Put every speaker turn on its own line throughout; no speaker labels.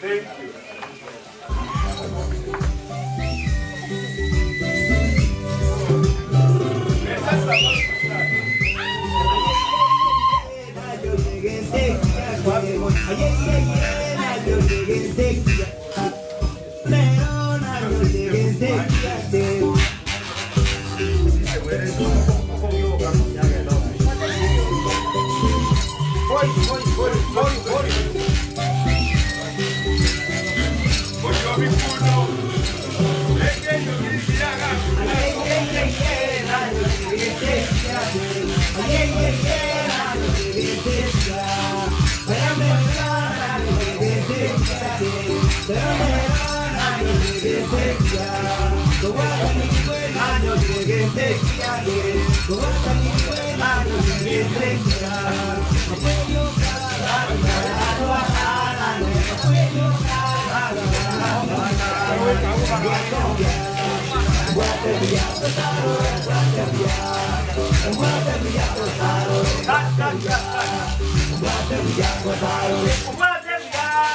Thank you. We're just about to start.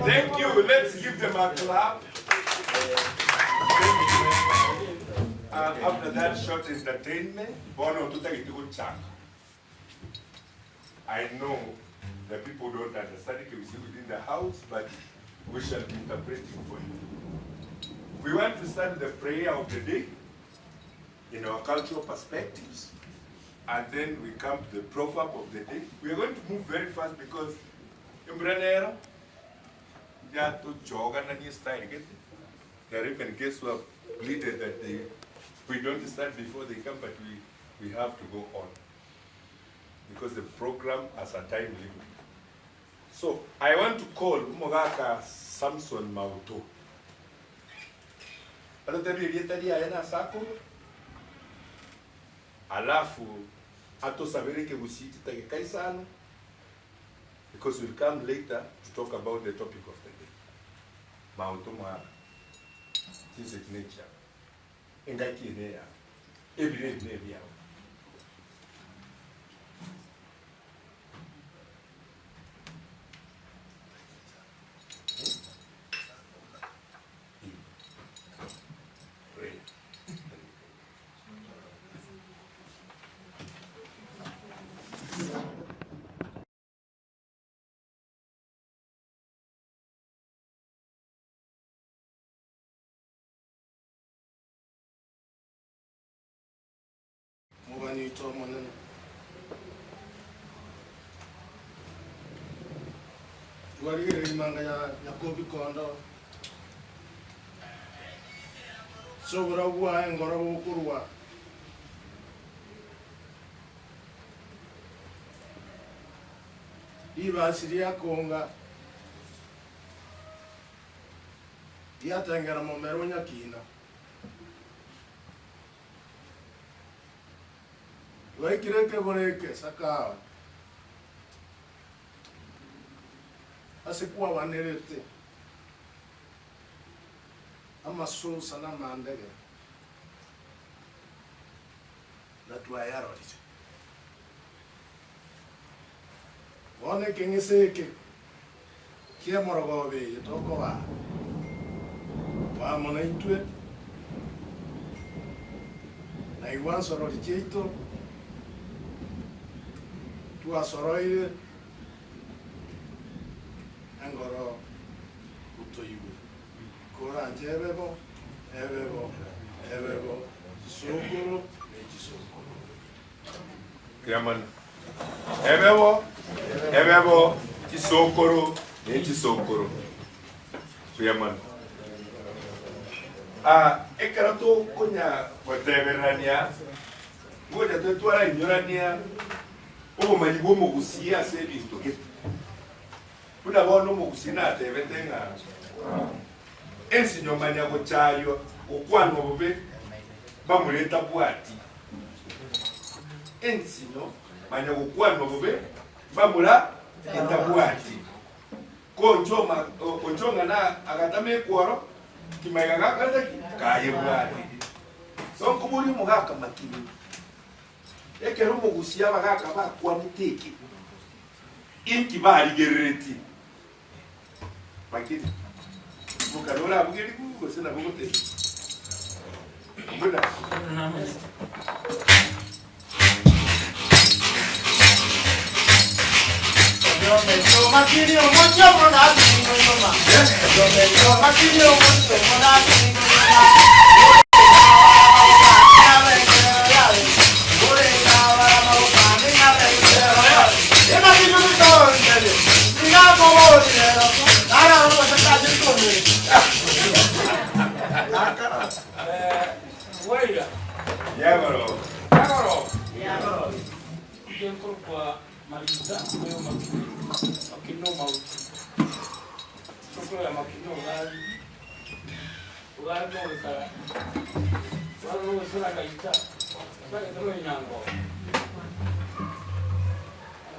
Thank you. Let's give them a clap. Thank you. After that short entertainment, bono totagete gochaka. I know the people don't understand it within the house, but we shall be interpreting for you. We want to start the prayer of the day in our cultural perspectives. And then we come to the proverb of the day. We are going to move very fast because embura nero yatochogananie style gete. There are even guests who have pleaded that they, we don't start before they come, but we, we have to go on because the program has a time limit. So I want to call Omogaka Samson Mauto. Atotebie erieta riaye nase akorwa, alafu atosabere ekegusii chidageka isano because we'll come later to talk about the topic of the day. Mauto mwana, chinsa echi nechiao, engaki eye neyao, ebiro ebi nebiao.
Mobani oito Omonene. Twarigereria manga ya Yakobi kondo ase oborabu bwaye engoro bokorwa ribasi riakonga riatengera momero o nyakina. Twaikire ekegoro eke Sakawa, ase kwabanerete amasosa na amandegere, na twayarorire. Bono ekeng'ese eke ki'emorogoba eye tokobaa amo naintwe, na igwa nsorori chiaito twasoroire engoro otoigwe. Koranche ebe bo, ebe bo, ebe bo, chisokoro ne chisokoro.
Mbuya Ebe bo, ebe bo, chisokoro ne chisokoro. Mbuya mono. Ah, ekero tokonya gotebererania, ngocha tore twarainyorania obomanyi bwa omogusii ase ebinto gete. Buna bono omogusii natebete ng'a ensinyo manya gochaywa, gokwanwa bobe, bamureta bwati. Ensinyo manya gokwanwa bobe, mbamura etabwati. Konchoma ochong'ana agatama ekworo, kimaiga gakorete ki? Kayebwati. So nkoboria omogaka makini, ekero omogusia abagaka bakwanete eke, inki barigereretie? Makini, imoka norabuge ribugu gose nabo ogoteba? Buna.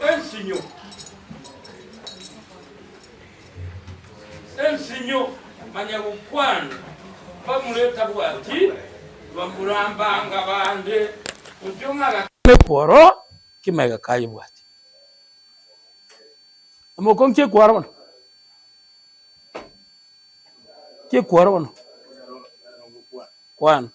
Ensinyo Ensinyo manya gokwana bamureta bwati bamurambanga bande otio ng'a Ekworo kimaiga kaye bwati omoko nki ekworo bono? Nki ekworo bono? Kwana.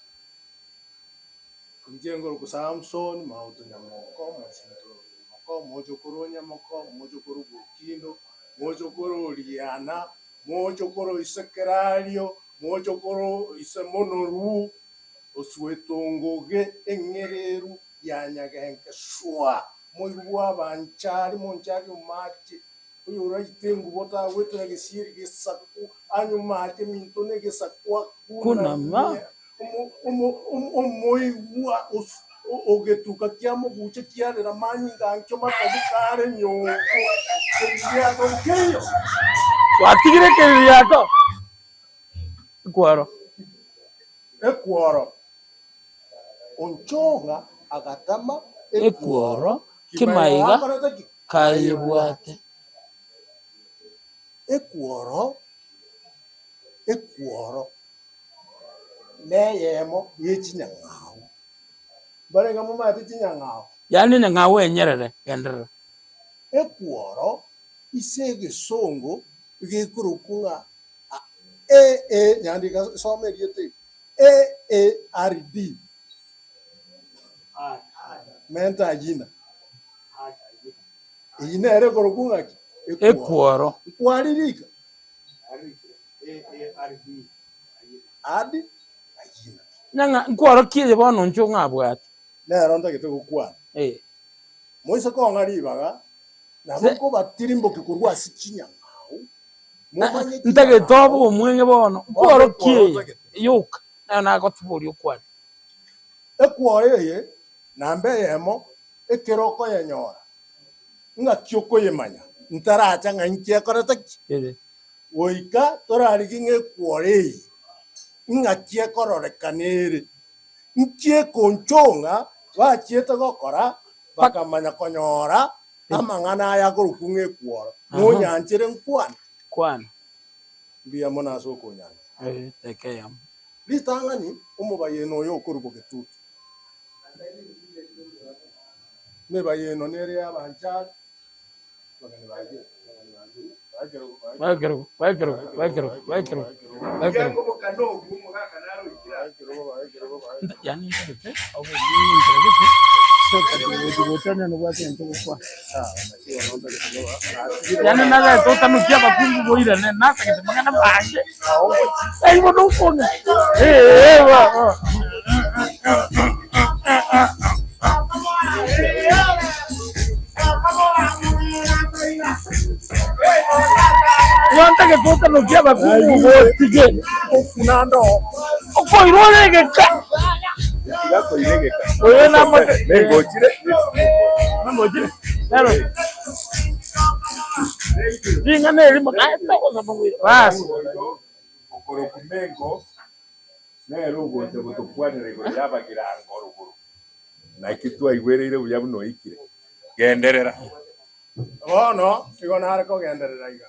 Inche ngorokwa Samson Mauto Nyamoko, mosinto o Nyamoko, mochokoro o Nyamoko, mochokoro bw'Okindo, mochokoro o Riana, mochokoro ise Kerario, mochokoro ise Monoru, Oswetongoge eng'ereru. ya Nyagenke swa, moigwe bw'abanchari, monchari omache, oyoraite engubo tagwetera gesieri gesaku, anywe mache minto negesaku
Kunama.
akunamie, omoigwa ogetuka kia moguche kiarera manyinga ankio matobu kare nyongo, ekeiririato nkeiyo.
Gwatigire ekeiririato? Ekworo.
Ekworo. Onchong'a agatama
Ekworo kimaiga
akorete ki?
kayebwate.
Ekworo, ekworo neyemo ye chinyang'au. Mbarenge momanyete chinyang'au?
Yaani enyang'au enyerere, genderera.
Ekworo ase egesongo gekorokwa ng'a AA, nyandika soma erieta eri, AARD, menta ayina. Eyio nere ekorokwa ng'aki?
Ekworo.
Nkwaririka? Adi ayina.
Nyang'a nkworo ki eye bono inche ong'abwate?
Nero ntagete gokwana.
Eh.
Moise kong'a ribaga, nabo
Se-
nkobatirimbokio korwa ase chinyang'au, momanye
Ntagete
chinyang'au.
obe omweng'e bono,
Bono
nkworo ki
ekworo
eye
ntagete.
yoka nayo nagotiboria okwane.
Ekworo eye namba eyemo ekero okoyenyora, ng'aki okoyemanya, ntaracha ng'a inki ekorete ki?
Ere.
Goika torarigie ng'a ekworo eye ng'aki ekororekana ere, nki ekonchong'a bachiete gokora bakamanya konyora amang'ana aya akorokwa ng'a ekworo. Nonyanchere nkwane?
Kwana.
Mbuya mono ase okonyancha.
Eh, teka eyemo.
Ritang'ani omobayeno oyo okorwa bogetutu. Emebayeno nere y'abanchari, abageni baikire, abageni baikire, baekerogo,
Baekerogo, baekerogo, baekerogo, baekerogo, baekerogo.
baekerogo, baekerogo, baekerogo.
Yaani ntagete obe omweng'e enchera gete, gochi gocha onye nobwate egento ogokwana.
Sawa, naki bono ntagete koba, natigire
Yaani
bono.
nagete otanukia abakungu boirane, natagete mang'ana mange. Ai bono okong'a. Eh, eh, ba, ba. Igo ntagete otanokie abakungu gotige.
Okuna ndoo.
Okoirwa ore egeka.
Tiga koira egeka.
Oyo namote.
Nengochire.
Nengochire. Nero. Ring'ana erimo naye togosoma goira. Bas.
Okorokwa Mengo nere ogocha gotokwanera igoro y'abagirango rogoro. Naki twaigwereire buya buna oikire. Genderera.
Bono igo nare kogenderera iga.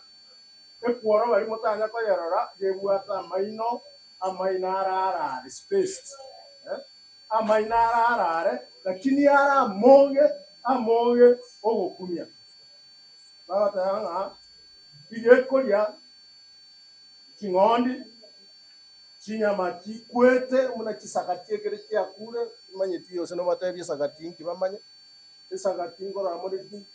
Ekworo baria motanya koyerora gebwate amaino, amaino ararare, spaced, eh, amaino ararare, lakini are amoge, amoge ogokumia. Bagoteba ng'a iga ekoria ching'ondi, chinyama chikwete buna chisagati ekere chiakure, timanyeti gose nobatebie esagati inki bamanye, esagati nkorora more chi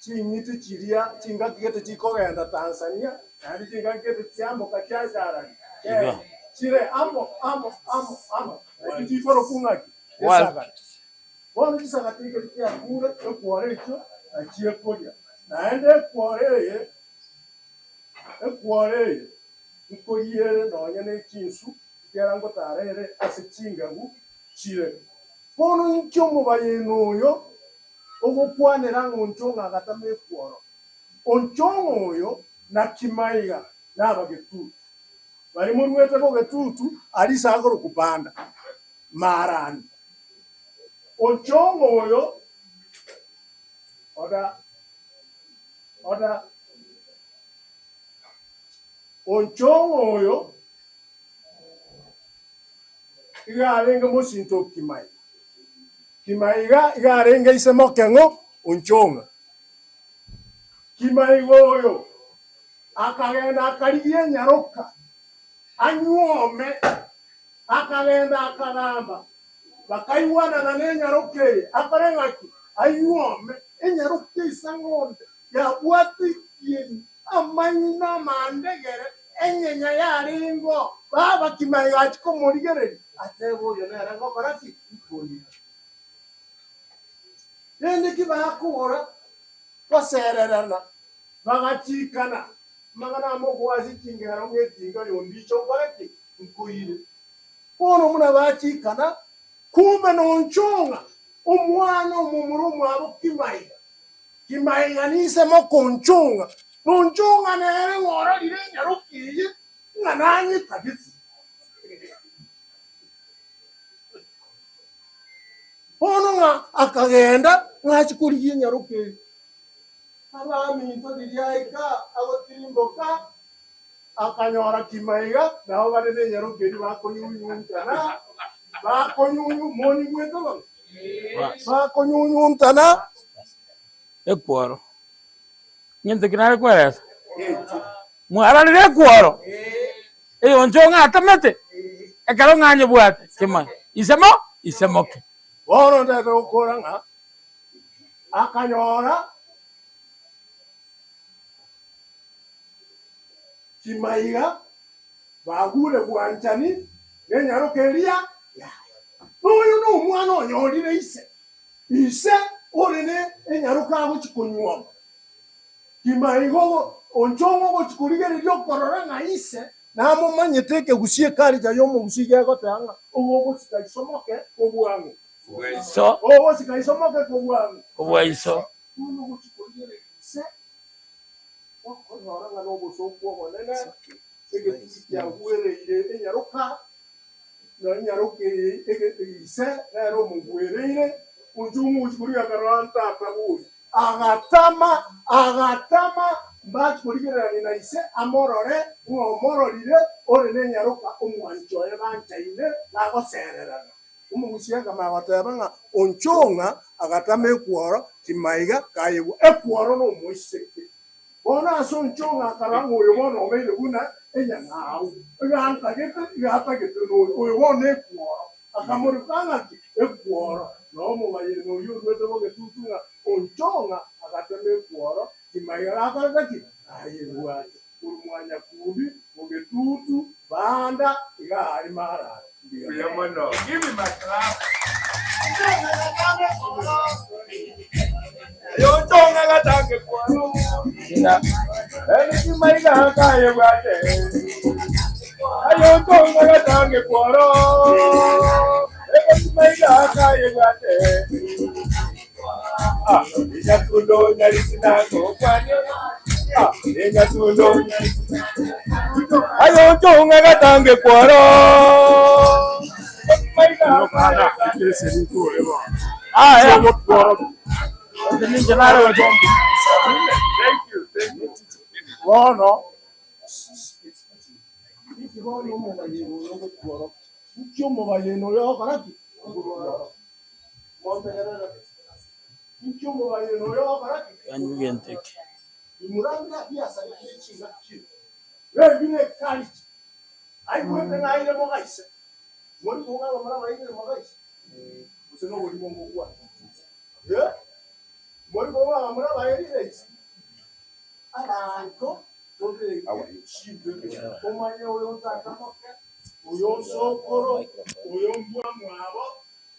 ching'iti chiria chingaki gete chikogenda Tanzania, naende chingaki gete chiamboka chiacharani,
Igo.
chire amo amo amo amo, naende chikorokwa ng'aki?
Wild.
Esagati. Bono chisagati ekero chiakure, ekworo echio nachio ekoria. Naende ekworo eye, ekworo eye nkoria ere nonya ne chinsu, ekiagera ngotara ere ase chingagu chire. Bono inki omobayeno oyo ogokwanera ng'a onchong'o agatama ekworo? Onchong'o oyo na kimaiga nabagetutu. Baria moruete bogetutu aria ise akorokwa Banda, Marani. Onchong'o oyo oda oda Onchong'o oyo iga arenge mosinto o Kimaiga. Kimaiga iga arenge ise mokeng'o Onchong'a. Kimaiga oyo akagenda akarigia enyaroka anyuome, akagenda akagamba, bakaigwanana nenyaroka eye, akore ng'aki? Anyuome enyaroka ise ng'ombe yabwate ekieni, amaino amandegere. Enyenya yarengeo, baba kimaiga achia komorigereria, atebe oyo nere ngokora ki? Nkoira. Rende ki bakogora gosererana, bagachikana amang'ana amo goa ase chingero ng'a etinga y'ondicho nkore ki? Nkoire. Bono buna bachikana, kumbe nonchong'a omwana omomura omwabo kimaiga, Kimaiga nise mokonchong'a, nonchong'a nere ng'a ororire enyaroka eye ng'a nanyetagete. Bono ng'a akagenda ng'a achie korigia enyaroka eye. Abaminto riria aika agotirimboka, akanyora Kimaiga nabo bare nenyaroka eria bakonyunyuntana, bakonyunyu monyigwete bono? Bakonyunyuntana.
Ekworo. Ng'ento ki nare kweresa? Mwarorire ekworo? Eyoncho ng'a atamete, ekero ng'a anyebwate, kimanye. Ise mo, ise moke.
Bono ntagete gokora ng'a akanyora Chimaiga bagure bwanchani nenyaroka eria yaye. Noyo nomwana onyorire ise, ise ore ne enyaroka agochia konyuoma. Chimaiga onchong'o ogochia korigereria okorora ng'a ise namomanyete ekegusii ekarija y'omogusii gegoteba ng'a ogogosika iso moke kobua ng'o?
Iso.
Ogogosika iso moke kobua ng'o?
Kobua iso.
Bono ogochia korigereria ise Gokonyora ng'a nobosooku obonene, egetugi kiagwereire enyaroka, na enyaroka eye ise nere omogwereire, onche omogochi korigia akarora ntata bori. Agatama, agatama, mbachi korigererania na ise amorore ng'a omororire ore nenyaroka omwanchi oye banchaine bagosererana. Omogusia akamanya goteba ng'a onchong'a agatama ekworo timaiga kayegwa ekworo nomoiseke. Bono ase onchong'a akarora ng'a oyo bono obeire buna enyang'au, iga antagete, iga atagete noyo, oyo bono ekworo. Akamoreka ng'aki? Ekworo. Na omobayeno oyio oruete bogetutu ng'a onchong'a agatema ekworo timaiga gakorete ki? Kayebwate. Korwa mwanyakundi, bogetutu, banda, iga aria marara.
Mbuya mono. Give him a clap. Yotonga gatange kwaro. Eni maiga kaye bwate. Ayotonga gatange kwaro. Eni maiga kaye bwate. Ah, inyatundo nyarisinango kwane. Ah, inyatundo. Ayotonga gatange kwaro.
Aya. Ninche nare
Thank you, thank you.
Bono, inki bono omobayeno oyo ogotworokia? Inki omobayeno oyo ogokora ki? Ogotworokia. Montegerere. Inki omobayeno oyo ogokora ki?
Yanywa egento eke.
Imurambire abiasarekire chingaki chire. Ebi nekarichi. Aigwete ng'a aire mogaise. Mori koga abamura bairire mogaise? Gose noborimo ngokwana? Eh? Mori koga abamura bairire ise? Abanto tobeke chimbebe, omanye oyo ntata moke, oyo nsokoro, oyo mbwa mwabo,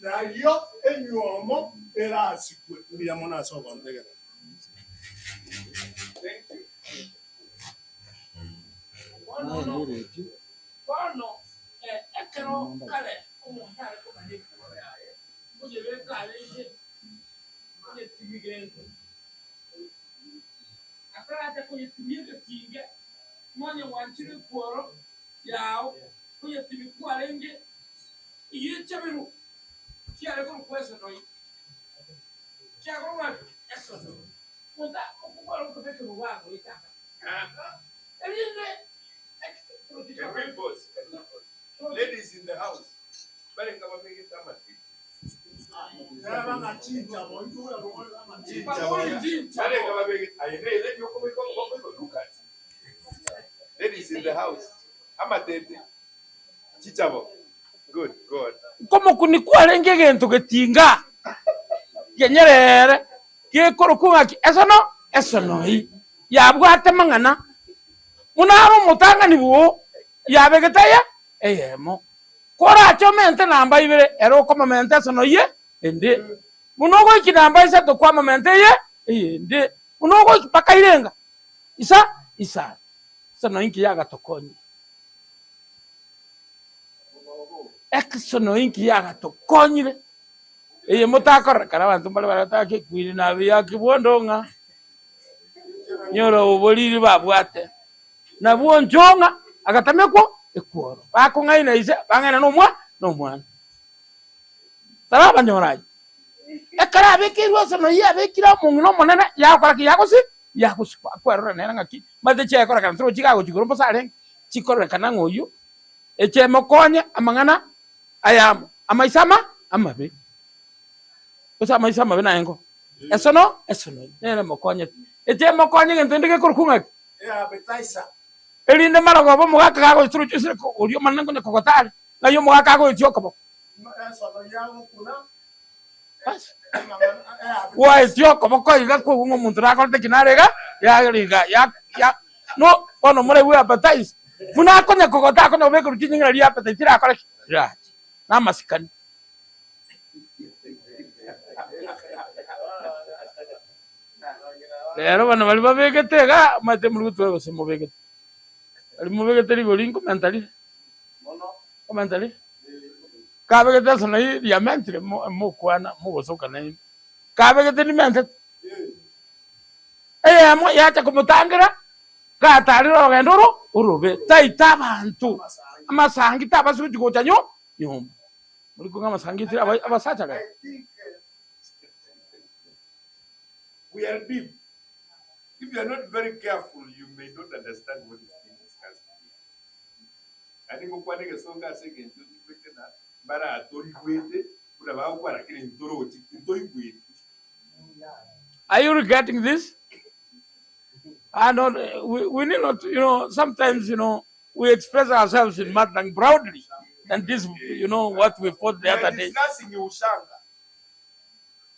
nario enywomo erasikwe. Mbuya mono ase ogontegerera.
Bono ekero kare omonto are komanya ekegoro yaye, oyebeka arenge koyetimia gento, ataracha koyetimia egetinge, nonya gwanchire ekworo yao, koyetimia kwarenge eyio echaberwa, chiare korokwa esonoi, chiakorokwa ki? Esonoi. Monto okobwara okobekerwa bwango goika Erinde
Can we pause? Can we pause? Ladies in the house, bareka babegete amateke. Bareka babegete aye ne lady okobeka okoboko igo look at. Ladies in the house, amatete, chichabo. Good, go on.
Nkomokuni kwarenge egento getinga kenyerere gekorokwa ng'aki esono esonoi yabwate mang'ana. Buna are omotang'ani bwoo yabegete eye eyemo. Korache omente namba ibere, ere okomomenta esono ye ende. Buna ogoikia namba isato kwamomenta eye eyende. Buna ogoikia mpaka irenga isa isano. Esono inki yagatokonyire? Esono inki yagatokonyire? Eye motakorora kare abanto mbare baratake ekwiri nabe ya kibwondo ng'a nyora oboriri babwate. Nabwo onchong'a agatamekwa ekworo, bakong'aina ise, bang'aina nomwa nomwana. Tarabanyora ayio. Ekero abekeirwe ase noyio abekire omong'ina omonene, yagokora ki? Yagosi yagosikwa. Akwerora nere ng'aki, manyete chiayekorekana torochi iga agochia igoro mbosa arenge, chikororekana ng'a oyio, echemokonye amang'ana ayamo, amaiso ama amabe. Gose amaiso amabe naye nko? Esono esono nere emokonyete. Echemokonye egento kende gekorokwa ng'aki? Erinde marogoba omogaka gagocha oroche ase oria omonene nkonya kogota are, ng'ai omogaka agoetia okoboko. Bas. Gwaetia okoboko iga kwaigwa ng'a omonto nakorete ki nare iga, yare iga, ya ya no bono moraigwe appetize, buna akonya kogota akonya kobekerwa chinyinga naria appetite erakore ki? Erache. Na amasikani. Rero bana baria babegete iga, omanyete muri gotwara gose mobegete. Baria mobegete rigori nkomenta rire, nkomenta rire. Kabegete ase naye riamentire mo mokwana mogosoka naende. Kabegete rimentete. Eyemo yacha komotangera, gatarire orogendo oro orobe, taita abanto, amasangi tabasi gochia gocha nyo nyomba. Mori kong'a amasangi etire aba abasacha rero.
We are deep. If you are not very careful, you may not understand what is being discussed here. Naende ngokwana egesongo ase engencho njigwete na mbaratorigwete buna bagokwana lakini ntorochi ntoigweti.
Are you regretting this? Ah, no, we need not, you know, sometimes, you know, we express ourselves in Matang proudly. And this, you know, what we fought the
We are
other day.
discussing ushanga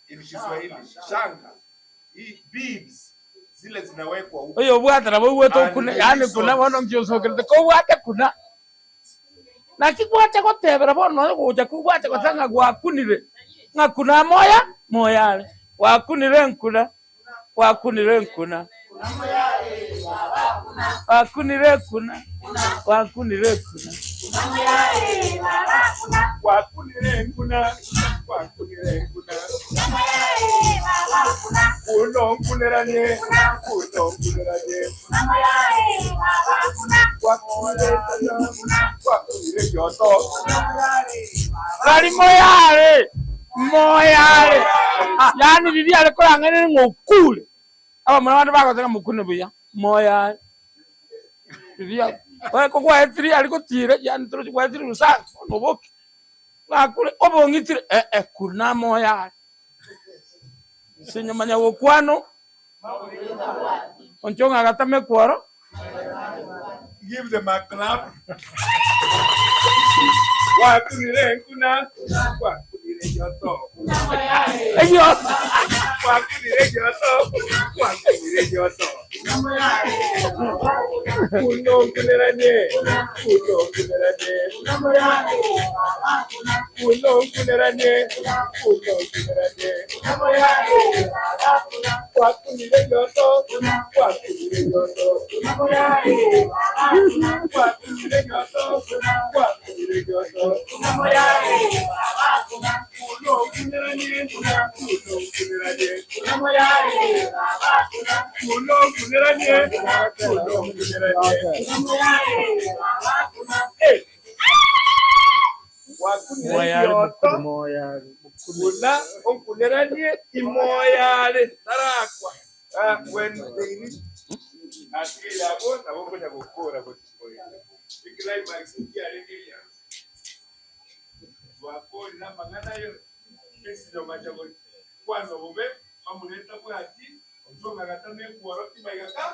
in Kiswahili. Shanga. Hii beads zile zinawekwa huku.
Oyo obwate nabo oigwete
And
okune,
the
yaani kuna bono
reasons.
nki osokerete kobwate kuna. Naki gwacha gotebera bono nonya gocha ku gwacha goteba ng'a gwakunire, ng'a kuna moya moyare, gwakunire nkuna, gwakunire nkuna, gwakunire kuna, gwakunire kuna.
Gwakunire nkuna, gwakunire nkuna. Kuno nkuneranie, kuno nkuneranie. Gwakunire nkuna, gwakunire gioto.
Tari moyare, moyare. Yaani riria are korang'ainere ng'a okure, abamura bande bagoteba ng'a mokune buya, moyare. Riria gwaetire aria gotiira, yaani torochi gwaetire Lusaka, bono oboke, ng'akure obong'itire, eh-eh, kuna moyare. Sinyomanya gokwana oo. Onchong'e agatama ekworo.
Give them a clap. Gwakunire nkuna, gwakunire gioto.
Egioto.
Gwakunire gioto, gwakunire gioto. Kuno nkuneranie, kuno nkuneranie. Kuno nkuneranie, kuno nkuneranie. Gwakunire gioto, gwakunire gioto. Gwakunire gioto, gwakunire gioto. Kuno nkuneranie, kuno nkuneranie. Kuno nkuneranie, kuno nkuneranie. Eh. Gwakunire gioto, buna onkuneranie imoyare tarakwa. Ah, when they reach atiga abwo nabo okonya gokora gochikoira. Eclimax nkiarenge ebiansa. Twakorire amang'ana ayo esinyoma cha kwanza bobe bamureta bwati onchonga gatama ekworo timaiga ka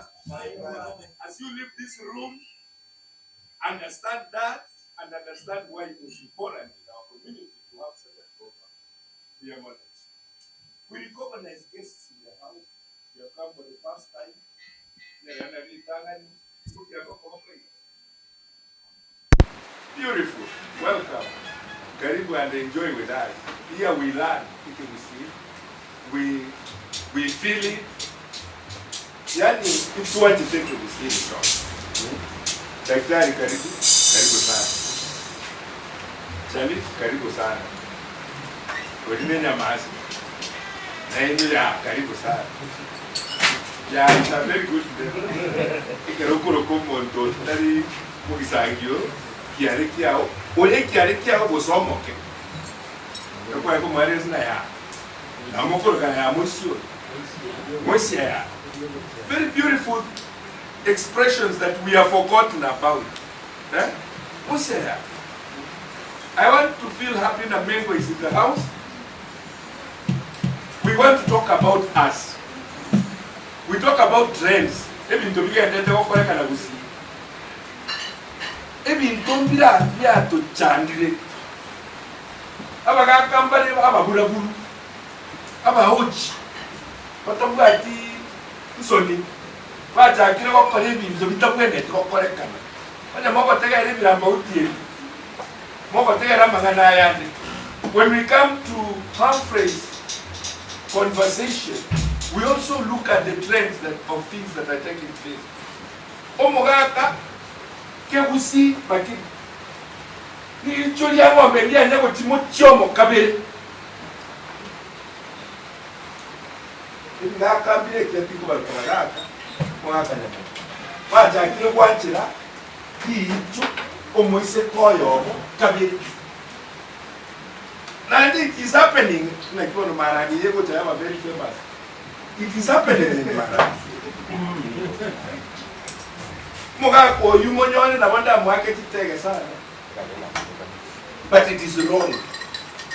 as you leave this room understand that and understand why it was important in our community to have such a program. Mbuya mono. We recognize guests in the house. You have come for the first time. Nerana ritang'ani. Welcome. Karibu and enjoy with us. Here we learn Ekegusii, we we feel it, yaani ntwanchete Ekegusii inche. Daktari karibu, karibu sana. Sharif karibu sana. Ori ne enyamasi naende yaa karibu sana. Yeah it's a very good name. Ekero okoroka omonto otari mogisangio kiare kiao, ore ekiare kiao gose omoke. Ekero kwaye komoa ere ng'a yaa, nabo mokoroka yaa moisia oyo, moisia yaa. Very beautiful expressions that we have forgotten about. Eh? Moisia yaa. I want to feel happy na Mengo is in the house. We want to talk about us. We talk about trends. Ebinto bigendete gokorekana gusii. Ebinto mbira biatochandire. Abagaka mbare ababuraburu, abaochi, batabwati nsoni, bachakire gokora ebinto bitabwenereti gokorekana. Onye mogotegerera ebirambauti ebi, mogotegerera amang'ana ayande. When we come to Humphrey's conversation, we also look at the trends that, of things that are taking place. Omogaka kegusi makiri Riicho ria ng'ombe riane gochia mochiomo kabere. Ebigakambire ekia tikobaruka bagaka mogaka nyamoko. Bachakire gwanchera riicho omoiseke oyomo kabere. Naende it is happening, naki bono Marani eye egocha yaba very famous. It is happening in Marani. Omogaka oyio monyore nabo ndamoake chitege sana. But it is wrong.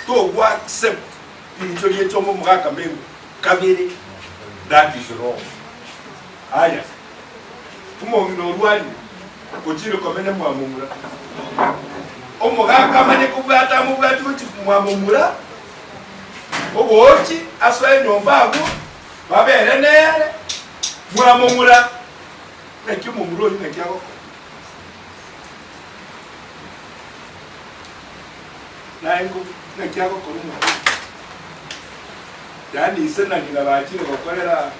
Togwa accept riicho riechoma omogaka mengo kabere. That is wrong. Aya, omong'ina orwarire, ochire komenya mwamomura. Omogaka amanye kobwata amobwati gochi mwamomura, ogochi asoe enyomba abwo, babere nere, mwamomura. Naki omomura oyio naki agokora? Naye nko naki agokora omwana oyio? Yaani ise na ng'ina bachire gokorera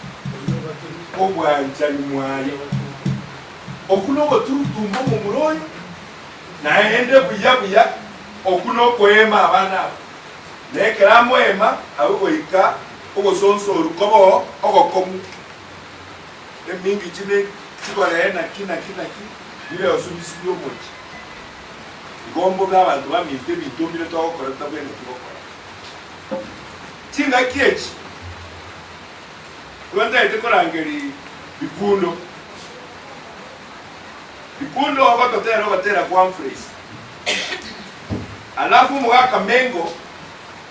obwanchani mwaye. Okwo nogoturutumba omomura oyo, naende buya buya okwo nokoema abana aba. Na ekero amoema, agwo goika ogosonsoru kobe ogokong'u. Emingichi ne chigoree naki naki naki bire osubisirie omochie. Igo mbobe abanto baminto ebinto mbire togokora totabwenereti gokora. Chingaki echi igo ntaete korangeria bikundo. Bikundo ogototera ogotera kwa Humphreys. Alafu omogaka Mengo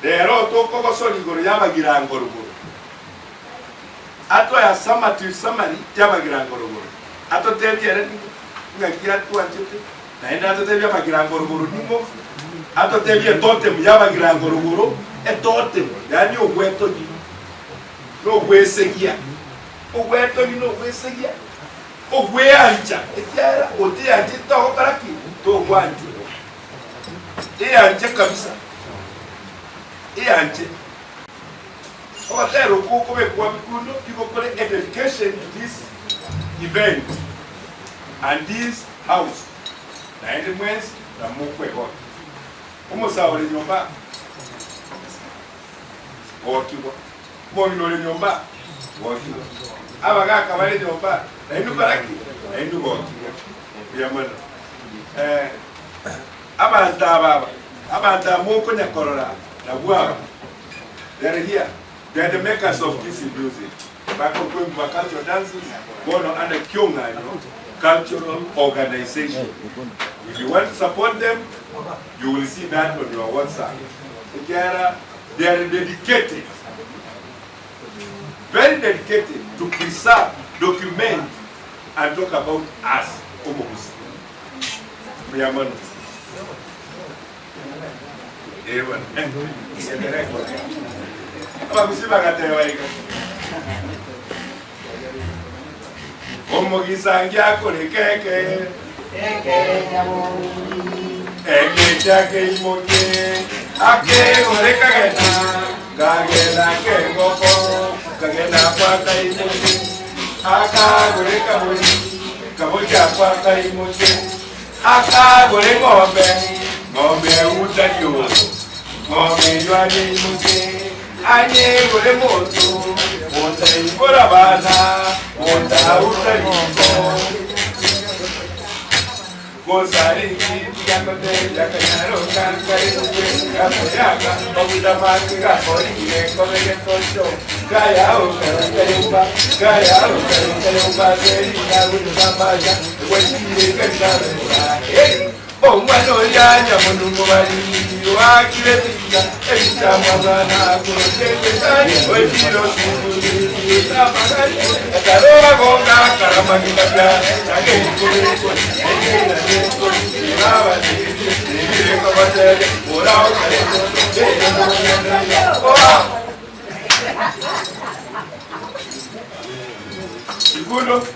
rero tokogosori igoro y'abagirango rogoro. Atoe ase summary y'abagirangorogoro, atotebie ere ning'o, ng'aki atwanchete, naende atotebie abagirangorogoro ning'o, atotebie etotem y'abagirangorogoro, etotem, yaani ogwetogia, na ogwesegia, ogwetogia na ogwesegia, ogweancha, ekiagera oteancheti togokora ki? Togwanchwa. Eanche kabisa, eanche. Ogotera okwo okobekwa bikundo igo kore a dedication to this event and this house naende mwensi na mokwegokia. Omosae ore nyomba gokigwa, omong'ina ore nyomba gokigwa, abagaka bare nyomba nainwe kora ki? Nainwe gokigwa. Mbuya mono. Eh, abanto aba aba, abanto aba mokonya korora nabwo aba. They are here. They are the makers of this music. Bakokwemba cultural dances bono under Kiong'anyo Cultural Organization. If you want to support them, you will see that on your WhatsApp. Ekiagera they are dedicated, very dedicated to preserve, document and talk about us omogusi. Mbuya mono. Ee bono, enderee koria. Abagusii bagateba iga, Omogisangi akore keke, Engecha keimoke akegore kagena kagena kengoko kagena kwa kaimoke akagore kabori kabocha kwa kaimoke akagore ng'ombe ng'ombe utario ng'ombe ywane imoke anyegore moto moto ibora bana moto autariko Omwana olyanya munungu balindi wakire biga Igulo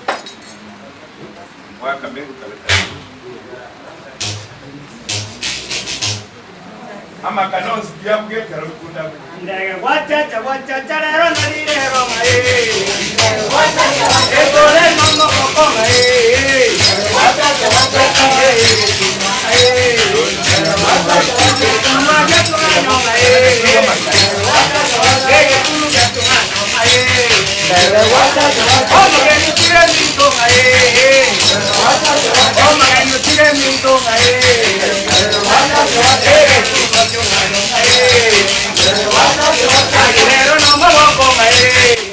mwaka mbegu kabisa Amakanonsi bwekero bikunda
Ndege wachacha wachacha rero nalirero mae. Egore mama koko mae. Wachacha wachacha mae. Maja tungano mae. Wachacha wachacha tungano mae. Omo genu tire minto mae. Omo genu tire minto mae. Wachacha Aguilero no me lo comeré.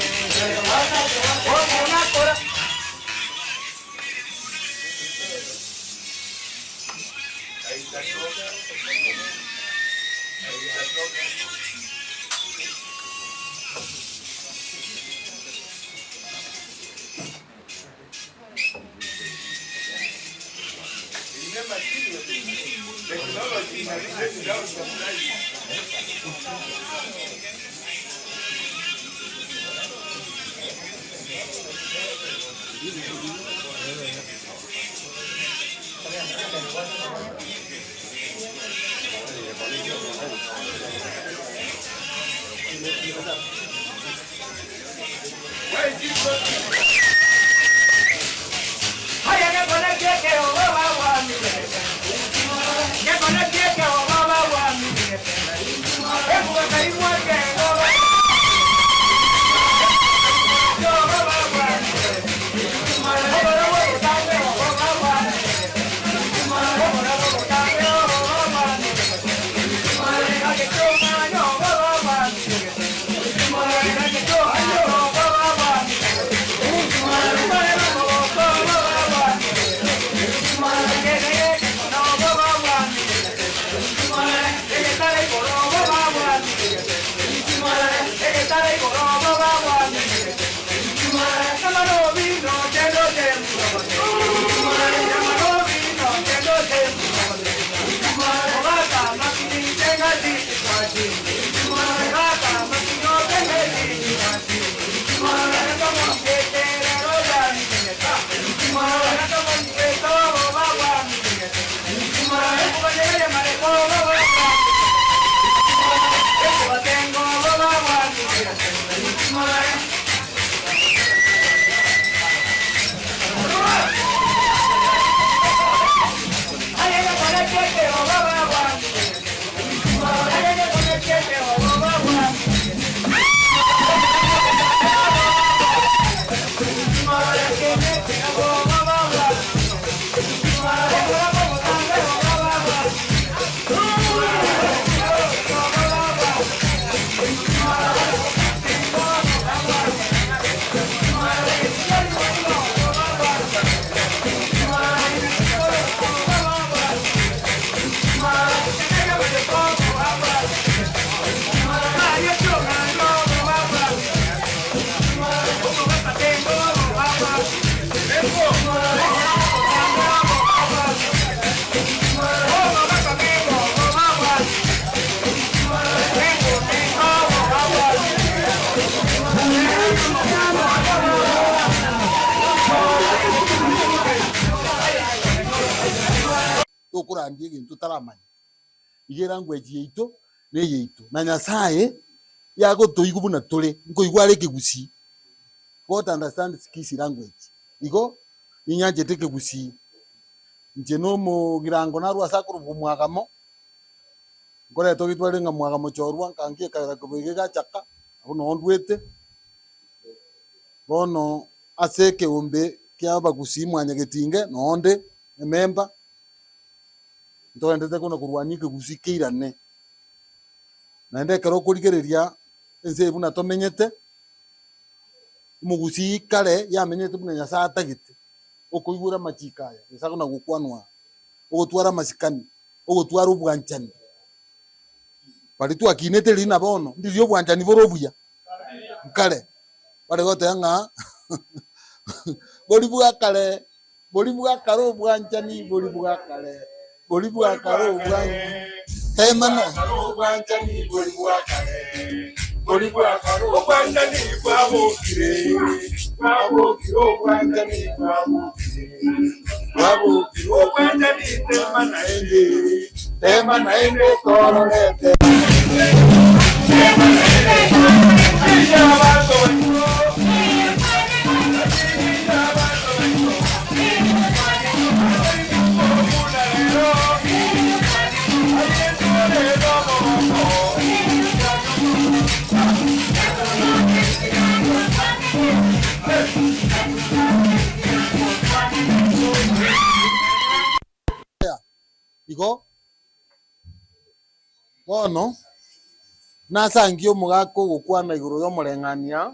Technology has taken down some lives. Why is it so
korandia egento otaramanya. Iga elanguage yaito na eyaito, na Nyasaye yagotoigwa buna tore, nkoigwa are ekegusii. God understands Kisii language. Igo ninyanchete ekegusii. Inche na omogirango narwe ase akorokwa omwagamo, nkoreta ogetware ng'a mwagamo chorwa nkangia ekagera koboigo egachaka, abwo noo ndwete. Bono ase ekeombe kia abagusii mwanyagetinge noo nde emember, ntogenderete kona korwania ekegusii keirane. Naende ekero okorigereria ense eye buna tomenyete, omogusii kare yamenyete buna Nyasaye atagete, okoigwera amachiko aya, Nyasaye kona gokwanwa aa, ogotwara amasikani, ogotwara obwanchani. Baria twakinete riina bono, ndiria obwanchani bore obuya? Nkare bare goteba ng'a bori bwa kare, bori bwa kare obwanchani, bori bwa kare, bori bwa kare obwanchani, temana.
Obwanchani bori bwa kare, bori bwa kare obwanchani bwabokire, bwabokire obwanchani bwabokire, bwabokire obwanchani tema naende, tema naende tororete.
Igo Bono nasangie omogaka ogokwana igoro y'omoreng'ania,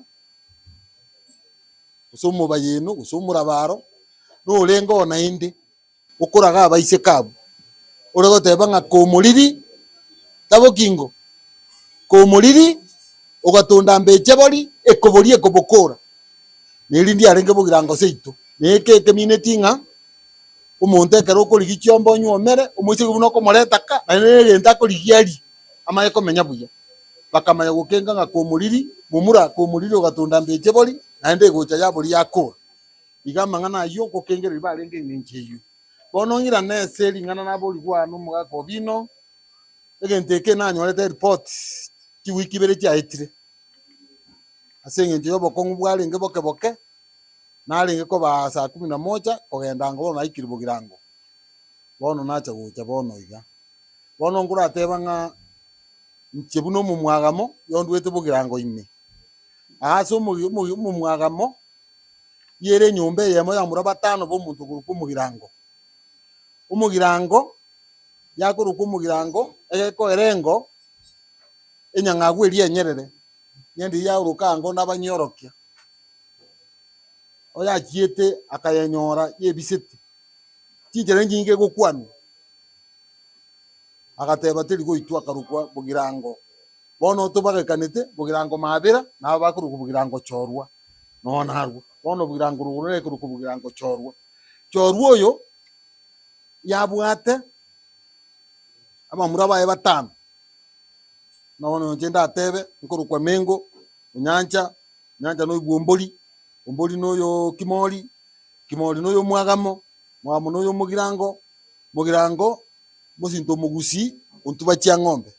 gose omobayeno, gose omorabaro, norenge oo naende okoraga abaiseke abwo, ore goteba ng'a komoriri tabokingo, komoriri ogatonda mbeche bori, ekobori ekobokora, na eri ndiarenge bogirango seito. Na eke ekemineti ng'a. Omonto ekero okorigia chiombe onywe omere, omoiseke buna okomoreta ka, naende na egento akorigia arie, amanye komenya buya. Bakamanya gokenga ng'a komoriri, momura komoriri ogatunda mbeche bori, naende egocha yabori yakora. Iga amang'ana ayio ngokengereria barenge eng'encho eyio. Bono ng'irane ase ring'ana naborigwe aa nomogaka Obino, egento eke nanyorete eripoti chiwiki ibere chiaetire, ase eng'encho yobokong'u bwarenge boke boke, Narenge kobaa saa kumi na moja kogenda ango bono naikire bogirango, bono nacha gocha bono iga. Bono nkorateba ng'a inche buna omomwagamo yondwete bogirango ime. Aa ase omogi omogi omomwagamo, yere enyomba eyemo yamura batano ba omonto okorokwa omogirango. Omogirango, yakorokwa omogirango, egekoera engo, enyang'agu eria enyerere, ng'ende eyio yaoroka ango nabanyiorokia. Oyachiete akayenyora yebisete, chinchera enyinge egokwanwa, agateba teri goitwa akarokwa bogirango. Bono tobagekanete bogirango mabera, nabo bakorokwa bogirango chorwa, nonya narwo. Bono bogirango rogoro nere ekorokwa bogirango chorwa. Chorwa oyo yabwate abamura baye batano, na bono inche ndatebe nkorokwa Mengo, Onyancha, Nyancha noigwe ombori, ombori noyo Kimori, Kimori noyo Mwagamo, Mwagamo noyo Mogirango, Mogirango mosinto omogusii ontuba chiang'ombe,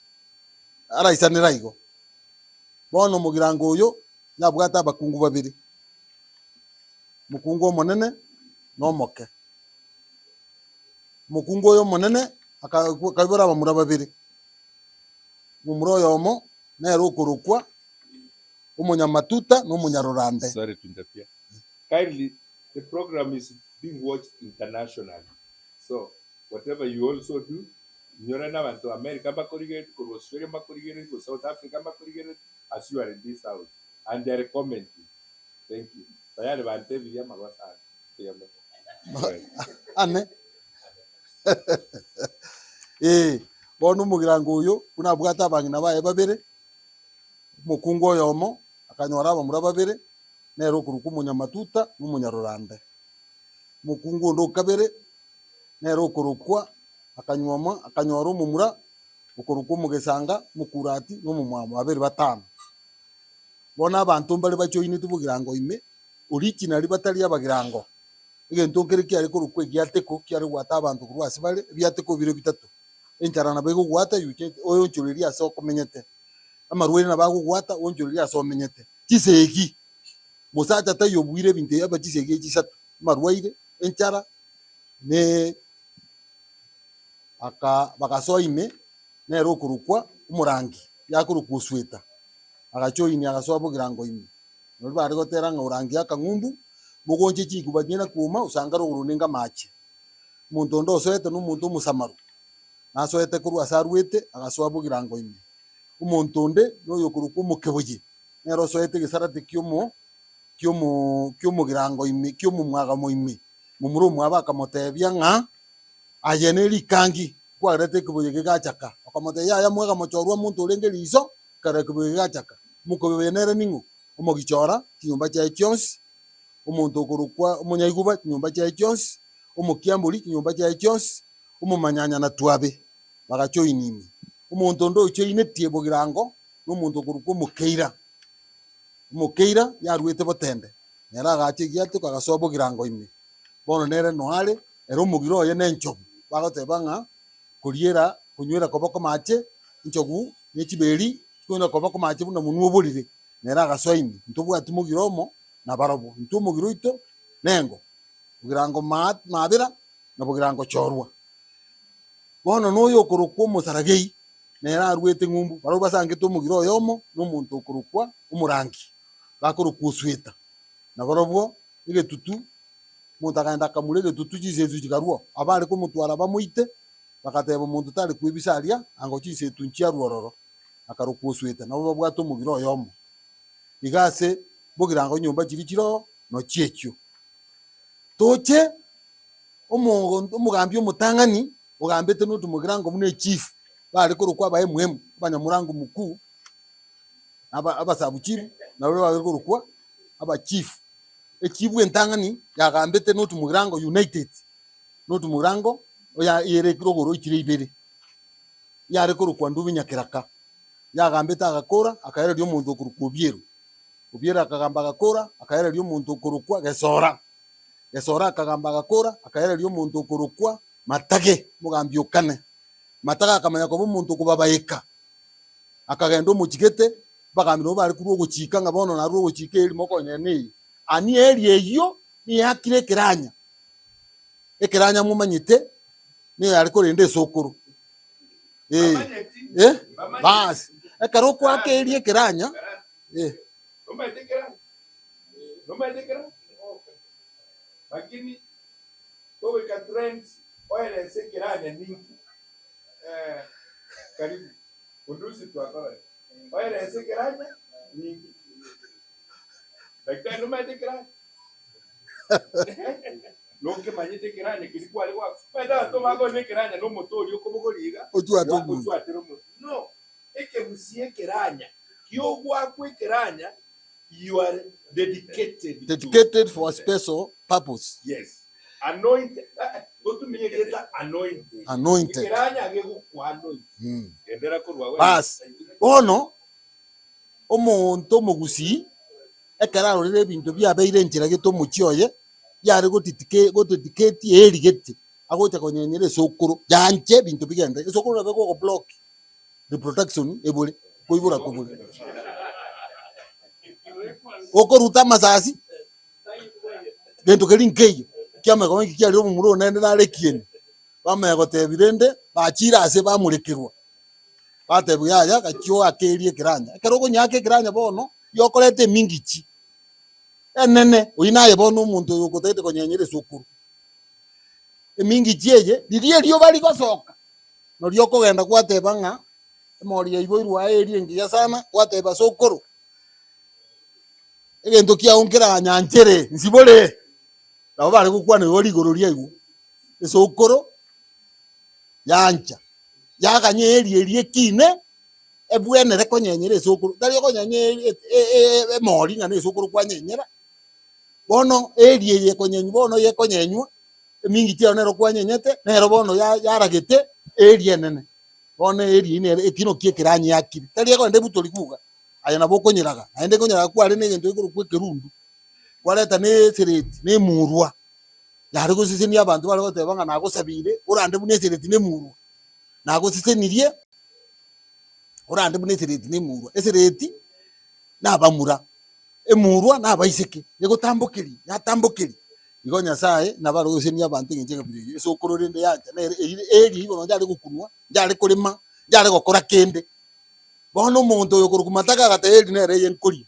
araisanere igo. Bono Mogirango oyo nabwate abakungu babere, omokungu omonene na omoke. Omokungu oyo omonene akaibora abamura babere, omomura oyomo nere okorokwa omonyamatuta na omonyarorande.
Sorry to interfere. Kindly, the program is being watched internationally. So, whatever you also do, inyora na abanto America mbakorigereretie, korwa Australia mbakorigereretie, korwa South Africa mbakorigereretie, as you are in this house. And they are commenting. Thank you. Tayari bantebirie amagoso ane. Mbuya mono. Go ahead.
Ane. Ee, bono omogirango oyo buna abwate abang'ina baye babere, Omokungu oyomo akanyora abamura babere, nere okorokwa omonyamatuta na omonyarorande. Omokungu onde o kabere, nere okorokwa akanyuoma akanyora omomura okorokwa omogesanga, omokurati, na omomwamu, babere batano. Bono abanto mbare bachoinetwe bogirango ime, originally batari abagirango. Egento nkere kiare korokwa egiateko kiare goata abanto korwa ase bare, ebiateko bire bitato. Enchara nabo egogwata yuchete oyoonchorerie ase okomenyete, amarwaire nabo agogwata oonchorerie ase omenyete. Chisegi, mosacha taiyo obuire ebinto ebi aba chisegi echi isato, amarwaire, enchara, ne aka bagasoa ime nere okorokwa omorangi, yakorokwa osweta, agachoinia agasoa bogirango ime. Nario bare gotera ng'a orangi akang'umbu, mogonche chikuba chinyene kwoma, osangare ogoro nenge amache. Omonto onde osoete nomonto omosamaru, nasoete korwa ase arwete, agasoa bogirango ime. Omonto onde noyokorokwa omokeboye, nere osoete egesarate ki'omo ki'omo ki'omogirango ime ki'omomwagamo ime. Momura omwabo akamotebia ng'a aye nerikangi nkwarete ekeboye gegachaka. Akamotebia yaya mwagamo chorwa monto orenge riiso, ekero ekeboye gegachaka. Omokoboye nere ning'o? Omogichora chinyomba chiaye chionsi, omonto okorokwa omonyaiguba chinyomba chiaye chionsi, omokiambori chinyomba chiaye chionsi, omomanyanya na twabe, bagachoinia ime. Omonto onde ochoinetie bogirango nomonto okorokwa omokeira. Omokeira yaruete botende, nere agacha egiateko agasoa bogirango ime. Bono nere noare, ere omogiro oye nenchogu, bagoteba ng'a koriera konywera koboko mache, enchogu ne chiberi chikonywera koboko mache buna monwe oborire, nere agasoa ime. Ntobwati mogiro omo nabarobwo, intwe omogiro oito nengo, bogirango mabera na bogirango chorwa. Bono noyo okorokwa omosaragei, nere aruete ng'umbu, barabwo basangete omogiro oyomo na omonto okorokwa omorangi, bakorokwa osweta. Nabarobwo egetutu Omonto akagenda akamura egetutu chinsetu chikarua. Abare komotwara bamoite, bagateba omonto tare kwebisa aria, ango chinsetu nchiarua ororo. Akarokwa osweta, nabo babwate omogiro oyomo. Iga ase bogirango nyomba chiria chiroo nochiechio. Toche omo omogambi omotang'ani ogambete not mogirango buna echief, bare korokwa aba MM, abanyamorango mkuu, aba abasabuchifu, nabo bare korokwa abachief. Echifu entang'ani yagambete not Mugirango United, not Mugirango oya ere rogoro ichire ibere, yare korokwa Ndubi Nyakeraka, yagambete agakora akaereria omonto okorokwa Obiero, Obiero akagamba agakora akaereria omonto okorokwa Gesora, Gesora akagamba agakora akaereria omonto okorokwa Matage, omogambi o kane. Matage akamanya koba omonto okobabaeka, akagenda omochigete, abagambi nabo bare korwa ogochika ng'a bono narure ogochika eeri mokonyene neye. Ani eeri eyio neyakire ekeranya, ekeranya momanyete nigo yare korenda esokoro. Eh, eh, basi ekero okoaka eeri ekeranya, eh.
Nomanyete ekeranya? Nomanyete ekeranya? Lakini togoika trends oerese ekeranya ninki? Eh, karibu. Bundusi twakorire. Oerese ekeranya ninki? Daktari nomanyete ekeranya? Nokemanyete ekeranya keria kware goaka. Omanyete abanto bakonywa ekeranya na omote oria okobogoria iga,
Ochwate omonto.
ochwatere omonto. No, ekegusia ekeranya, kiogwakwa ekeranya, you are dedicated to.
Dedicated for a special purpose.
Yes. Anointed. Eh, eh, totumie erieta anointed.
Anointed.
Ekeranya gegokwa anointed.
Mm.
Gendera korwa we.
Bas, bono omonto omogusii ekero arorire ebinto biabeire enchera gete omochie oye, yare gotitike gotedicate eeri gete, agocha konyenyera esokoro, yanche ebinto bigende, esokoro nabo egokoblock reproduction ebore, koibora kobore. Okoruta amasasi, gento keria nkeiyo, kiamanya koba inki kiarire omomura one naende nare ekieni, bamanya gotebi rende, bachire ase bamorekerwa, batebiwa yaya gachia oake eria ekeranya. Ekero okonyeaka ekeranya bono, igo okoreta emingichi enene, oyio naye bono omonto oyo okotagete konyenyera esukuru. Emingichi eye, riria erioba rigosoka, noria okogenda gwateba ng'a emori yaiboirwe aye eria engiya sana, gwateba sokoro, egento kiao nkeranyanchere nsibore. Nabo bare gokwana igo rigoro riaigwa, esokoro yancha, yaganya eeri eria ekine, ebwenere konyenyera esokoro, tari okonyenya eeri emori ng'a na esokoro kwanyenyera, bono eeri eye ekonyenywa bono ekonyenywa, emingichi ero nero kwanyenyete, nero bono yaragete eeri enene. Bono eeri eyio nere ekino ki ekeranyeakire, tari ekogenda ebutori buga, aye nabo okonyeraga, naende ekonyeraga kware na egento gekorokwa ekerundu, kwareta na esereti, na emurwa. Yare gosesenia abanto bare goteba ng'a nagosabire orande buna esereti na emurwa, nagosesenirie orande buna esereti na emurwa. Esereti na abamura, emurwa na abaiseke, egotambokeria, yatambokeria. Igo Nyasaye nabo are gosesenia abanto eng'encho ekabira eyio, esokoro rende yancha nere eyire eria igoro nchare gokunwa, nchare korema, nchare gokora kende. Bono omonto oyo okorokwa Mataka agateba eri nere eye nkoria.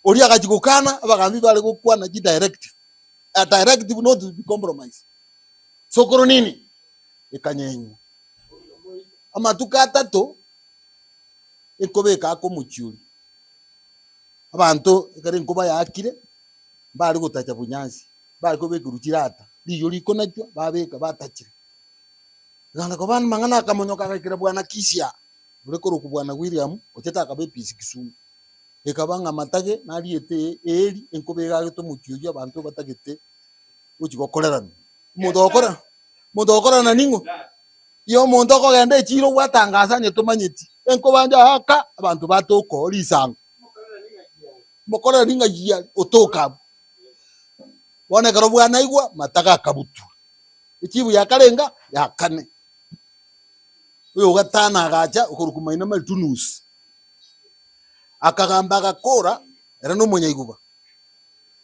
Oria agachia gokana, abagambi bare gokwana chidirective, a directive not to be compromised. Sokoro nini? Ekanyenywa. Amatuko atato, enkoba ekaaka omochie oria. Abanto ekero enkoba yaakire, mbare gotacha bonyansi, mbare kobekerwa chirata, riyo rikonachwa babeka batachire. Ekagenda koba amang'ana akamonyoka agaikera bwana Kisia, ore korokwa bwana William, ochete akaba episi Kisumu. Ekaba ng'a amatage nariete eeri, enkoba egagete omochie oyio abanto batagete gochia gokoreranwa. Omonto ogokora omonto ogokorerana ning'o? Igo omonto okogenda echiiro gwatangasa onye tomanyeti, enkoba njo aka abanto batoka oo risango. Mokorerani ng'ai are otoka abwo. Bono ekero bwanaigwa, mataga akabutwa. Echibu yakarenga yakane. Oyo ogatano agacha okorokwa Maina Martinus, akagamba agakora ere na omonyaiguba.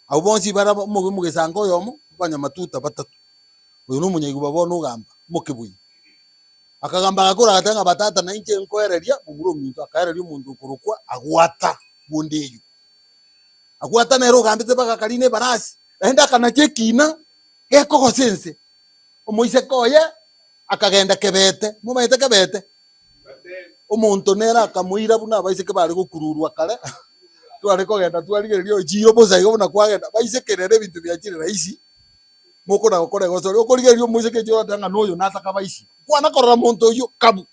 Abwo bonsi bare omogesango oyomo, abanyamatuta batato. Oyo na omonyaiguba bono ogamba, omokebuyi. Akagamba agakora agateba ng'a batata nainche nkoereria momura ominto, akaereria omonto okorokwa Agwata bwonde eyio. Agwata nere ogambete mpaka akarina ebarasi, naende akanacha ekina gekogosa ense. Omoiseke oye akagenda kebete, momanyete kebete? Omonto nere akamoira buna abaiseke bare gokururwa kare, tware kogenda twarigereria ochiiro bosa igo buna kwagenda, baiseke rero ebinto biachire rahisi, mokona gokora egosori, okorigereria omoiseke echio ogoteba ng'a noyo nataka baisi, kwana korora monto oyio kabu,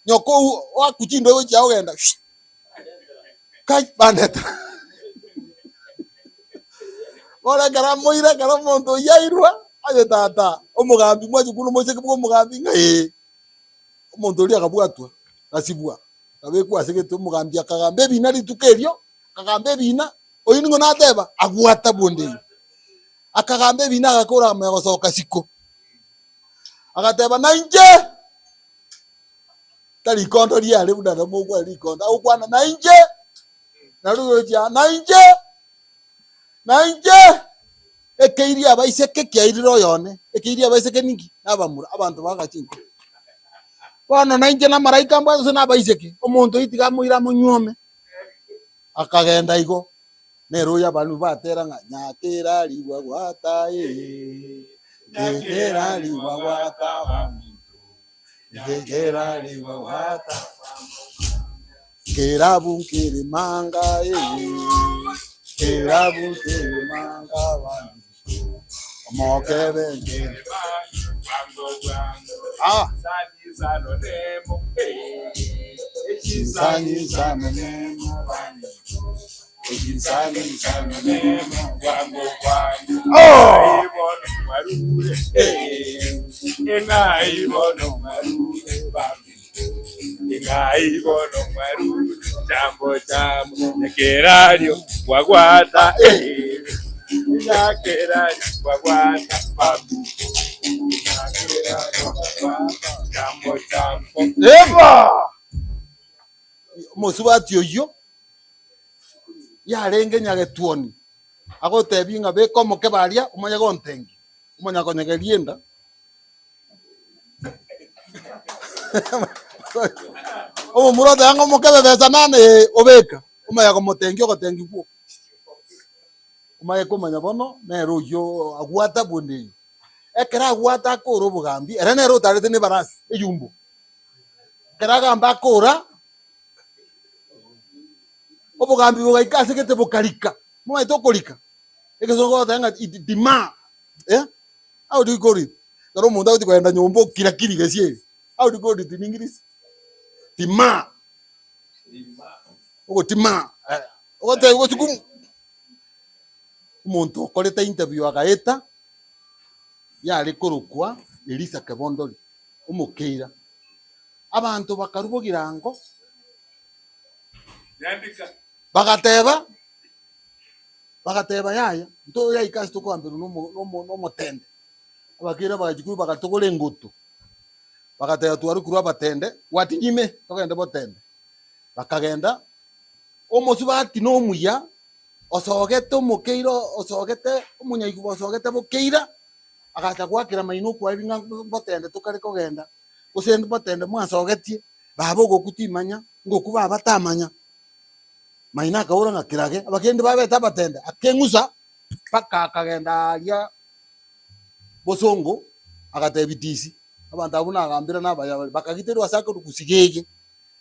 nyoko oakwe chindogo chiago ogenda shh, kai bandetera Bono ekero amoira ekero omonto oyio airwa, aye tata, omogambi mwanche buna omoiseke bwa omogambi ng'a ee. Omonto oria akabwatwa, agasibwa, akabekwa ase gete, omogambi akagamba ebina rituko erio, akagamba ebina, oyio ning'o nateba? Agwata bonde eyio. Akagamba ebina agakora akamanya gosoka isiko, agateba nainche. Tari rikondo riare buna namokwana rikondo, agokwana nainche, nario gochia nainche, nainche, ekeiri abaiseke kiairire oyone, ekeiri abaiseke ninki? Nabamura, abanto bagacha inko. Bono nainche namaraika mbwate gose nabaiseke, omonto oyio tiga amoire amonyuome, akagenda igo, nere oyo abanwe batera ng'a nyakera rigwa gwata eh, nyakera rigwa gwata baminto. Kerabu nkere manga eh, kerabu nkere manga baminto, omokebe nkere Ah. Chinsanyi nsano nemo baminto, echinsanyi nsano nemo Oh! Eba! Omosubati oyio yarenge nyagetuoni agotebia ng'a beka omokebe aria omanye gontengia, omanya konyegeria enda. Omomura oteba ng'a omokebe besa nane ee, obeka, omanya komotengia ogotengia gwoka. Omanye komanya bono nere oyio agwata bwende eyio. Ekero agwata akore obogambi, ere nere otarete na ebarasi, eyumbo. Ekero agamba akora, obogambi bogaika ase gete bokarika. Momanyete okorika? Egesongo bagoteba ng'a it demand, eh, how do you call it? Ekero omonto agochia kogenda nyomba okira kiri gesieri, how do you call it in English? Demand, ogotimaa, eh, ogoteba gose omonto okorete interview agaeta, yare korokwa Elisa Kebondori, omokeira. Abanto bakarua bogirango, bagateba. Bagateba, Yaya, ntoyaika ase tokogamberwa nomotende. Abakeire abagachikuru bagatogora engoto, bagateba, Twarokirwe abatende, gwatinyime, togende botende. Bakagenda, omosubati nomuya, osogete omokeira osogete omonyaikuba osogete bokeira, agacha goakera maino okwaeri ng'a mbotende tokare kogenda, gose mbotende mwasogetie, baba ogokwa timanya, ngokwa baba tamanya. Maino akaura ng'a kirage, abakendi babete abatende, akeng'usa mpaka akagenda aaria bosongo, agatebia tisi, abanto abwo nagambire nabaya bare, bakagiterwa ase akorokwa sigege,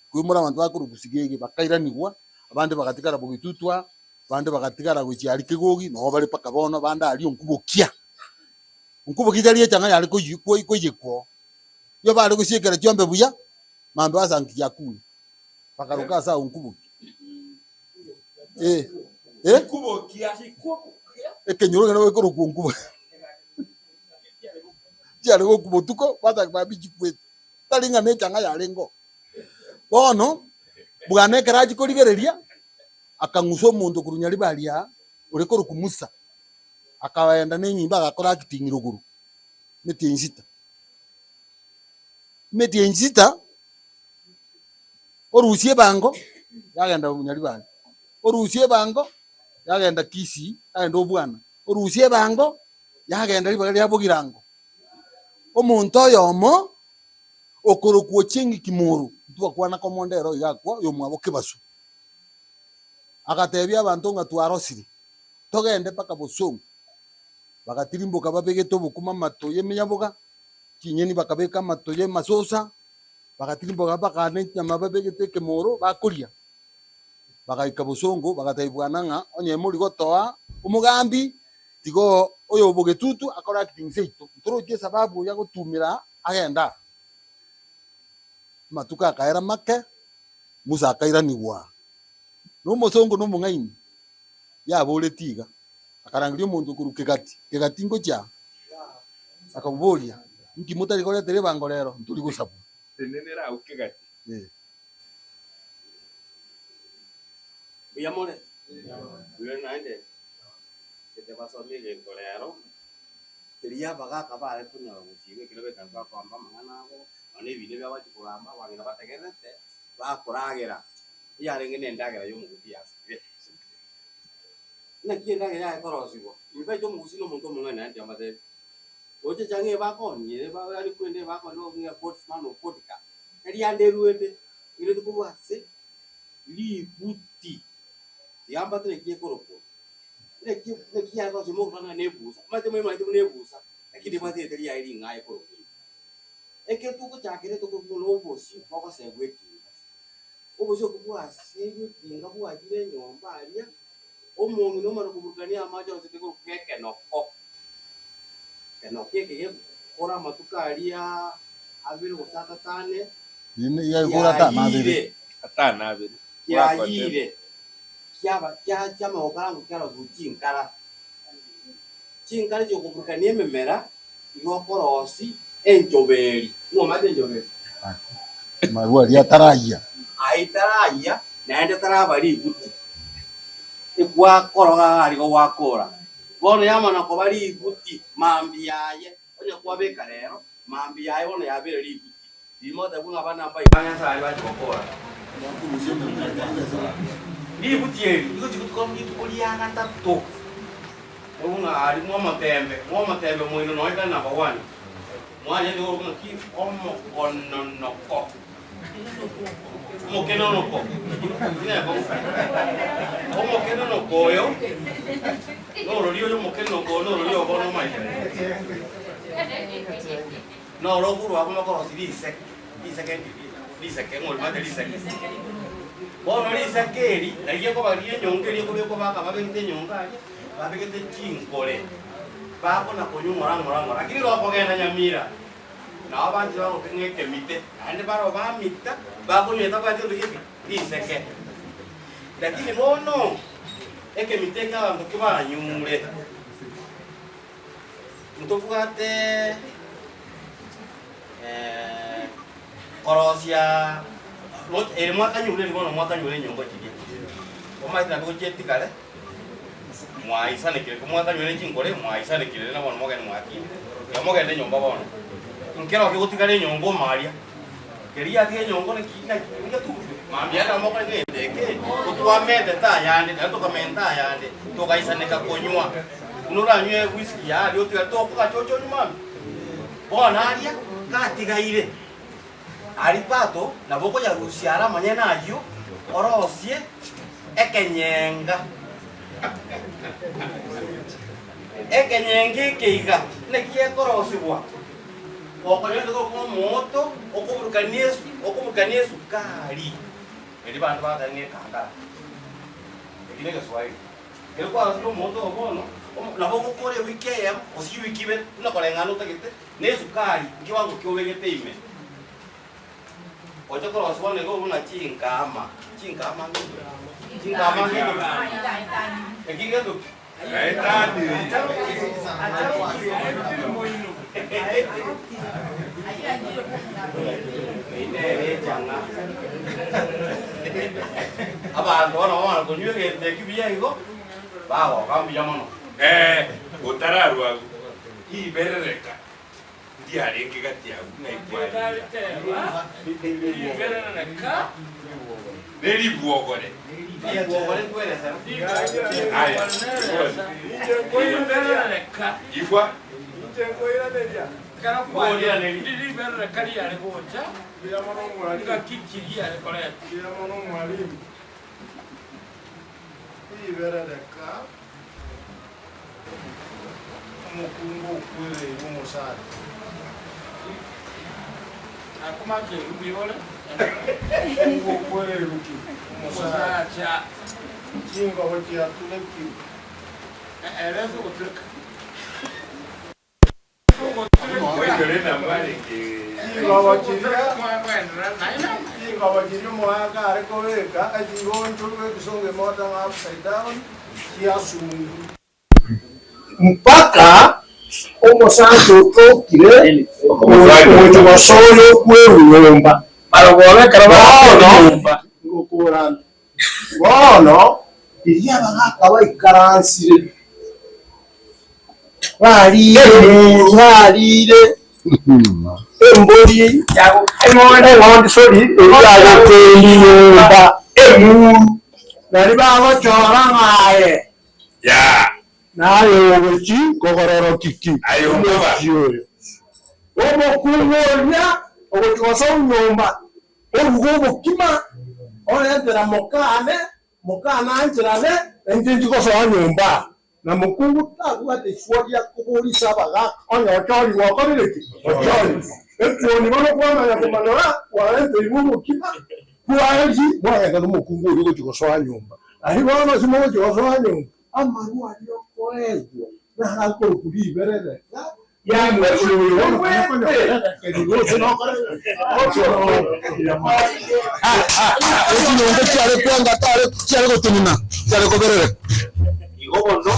koimora abanto bakorokwa sigege, bakairanigwa, abande bagatigara bogitutwa, abande bagatigara gochia aria kegogi, noo bare mpaka bono, abande aria onkubokia. Onkubokia tari echang'a yare koyi koi koiyekwa oo. Nigo bare gosiekera chiombe buya, mambia basangiria akure. Bakaroka ase agwo nkubokia. Eh, eh?
Nkubokia.
Ekenyoro ekio nabo gekorokwa nkubokia. Chiare gokwa botuko, basake babi chikwete. Tari ng'a nechang'a yarenge oo. Bono, bwana ekero achia korigereria, akang'usa omonto korwa Nyaribari aa, ore korokwa Musa, akaenda na enyimbo agakora acting rogoro, emetienyi sita. Emetienyi sita. Orusie ebango, yagenda Nyaribari, orusie ebango, yagenda Kisii, yagenda Obwana, orusie ebango, yagenda ribaga ria Bogirango. Omonto oyomo okorokwa Ochieng Kimuru, ntibakwana komonda ere oiga akwa, oyomwabo Kebaso, agatebia abanto ng'a twarosire, togende mpaka Bosongo. Bagatirimboka babegete obokima amato y'emenyaboga, chinyeni bakabeka amato y'emasosa, Bagatirimboka mpaka nechinyama babegete ekemoro bakoria. Bagaika bosongo, bagatebia bwana ng'a onye mori gotoa omogambi, tiga oyo obogetutu akore acting seito, ntoroche esababu oyo agotumera agende aa. Amatuko akaera make, Musa akairanigwa na omosongo na omong'aini, yaboretie iga, akarangeria omonto korwa kegati, kegati ngochia aa, akamoboria, Inki motari koretera ebango rero? Ntori gosabwa.
Tenenera agwo kegati.
Eh.
Mbuya more? Mbuya naende gete basomie egento rero, keria abagaka bare konyora gochigwa ekero baikaransa bakoamba amang'ana abo, nonya na ebina ebi bagochi kogamba abang'ina bategererete, bakoragera, eyarenge na endagera ya omogusii yasikire. Naki endagera yaye ekorosigwa? Infact omogusii na omonto omong'aini naende tiga mbatebi. Gocha chang'aa ebakoni ere yaani kwende ebakoni ng'a man of vodka, erianda eruete, erete korwa ase ributi, tiga mbate naki ekorokwa, naki naki yare korosia omogusii ng'a na ebusa, omanyete moimaete buna ebusa, lakini ebwate erieta riaye ring'ao ekorokwa igo. Ekero togochakera tokorwa na obosie bogosegwa etinga, obosie obwo bwaseirwe etinga bwachire enyomba aria, omong'ina omana koburukania amache onsi tekorokwa ekenoko. Kenoko eke gekora amatuko aria abere gose atato ane, kiayire,
Atano abere.
kiayire, kiaba kiachia amagokarango kiarosiwa chinkara. Chinkara chiokoburukania ememera igo okorosi enchoberi. Ng'o omanyete enchoberi?
Amarwa aria atarayia.
Ayio tarayia naende taraba riguti. Ekwakoroga iga aria gwakora. Bono yamana koba riguti mambia aye, onye kwabeka rero, mambia aye bono yabeire riguti. Riria mogotebiwa ng'a abana mbaito ba Nyasae aria bache gokora. Riguti eri rigochia gotuka rituko ria gatato. Oigwe ng'a aria mwomotembe, mwomotembe moino nonya tari number one. Mwanyenyete korokwa ng'a ki? Omokononoko. Omokenonoko. Omokenonoko oyo, norori oyo omokenonoko oyo norori obo bono omanyete. Noro okorwa abwo mokorosia riseke, riseke ndiri, riseke ng'o orimanyete riseke? Bono riseke eri nari ekoba riria enyongo eria ekobekwa baka babegete enyongo aria, babegete chinkore, bakona konywa ng'ora ng'ora ng'ora. Lakini gokogenda nyamira, nabo banchire bagoke ng'a ekemite, naende baroo bamita, bakonywa etabwati gento geke, riseke. Lakini bono, ekemite eke abanto kibanyure. Ntobwate korosia ere mwakanyure eri bono mwakanyure enyomba chiria, omanyete naende gochia etigare. Mwaisanekire, komwakanywa ne chinkore, mwaisanekire rende bono mogende mwakindire, tiga mogende nyomba bono. Nkero kegotigara enyongo omaria, keria giatiga enyongo naki naki ngetugutwe, mambia ekero mokore gento eke, gotwamentete ayande, naende tokamenta ayande, togaisaneka konywa. Buna oranywe whisky yaria otigare tokogacha oche onywe mambia. Bono aria gatigaire. Aria pato nabo okoyarusia are amanyene ayio, orosie ekenyenga. Ekenyenga eke iga naki gekorosigwa? Okonyora nigo omooto okoburukania esu okoburukania esukari, erio abanto bagoteba ng'a ekangara. Eki negeswahili. Ekero kwarosirie omooto oyo bono, nabo ogokora ewiki eyemo gose chiwiki ibere buna koreng'ana otagete. Na esukari nkewango kiobegete ime, oche korosia bono igo buna chinkama, chinkama chinkama eki ngento ki? Nere echang'a. Abanto bono bamana konywa egento eki buya igo, bagoka mbuya mono.
Eh, otararwa agwo. Riberereka ndiarenge gati agwo ng'a ikwarire. Ne ribwogore. Aya, igwa.
Riberereka. Omokungu okwereirwe omosacha. Omokungu okwereirwe ki? Omosacha. Chingobo chiaturekirwe. Chingobo chiria, chingobo chiria omoaka are kobeka, echigonchorwa ekesongo emota ng'a upside down, chiasungwa. Mpaka omosacha otokire ogochia gosoa oyo okwerwa nyomba. Bono ngokorana. Bono riria abagaaka baikaransire, bariire bariire embori, eng'ondi sorry, eria yagokendi nyomba, emuru, naria bagochora ng'a aye. Naye ogochia kogororokia ki omochie oyo? Omokungu oria ogochia gosoa nyomba, oruge obokima, orentera mokane, mokane ancherane, na inche nchie gosoa nyomba aa. Na mokungu tabwate ifua ria koborisa abagaaka, onye ochorigwe okorire ki? Ochorigwe. Etuoni bono kwamanya komanora, kwarenteirwe obokima, kwaeria, mwagenda nomokungu oria ogochia gosoa nyomba. Aye bono ase mogochia gosoa nyomba, amarwa aria okoegwa naro akorokwa riberereka ri'omochie oyo bono konya konyorerekerigwe gose
Echinyongo chiare kwanga tare chiare gotenena, chiare koberereka.
Igo bono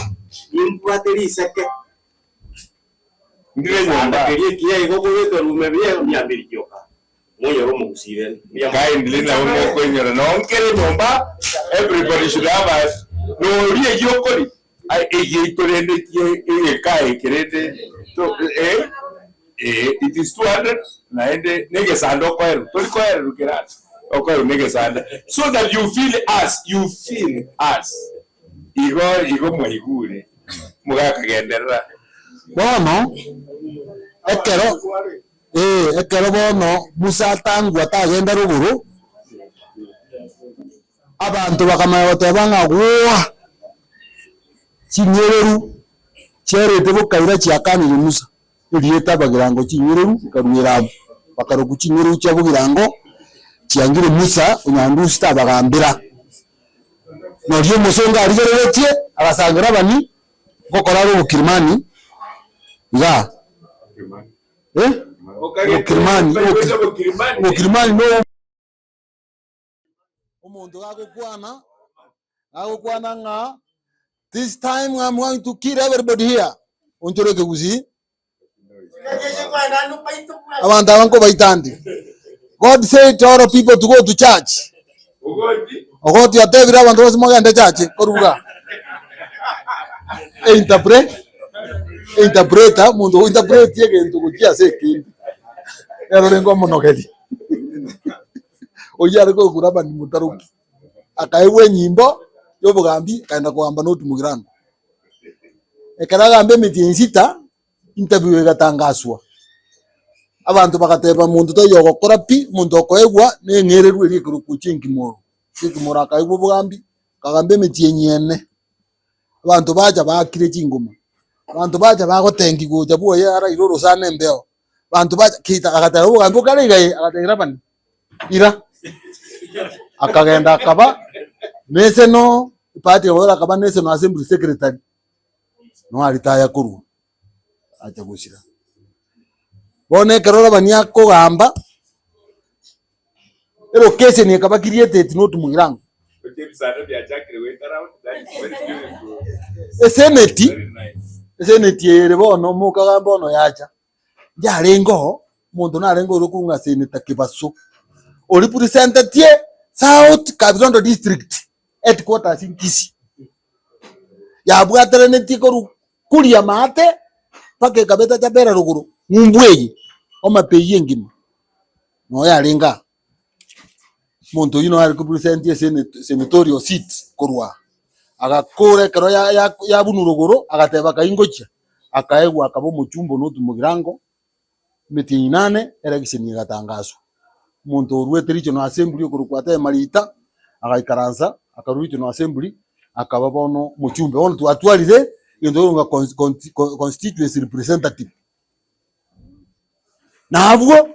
nimbwate riseke.
Ndire nyomba.
Egesanda keria ekiya igo kobeka rume buya mia mbiri chioka. Monyore omogusii rende. Mbuya mono.
Kindly nabo mokoinyora nonkere nyomba everybody should have a noria eyio okori ai egiaito rende ki egeka eke rende to eh eh it is 200 naende na egesanda okoerwa tori koererwa kerasi okoerwa na egesanda so that you feel us you feel us igo igo mwaigure mogakagenderera.
Bono ekero Ee, ekero bono Musa atangwa tagenda rogoro, abanto bakamanya goteba ng'a gwoa, ching'ereru chiarete bokaira chiakanire Musa, erieta Abagirango ching'ereru rikaruera abwo, bakarokwa ching'ereru chia Bogirango chiangire Musa onyandusi tabagambera. Noria omosongo arigereretie agasangera abani, ngokora are obokirimani igaa. Eh? Obokirimani, obokirimani no omonto gagokwana, gagokwana ng'a this time I'm going to kill everybody here, onchore ekegusii, abanto aba nkobaita nde. God said to all people to go to church. Ogoti atebire abanto bonsi mogende church, koruga. Einterpre Einterpreter, omonto ogointerpreti egento gochia ase ekende, nere orenge omonogeri. Oyio are korokwa Laban Mutaroki, akaegwa enyimbo ya obogambi, akaenda kogamba North Mugirango. Ekero agamba emetienyi sita, interview egatangaswa, abanto bagateba monto taiyo ogokora pi, omonto okoegwa na eng'ereru eria ekorokwa chinkimoro. Chinkimoro akaegwa obogambi, akagamba emetienyi ene. Abanto bacha baakire chingoma, abanto bacha bagotengi gocha bwoye araire orosana embeo, abanto bacha keita agateba obogambi bokare iga ee, agatebia Labani, ira. Akagenda akaba national party akaba national assembly secretary, no aritaya korwa. acha gosira. Bono ekero Labani akogamba, elocation ekaba created not Mugirango. Eseneti, eseneti eye ere bono omokagamba bono yacha, yarenge oo, omonto narenge ore korwa ng'a Senator Kebaso, orepresentetie South Kavirondo District headquarters in Kisii. Yabwateranetie korwa kuria maate mpaka ekaba etachabera rogoro ng'umbu eye, omap eyio engima noyo yarenge aa. Omonto oyio noyo are korepresent esenate senatorial seat korwa aa. Agakora ekero ya- ya- yabunwa rogoro agateba kai ngochia, akaegwa akaba omochumba one otumogirango. Emetienyi inane election egatangaswa, omonto oruete regional assembly okorokwa Ateba Marita agaikaransa akarwa regional assembly akaba bono omochumbe. Bono twatwarire egento gekorokwa cons- con- constituency representative. Na abwo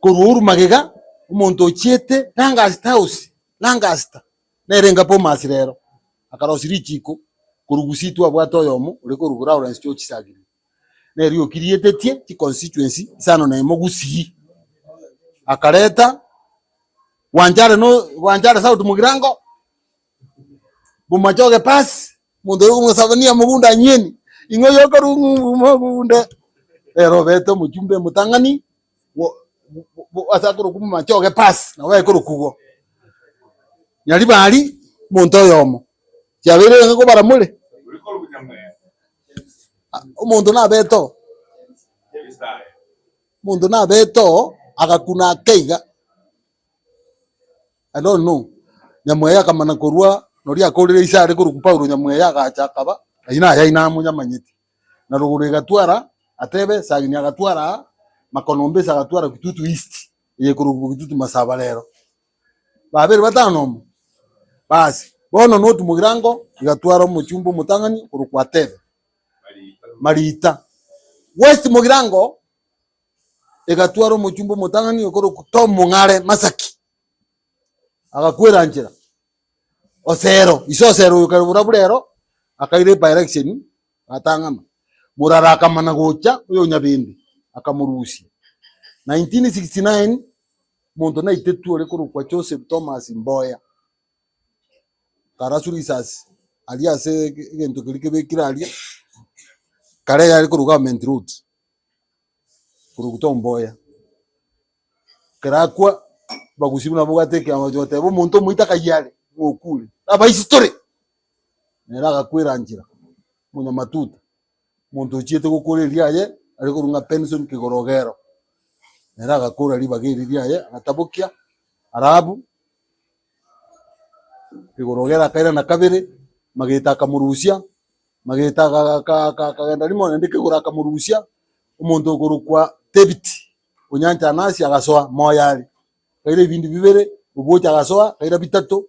korwa Uhuru magega omonto ochiete Lancaster House, Lancaster nere enga Bomas rero, akarosia richiko korwa Gusii twabwate oyomo ore korwa Lawrence George Sagini. Nere okirietetie chiconstituency isano na emo Gusii, akareta Wanjare no Wanjare South Mugirango, Bomachoge Pass, omonto oyo okomosabania Mogunda Anyeni, ing'o oyo okorwa ng'umbu Mogunde, nere obete omochumbe omotang'ani bo bo ase akorokwa Bomachoge Pass, nabo ekorokwa igo. Nyaribari, omonto oyomo, chiabeire ng'a kobaramore. Omonto nabete oo, omonto nabete oo agakuna ake iga, I don't know, Nyamweya akamana korwa noria akorire ise are korokwa Paulo Nyamweya agacha akaba, ayio naye aye namonyamanyeti. Na rogoro egatwara atebe, Sagini agatwara aa, Makono-o-Mbese agatwara Kitutu East, eye ekorokwa Kitutu Masaba rero. Babere batano omo. Basi, bono Noti Mogirango igatwara omochumba omotang'ani korokwa Atebe Marita. West Mogirango egatwara omochumba omotang'ani okorokwa Tom Mong'are Masaki. Agakwera nchera. Osero, ise Osero oyo kare borabu rero, akaira ebielection agatang'ana. Morara akamana gocha oyo Nyabende akamorusia. 1969 Omonto naitetwe ore korokwa Joseph Thomas Mboya, akaraswa risasi aria ase egento keria kebekire aria, kare yare korwa Government Road, korokwa Tom Mboya. Ekero akwa, abagusii buna babwate ekiama bagochia goteba omonto omoito akayia are, ng'a okure, abaisi tore, nere agakwera nchera, omonyamatuta. Omonto ochiete gokora erio aye, are korwa ng'a Benson Kigorogero, nere agakora ribaga eri riaye, agatabokia Arabu, Kigorogero akairana kabere, Mageta akamorusia, Mageta aka- aka- aka- akagenda rimo naende Kigoro akamorusia, omonto okorokwa David Onyancha Anasi agasoa moyo are, akaira ebindi bibere, Obocha agasoa akaira bitato,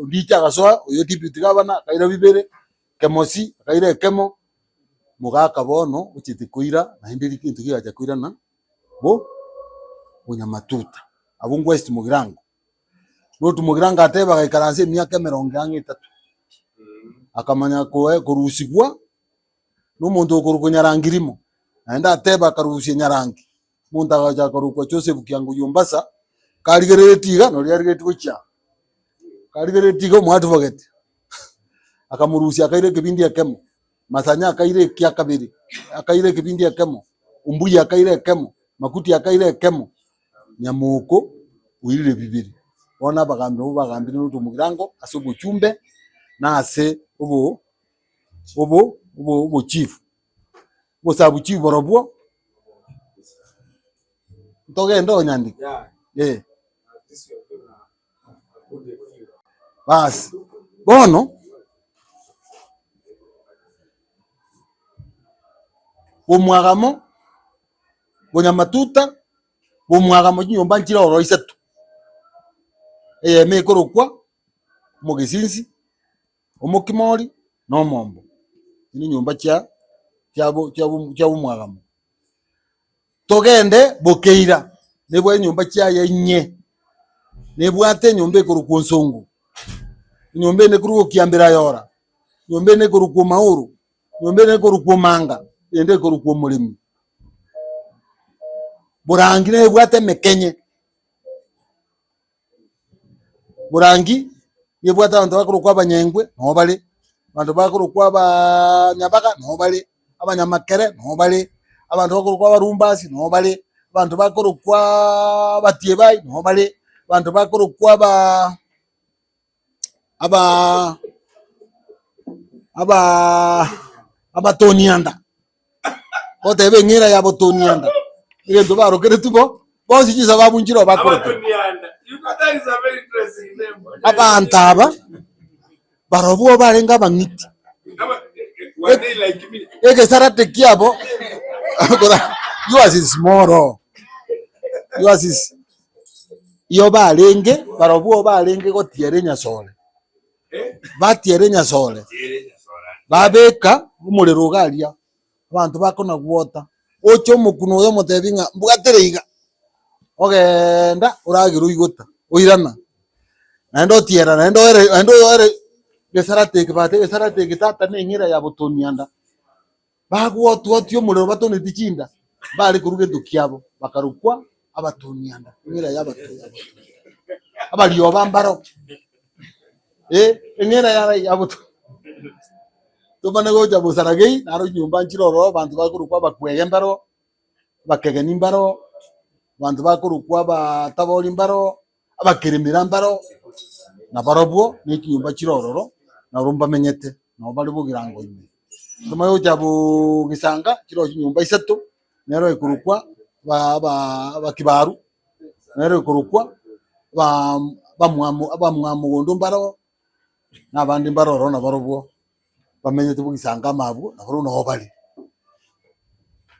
Ondicho agasoa oyo deputy governor akaira bibere, Kemosi akaira ekemo, mogaka bono ochete koira naende egento kiagacha koirana bo bonyamatuta. Abwo West Mugirango. North Mugirango ateba agaikaransa emiaka emerongo ang'e etato, akamanya koe korusigwa na omonto okorokwa Nyarangi rimo, naende ateba akarusia Nyarangi, omonto agacha akarokwa Joseph Kiangu Ombasa, karigereretie iga noria arigereretie gochia aa, karigereretie iga omoadvocate, akamorusia akaira ekebindi ekemo, Masanya akaira ekia kabere, akaira ekebindi ekemo, Ombuya akaira ekemo, Makuti akaira ekemo, Nyamoko oirire bibere. Bono abagambi nabwo bagambire Ruto Mugirango ase obochumbe. na ase obo obo obo obochifu. Obosabuchifu borobwo, ntogende onyandika eh. Baas, bono bomwagamo, bonyamatuta, bomwagamo chinyomba nchire ororo isato, eyemo ekorokwa omogesinsi, omokimori, na omombo. Echio nenyomba chia chiabo chiabo chiabomwagamo. Togende bokeira, nebwate enyomba chiaye inye, nebwate enyomba ekorokwa onsongo, enyomba ende ekorokwa kiambera yora, enyomba ende ekorokwa omauru, enyomba ende ekorokwa omanga, eyende ekorokwa omoremi. Borangi nebwate emekenye. Borangi, nebwate abanto bakorokwa abanyengwe noo bare, abanto bakorokwa abaaaa nyabaga noo bare, abanyamakere noo bare, abanto bakorokwa abarumbasi noo bare, abanto bakorokwaaa abatiebai noo bare, abanto bakorokwa abaa abaa abaa abatonianda, goteba eng'era ya botonianda, egento barokeretwe bo, bonsi chisababu nchire oo bakorokwa.
Abatonianda. You know that is a very interesting name.
Abanto aba, barobwo barenge abang'iti.
Aba- Were they like me?
Egesarate kiabo yours is small oh. Yours is Iyo barenge, barobwo barenge gotiera enyasore, batiera enyasore, babeka omorero iga aria, abanto bakona gwota, oche omokuna oyo omotebi ng'a mbwatere iga, ogenda oragere oigota, oirana, naende otiera naende oere naende oere gesarate eke bate egesarate eke tata na eng'ira ya botonianda. Bagwotwotia omorero batoneti chinda, mbare korwa gento kiabo, bakarokwa abatonianda, eng'era y'abatonianda. Abarioba mbaro, eh, eng'era yara yaboto tomane gocha bosaragei, naro chinyomba nchire ororo abanto bakorokwa abakwege mbaro, abakegeni mbaro, abanto bakorokwa abatabori mbaro, abakeremera mbaro, nabarobwo ne chinyomba chire ororo, naro mbamenyete, nabo bare bogirango ime. Tomanye gocha bogisanga chire oo chinyomba isato, nero ekorokwa ba aba abakibaru, nero ekorokwa ba abamwamu abamwamogondo mbaro, na abande mbare ororo nabarobwo bamenyete bogisanga amo abwo, nabarobwo noo bare.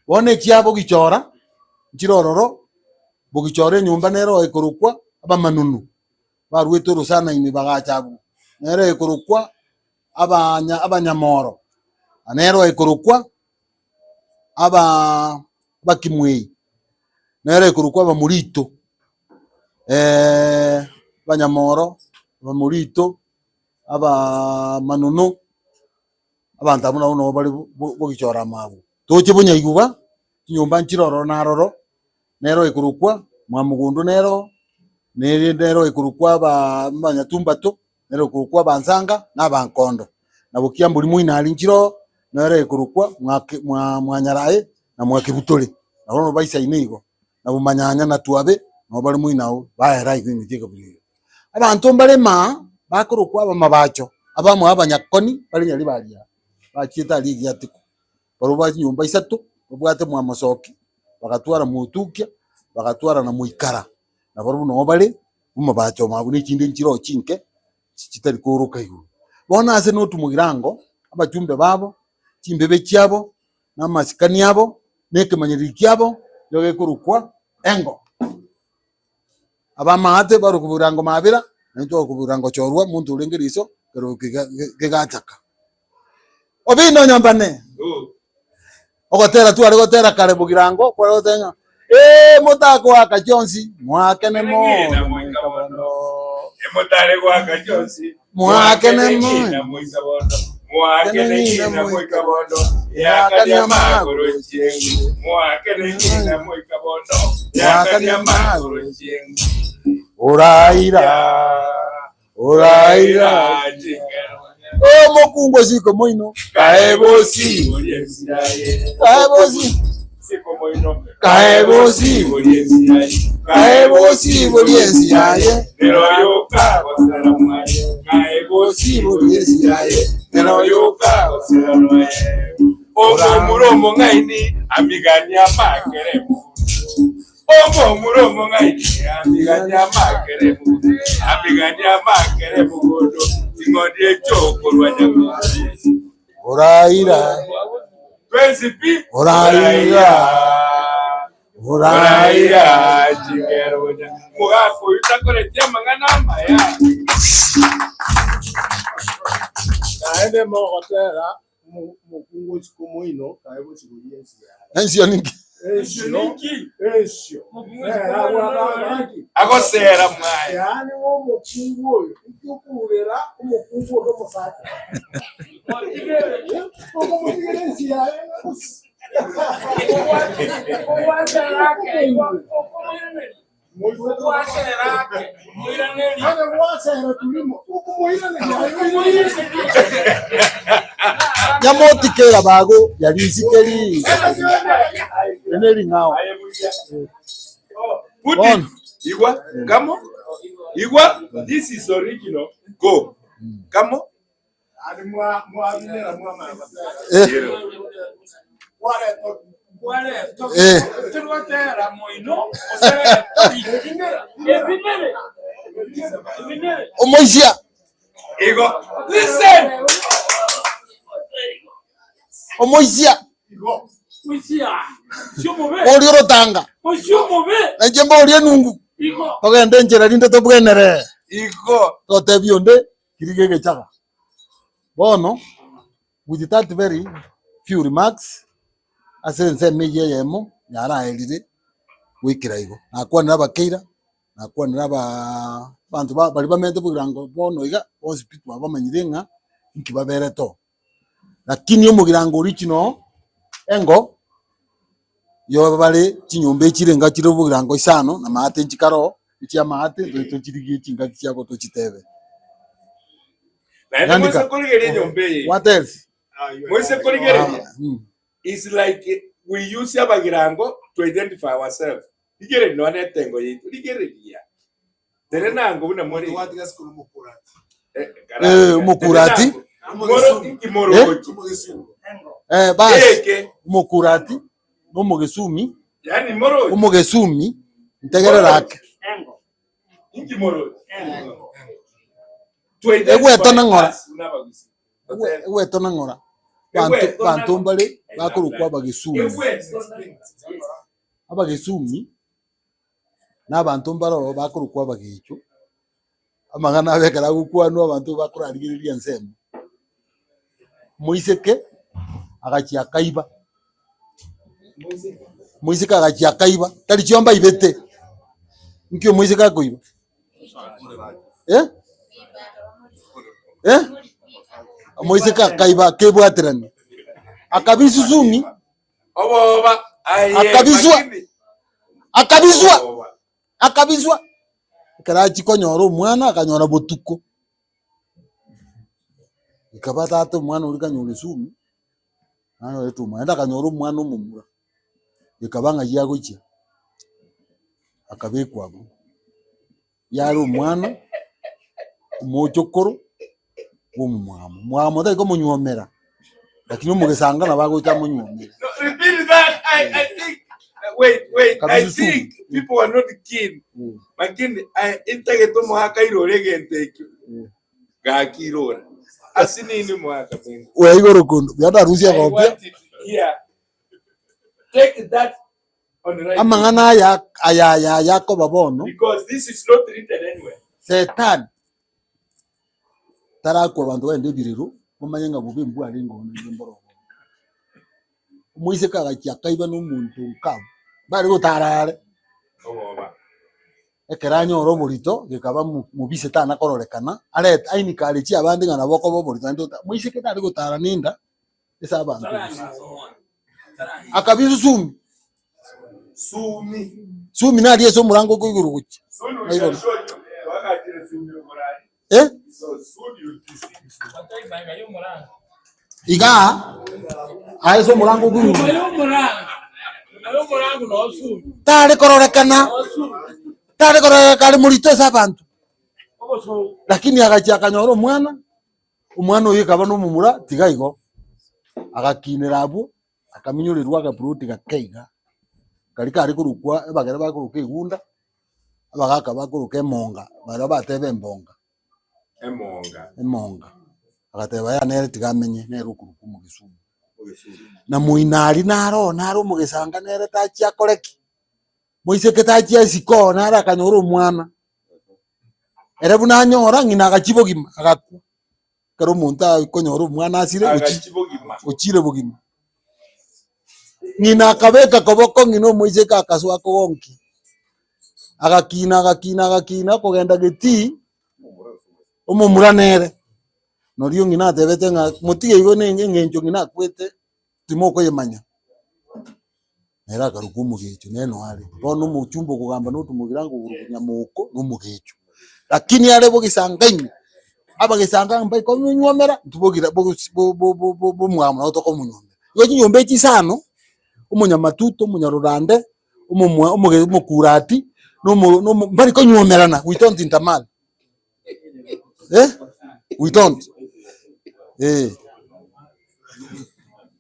Bono echiabo gichora, nchire ororo. Bogichora enyomba nero ekorokwa abamanunu, barwete orosana ime bagacha abwo, nero ekorokwa abanya abanyamoro, na nero ekorokwa abaa abakimwei, nero ekorokwa abamorito, abanyamoro, abamorito, abamanunu, abanto abwo nabo nabo bare bo bogichora amo abwo. Toche bonyaiguba, chinyomba nchire ororo na aroro, nero ekorokwa mwamogondo nero, na erinde nero ekorokwa abaa abanyatumbato, nero ekorokwa abansanga na abankondo. Na bokiambori moino aria nchire oo, nero ekorokwa mwake mwa mwanyarae na mwakebutore, nabo bono baisaine igo. Na bomanyanya na twabe, nabo bare moino abwo, baera igo emechie ekabira eyio. Abanto mbare maa, bakorokwa abamabacho, abamwabo abanyakoni bare nyaribari aa, bachiete aria egiatiko. Barabwo ba chinyomba isato, babwate mwamosoki, bagatwara motukia, bagatwara na moikara, na barabwo noo bare amabacho amo na echinde nchiroo chinke chitari kooroka igoro. Bono ase North Mugirango, abachumbe babo, chimbebe chiabo, na amasikani abo, na ekemanyererio kiabo, nigo gekorokwa engo. Abamaate barokwa bogirango mabera, na intwe twarokwa bogirango chorwa, monto orenge riso, ekero kegachaka. Obino nyambane, ogotera tware gotera kare bogirango, kware goteba ng'a ee motakoaka chionsi, moakene moyo moika bono.
Emotare goaka chionsi,
Moakene
ng'ina
moyo.
moika bono, moakene ng'ina moika bono, yakania magoro chieng'u, moakene ng'ina moika bono, yakania magoro chieng'u.
Oraira, oraira. Omokungu osiko moino, kae bosi, kae bosi, kae bosi, kae bosi bori ensi yaye.
Omomura omong'aini amiganie amakere Omomura omong'aini amiganie amakere Amiganie amakere mogondo Ching'ondi echio okorwa nyamori
Oraira.
Twensi pi
Oraira.
Oraira chingero Mogaka oyo takoreti amang'ana amaya.
Naende mogotera omokungu osike omoino kae gosiboria ensi yaye.
Ensio ninki?
Ensio, ensio, nere abwate amaki.
Agosera mwaye.
Yaani ng'a omokungu oyo, inki okourera omokungu onde omosacha? Okomotigera ensi yaye ng'a gose. Onye gwasera turimo, okomoiraneria
Nyamotikera bago yarisikeri ene ring'ao.
Put
Bono.
it. Igwa, kamo. Igwa, this is original. Go. Kamo.
Eh, eh. Omoisia
Igo. Listen.
omoisia oria orotanga nainche mborie enungu togende enchera rinde tobwenere
Igo.
totebie onde Kirigia egechaga. Bono, with that very few remarks, ase ensemo eyio eyemo yaraerire goikera igo. Nakwanire abakeira, nakwanire abaa abanto ba baria bamenyete bogirango bono iga, bonsi pi twabamanyire ng'a inki baberete oo. Lakini omogirango original engo, Yobe bare chinyomba echire enga chire obogirango isano, na maate nchikare oo, echi'amaate ntoi tochirigie chingaki chiabo tochitebe.
Naende
Andika.
moise korigereria enyomba eye.
What else?
Moise korigereria.
Ah, mm.
It's like we use abagirango to identify ourselves. Rigereria nonya na etengo yaito. Rigereria. Tere nango buna more. Eh,
Eh, omokurati.
Moro inki morochi.
Eh, bas,
Eke.
omokurati, na omogesumi,
Yani morochi.
omogesumi, ntegerera ake.
Inki morochi. To identify
Egwetona ng'ora.
us buna abagusii.
Egwe- Egwetona ng'ora. Banto,
Egwetona
banto mbare bakorokwa abagesumi.
Egwetona.
Abagesumi, na abanto mbaroro bakorokwa abagecho, amang'ana abo ekero agokwanwa abanto bakorarigereria ensemo. Moiseke agachia akaiba, moiseke agachia akaiba, tari chiombe aibete, nki omoiseke akoiba? Eh? Eh? Omoiseke akaiba akebwaterania, akabisusumia.
Oboba aye
Akabiswa.
makini.
Akabiswa,
Oboba.
akabiswa. Ekero achia konyora omwana akanyora botuko. Ekaba tata omwana oria kanyora esumi, nanyorete omwana, naende akanyora omwana omomura, ekaba ng'ai agochia, akabekwa abwo. Yare omwana omochokoro bwa omomwamo. Omwamo tari komonywomera, lakini omogesanga nabo agocha amonywomere.
No, repeat that. I, I think. Wait, wait. I
Kabisa
think people are not keen. Lakini I intagete omoaka irore egento ekio. Gaki irora. Ase nini omoaka mengo.
Oya igoro kondo, buya ndarusia
I
gopia.
want it here. Take that on right.
Amang'ana aya aya aya aya akoba bono,
Because this is not written anywhere.
Setani tarakwa abanto bagende ebirero, bamanye ng'a bobe mbwarenge oo naende mboro obo. Omoiseke agachia akaiba na omonto nka abwo, mbare gotara are.
Oboba.
Ekero anyora oborito, gekaba mo- mobise tana kororekana, arete ainika arechi abande ng'a nabo okoba oborito naende ota moiseke tare gotara na enda ase abanto gose. Akabisusumia.
Sumi.
Sumi naria ase omorango okoigorwa gochia.
Soon we
Naigoro.
shall show you. Wakatire sumi oborari.
Eh?
So soon you'll be seeing sumi.
Igaa aye ase omorango okoigorwa. Tare kororekana, tare kororekana kare morito ase abanto. Lakini agachia akanyora omwana, omwana oyio ekaba na omomura tiga igo, agakinera abwo, akaminyorerwa agaploti gake iga, karia kare korokwa ebagere bakoroka egunda, abagaka bakoroka emonga, baria bateba embonga.
Emonga.
Emonga. Agateba yaya nere tiga amenye, nere okorokwa omogesumu. Na moino aria naro nare omogesanga nere tachia akore ki? Moiseke tachia isiko oo nare akanyora omwana. Ere buna anyora ng'ina agachia bogima agakwa. Ekero omonto akonyora omwana asire ochi
Agachia bogima.
ochire bogima. Ng'ina akabeka koboko ng'ina omoiseke akasoa kogonkia. Agakina agakina agakina okogenda getii, omomura nere. Norio ng'ina atebete ng'a motige igo ne eng'encho ng'ina akwete timokoyemanya. Nere akarokwa omogecho nere noyo are. Bono omochumba okogamba na otomogira ng'a okorokwa nyamoko na omogecho. Lakini are bogisanga ime, abagisanga mbaike komonyuomera, intwe bogira bogosi bo- bo- bo- bo- bomwamo nabo tokomonyuomera. Igo chinyomba echi isano, omonyamatuto, omonyarurande, omomwa omoge omokurati, na omo na omo mbari konyuomerana, we don't intermarry eh, we don't eh.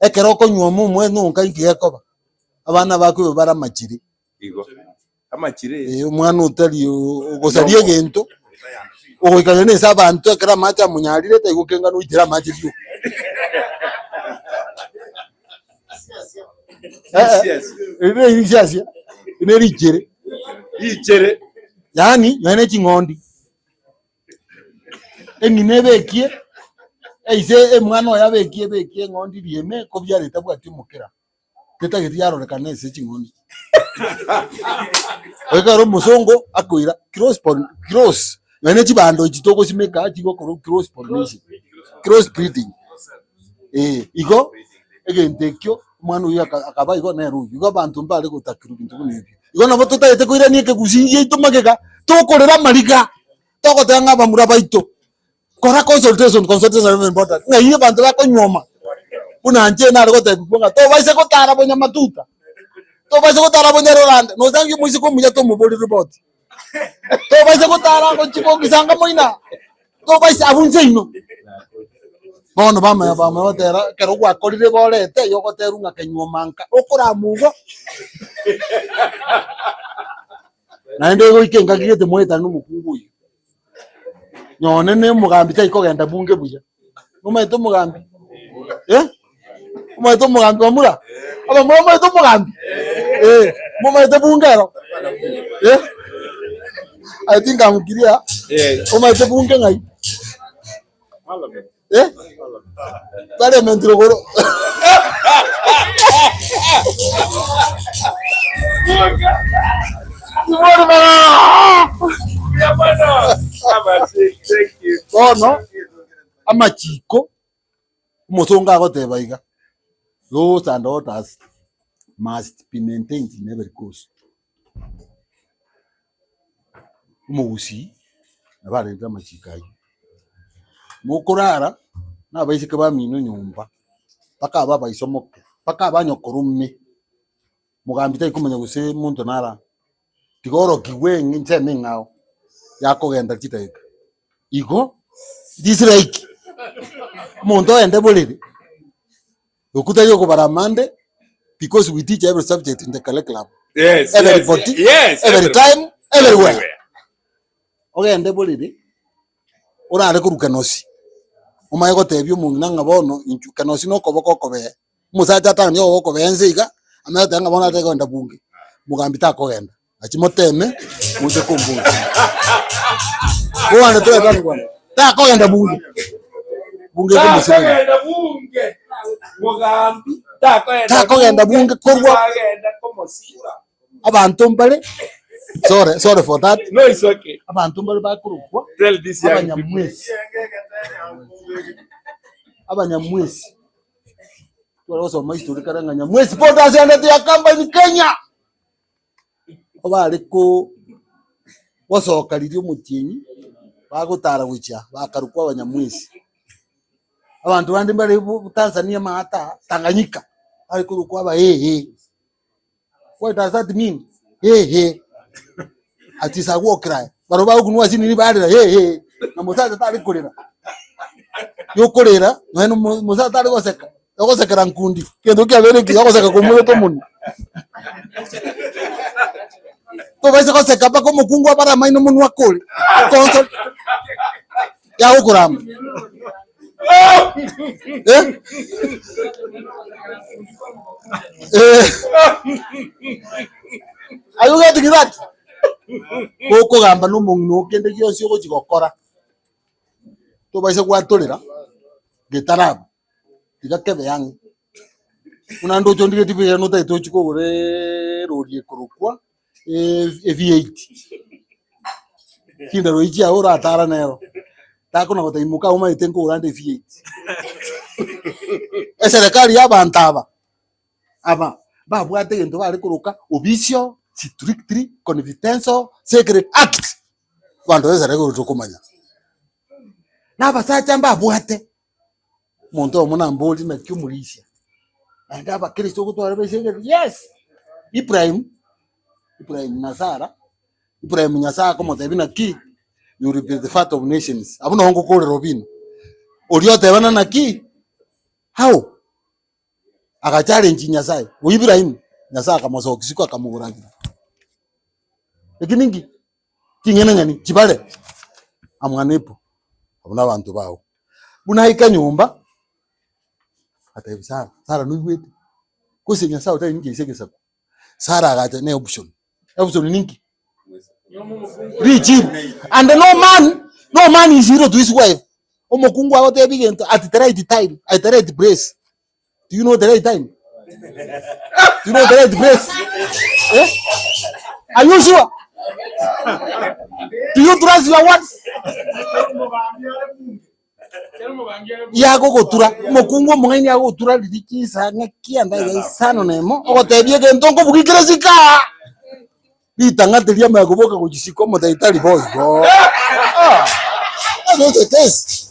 Ekero okonyuoma omwene onka inki gekoba? Abana bako igo bare amachiri.
Igo. Amachiri.
Eh, omwana otari o- ogosaria egento, ogoikara nese abanto ekero amache amonyarire taigokenga noitere amache rioka. Eh, eh, eri risiasia, eri richere.
Richere.
Yaani nonya ne ching'ondi, eng'ina ebekie, eise omwana oye abekie ebekie eng'ondi rieme kobiara etabwati omokera, tetageti yarorekana ase ching'ondi. Ekero omosongo akoira cross pol- cross, nonya ne chibando echi togosimeka chigokorwa cross pollination, cross breeding, eh, igo egento ekio omwana oyio aka- akaba igo nere oyio. Igo abanto mbare gotakirwa ebinto buna ebio. Igo nabo totagete koirania ekegusii giaito magega, tokorera amariga, togoteba ng'a abamura baito, kora consultation, consultation is very important, ng'ai abanto bakonyuoma, buna inche nare gotebigwa ng'a tobaisa gotara bonyamatuta, tobaisa gotara bonyarorande, nosange omoiseke omuya tomobori riboti, tobaisa gotara gochia gogisanga moina, tobaisa abwo inse inwe. Bono bamanya bamanya gotera ekero gwakorire borete igo ogoterwa ng'a kenyuoma nka okorama igo. Naende goika engaki gete moetane na omokungu oyio. Nonye na omogambi tari kogenda bunge buya, nomanyete omogambi eh? Omanyete omogambi bamura? Abamura omanyete omogambi? Eh, momanyete bunge ero? Eh? I think I'm clear. Omanyete bunge ng'ai? Eh? Parliament rogoro. Bono amachiko omosongo agoteba iga, laws and orders must be maintained in every course. Omogusii nabo arente amachiko ayio, mokorara na abaiseke bamino nyomba, mpaka abe abaisomoke, mpaka abanyokorome, mogambi tari komanya gose monto nare aa, tiga orokigwe eng'e ensemo eng'ao yakogenda chidakika. Igo, it is like omonto ogende borere. Okwo tari okobara amande because we teach every subject in the curriculum.
Yes,
Everybody,
yes, yes,
every time, everywhere.
everywhere.
Ogende borere, orare korwa kenosi, omanye gotebia omong'ina ng'a bono inchu kenosi na okoboko okobee, omosacha atang'ani okoboko okobee nse iga, amanye goteba ng'a bono atari kogenda bunge, mogambi takogenda. Nachi moteme moche komboria. Bwana toetane bwana. Takogenda bunge. Bunge komosirani.
Takogenda bunge mogambi takogenda
Takogenda bunge korwa
agenda komosira.
abanto mbare sorry sorry for that
No it's okay.
abanto mbare bakorokwa
Tell this young people.
abanyamwesi abanyamwesi tware gosoma history kare ng'a nyamwesi boda ase endete ya kamba in Kenya Obare ko gosoka riria omotienyi, bagotara gochia bakarokwa abanyamwesi. Abanto bande mbare bo Tanzania maata Tanganyika, bare korokwa abahehe. What does that mean? Hehe. Ati is a war cry. Barobwo bagokunwa ase nini barera he he, na mosacha tari korera. Yokorera nonya na omo mosacha tari goseka, ogosekera nkundi, egento kiabeire ekiya ogoseka komoirete omonwe. Tobaisa goseka mpaka omokungu abare amaino omonwe akore, konso yagokorama eh? Eh. Are you getting that? Gokogamba na omong'ina oo kende gionsi ogochi gokora, tobaisa gwatorera getaraba, tiga kebe ang'e. Buna ndoche ondigetie buya notagete ochie kogora erori ekorokwa V8, chindaro echi chiago oratara nero, takona gotebia moka omanyete nkogora ande V8. Eserekari ya abanto aba, aba mbabwate egento bare koroka Official Strictly Confidential Secret Act, abanto ba eserekari tokomanya. Na abasacha mbabwate. Omonto oyomo namborie naki omorisia, naende abakristo ogotwara besa egento, yes! Ibrahim, Ibrahim na Sarah, Ibrahim Nyasaye akomotebia naki, you will be the father of nations, abwo nabo ngokorera obino. Oria otebana naki, how? Agachallenge Nyasaye, o Ibrahim, Nyasaye akamosokia isiko akamoboragia. Eki ninki? Ching'enang'eni chibare amwana epo, abwo nabanto bao. Buna aika nyomba, agatebia Sara, Sara noigwete? Gose Nyasaye otari ninki ase egesaku? Sara agacha ne option, option ninki? Richibu. And no man, no man is hero to his wife. Omokungu agotebia egento at the right time, at the right place. Do you know the right time? Do you know the right place? Eh? Are you sure? Do you trust your words? Yagogotura omokungu omong'aini agogotura riria chinsa ng'a kianda iga isano na emo ogotebia egento nkobugia kere sika ritang'ate riamanya koboka gochia isiko omotebia tari boigo Ah, that's not the case.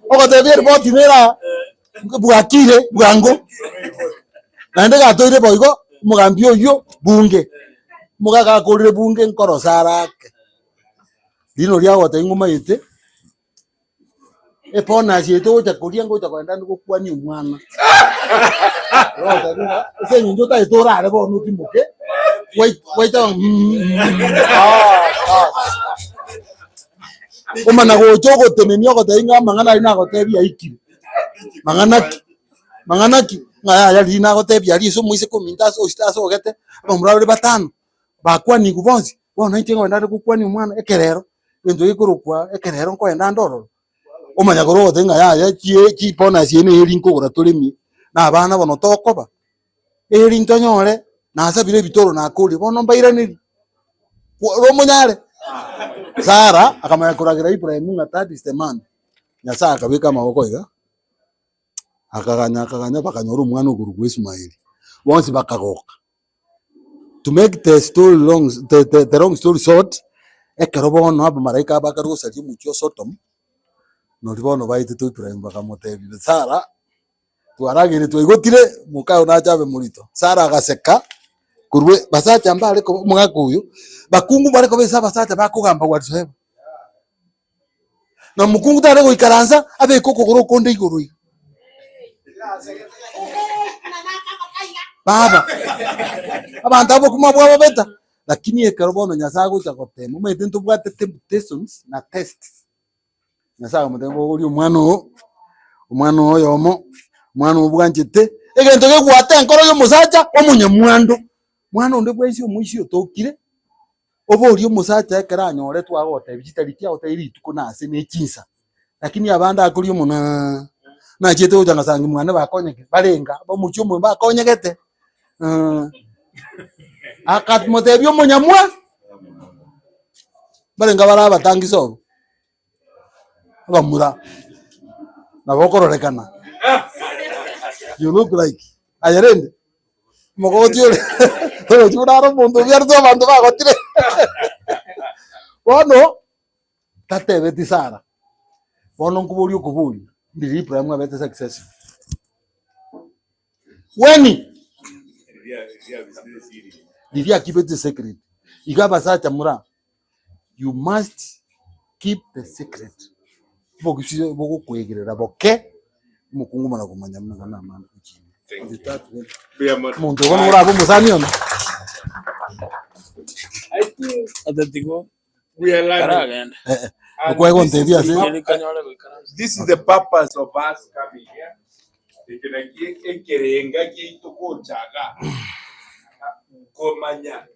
Ogotebia eripoti nera bwakire bwango naende gatoire boigo omogambi oyio bunge omogaka akorire bunge nkorosa arake rino riagotebia ng'a omanyete Ebonus eye togocha koria ngocha kogenda ande gokwania omwana. Ogoteba ng'a ase eng'encho otagete orare bono otimoke, gwai- gwaitaba ng'a ah, ah. Omana gocha ogotenenia ogotebi ng'a amang'ana aria nagotebia aikire, mang'ana ki? Mang'ana ki? Ng'a yaya riria nagotebia aria ase omoiseke ominto ase osito asogete, abamura bare batano, bakwanigwe bonsi, bono inche nkogenda ande gokwania omwana ekerero. Egento gekorokwa ekerero nkoenda ande ororo, omanya korwa ogoteba ng'a yaya chie chibonus eye neye rinkogora toremie, na abana bono tokoba, eri ntonyore, nasabire ebitoro nakoria bono mbairaneri, ore omonyare? Sarah akamanya koragera Ibrahim ng'a that is the man, Nyasaye akabeka amaboko iga, akaganya akaganya bakanyora omwana okorokwa Ismaeli, bonsi bakagoka. To make the story long the the the long story short, ekero bono abamalaika aba bakarwa gosaria omochie o Sodom, nori bono baetete Ibrahim bakamotebia, Sarah, twarageire twaigotire, mokao nache abe morito. Sarah agaseka, korwa basacha mbare koba omogaka oyo, bakungu mbare koba ase abasacha bakogamba whatsoever. Na omokungu tare goikaransa abeke okogoro okonde igoro iga. Baba, abanto abo obokima bwabo beta, lakini ekero bono Nyasaye agocha gotema, omanyete ntobwate temptations na tests. Nyasaye akamotebia bogoria omwana oo, omwana oo oyomo, omwana oo bwanchete, egento gegwate enkoro ya omosacha omonyamwando, mwana onde bwensi omoisia otokire. Oborie omosacha ekero anyoretwe agotebia chitariki agotebie rituko na ase ne chinsa, lakini abande akoria omonaa nachiete gocha ng'a sangi mwane bakonyeke barenga omochie omoyo bakonyegete akamotebia omonyamwa barenge bare abatangi sobo, abamura nabo okororekana you look like aye rende. Omogoti ore torochi buna are omonto obiarete abanto bagotire. Bono, tatebeti Sara, bono nkoboria okoboria, ndiri Ibrahim abete successful? When? Riria akibete secret. Iga abasacha mura, you must keep the secret. Obogisi bogokoegerera boke, omokungu omana komanya buna gana amana gochia ime.
Thank you. Mbuya mono.
Omonto ogo norabe omosani one.
I think
Atatigo
we are learning.
karagenda.
Eh, eh.
And
Okwaye
this is
gontebia
the
ase
purpose.
Kanyore goikaransa.
This is the purpose of us coming here. Eke naki ekerenga giaito gochaga komanya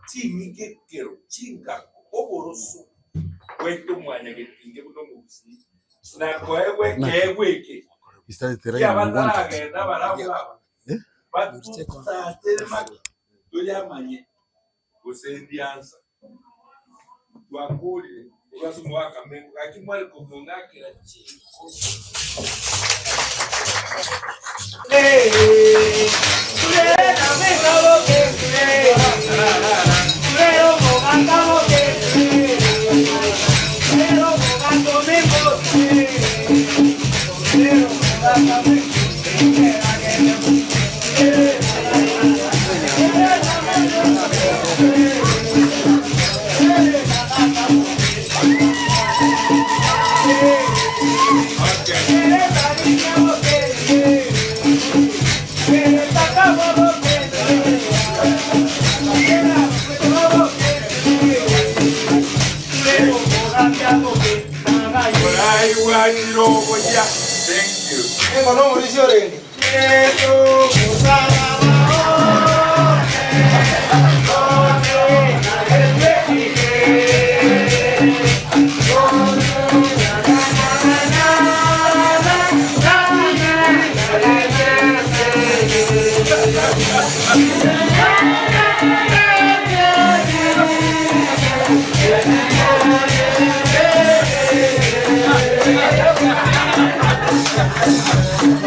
ching'igekero chingako oboroso bwaito mwanyagetinge buna omogusii na koegwa ekeegwa eke kiabataragenda barabwo aba batutatere make toyamanye gose ndiansa twakorire korwa ase omogaka Mengo gaki mware komong'akera chinko. Thank you.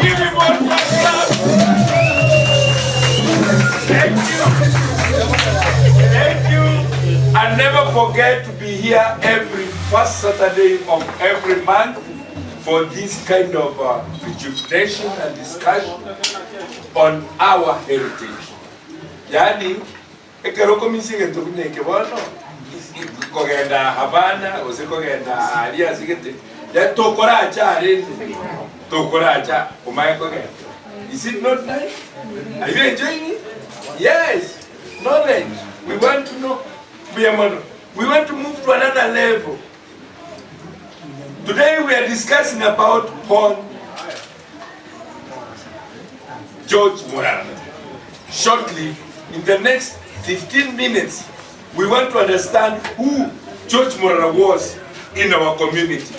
Give him one more clap. Thank you. Thank you. And never forget to be here every first Saturday of every month for this kind of rejuvenation and discussion on our heritage. Yaani ekero okomisia egento buna eke bono, kogenda Havana gose kogenda aria ase gete, yaani tokoracha arende, tokoracha omanye kogenda. Is it not nice? Are you enjoying it? Yes, knowledge. We want to know. Mbuya mono. We want to move to another level. Today we are discussing about Hon. George Morara. Shortly, in the next 15 minutes, we want to understand who George Morara was in our community.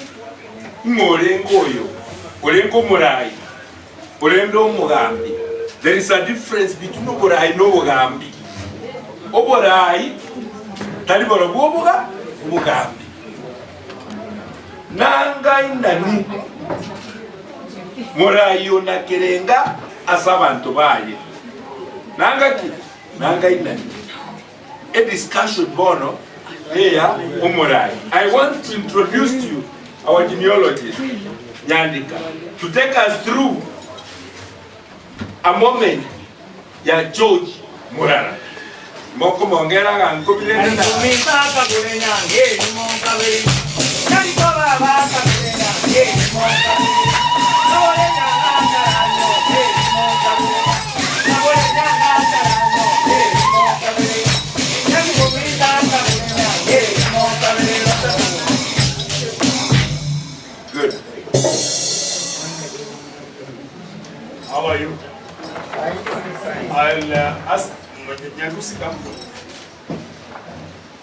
Ng'o orenge oyo? Orenge omorai? Orende omogambi? There is a difference between oborai na obogambi. Oborai tari borobwo oboga obogambi. Nangainani morai ona kerenga ase abanto baye. Nanga ki? Nangainani. A discussion bono neya omorai. I want to introduce to you our genealogist, Nyandika, to take us through a moment ya George Morara. Mokomongera aganko birende na. Good.
How are you? I'll ask Nyagusi come.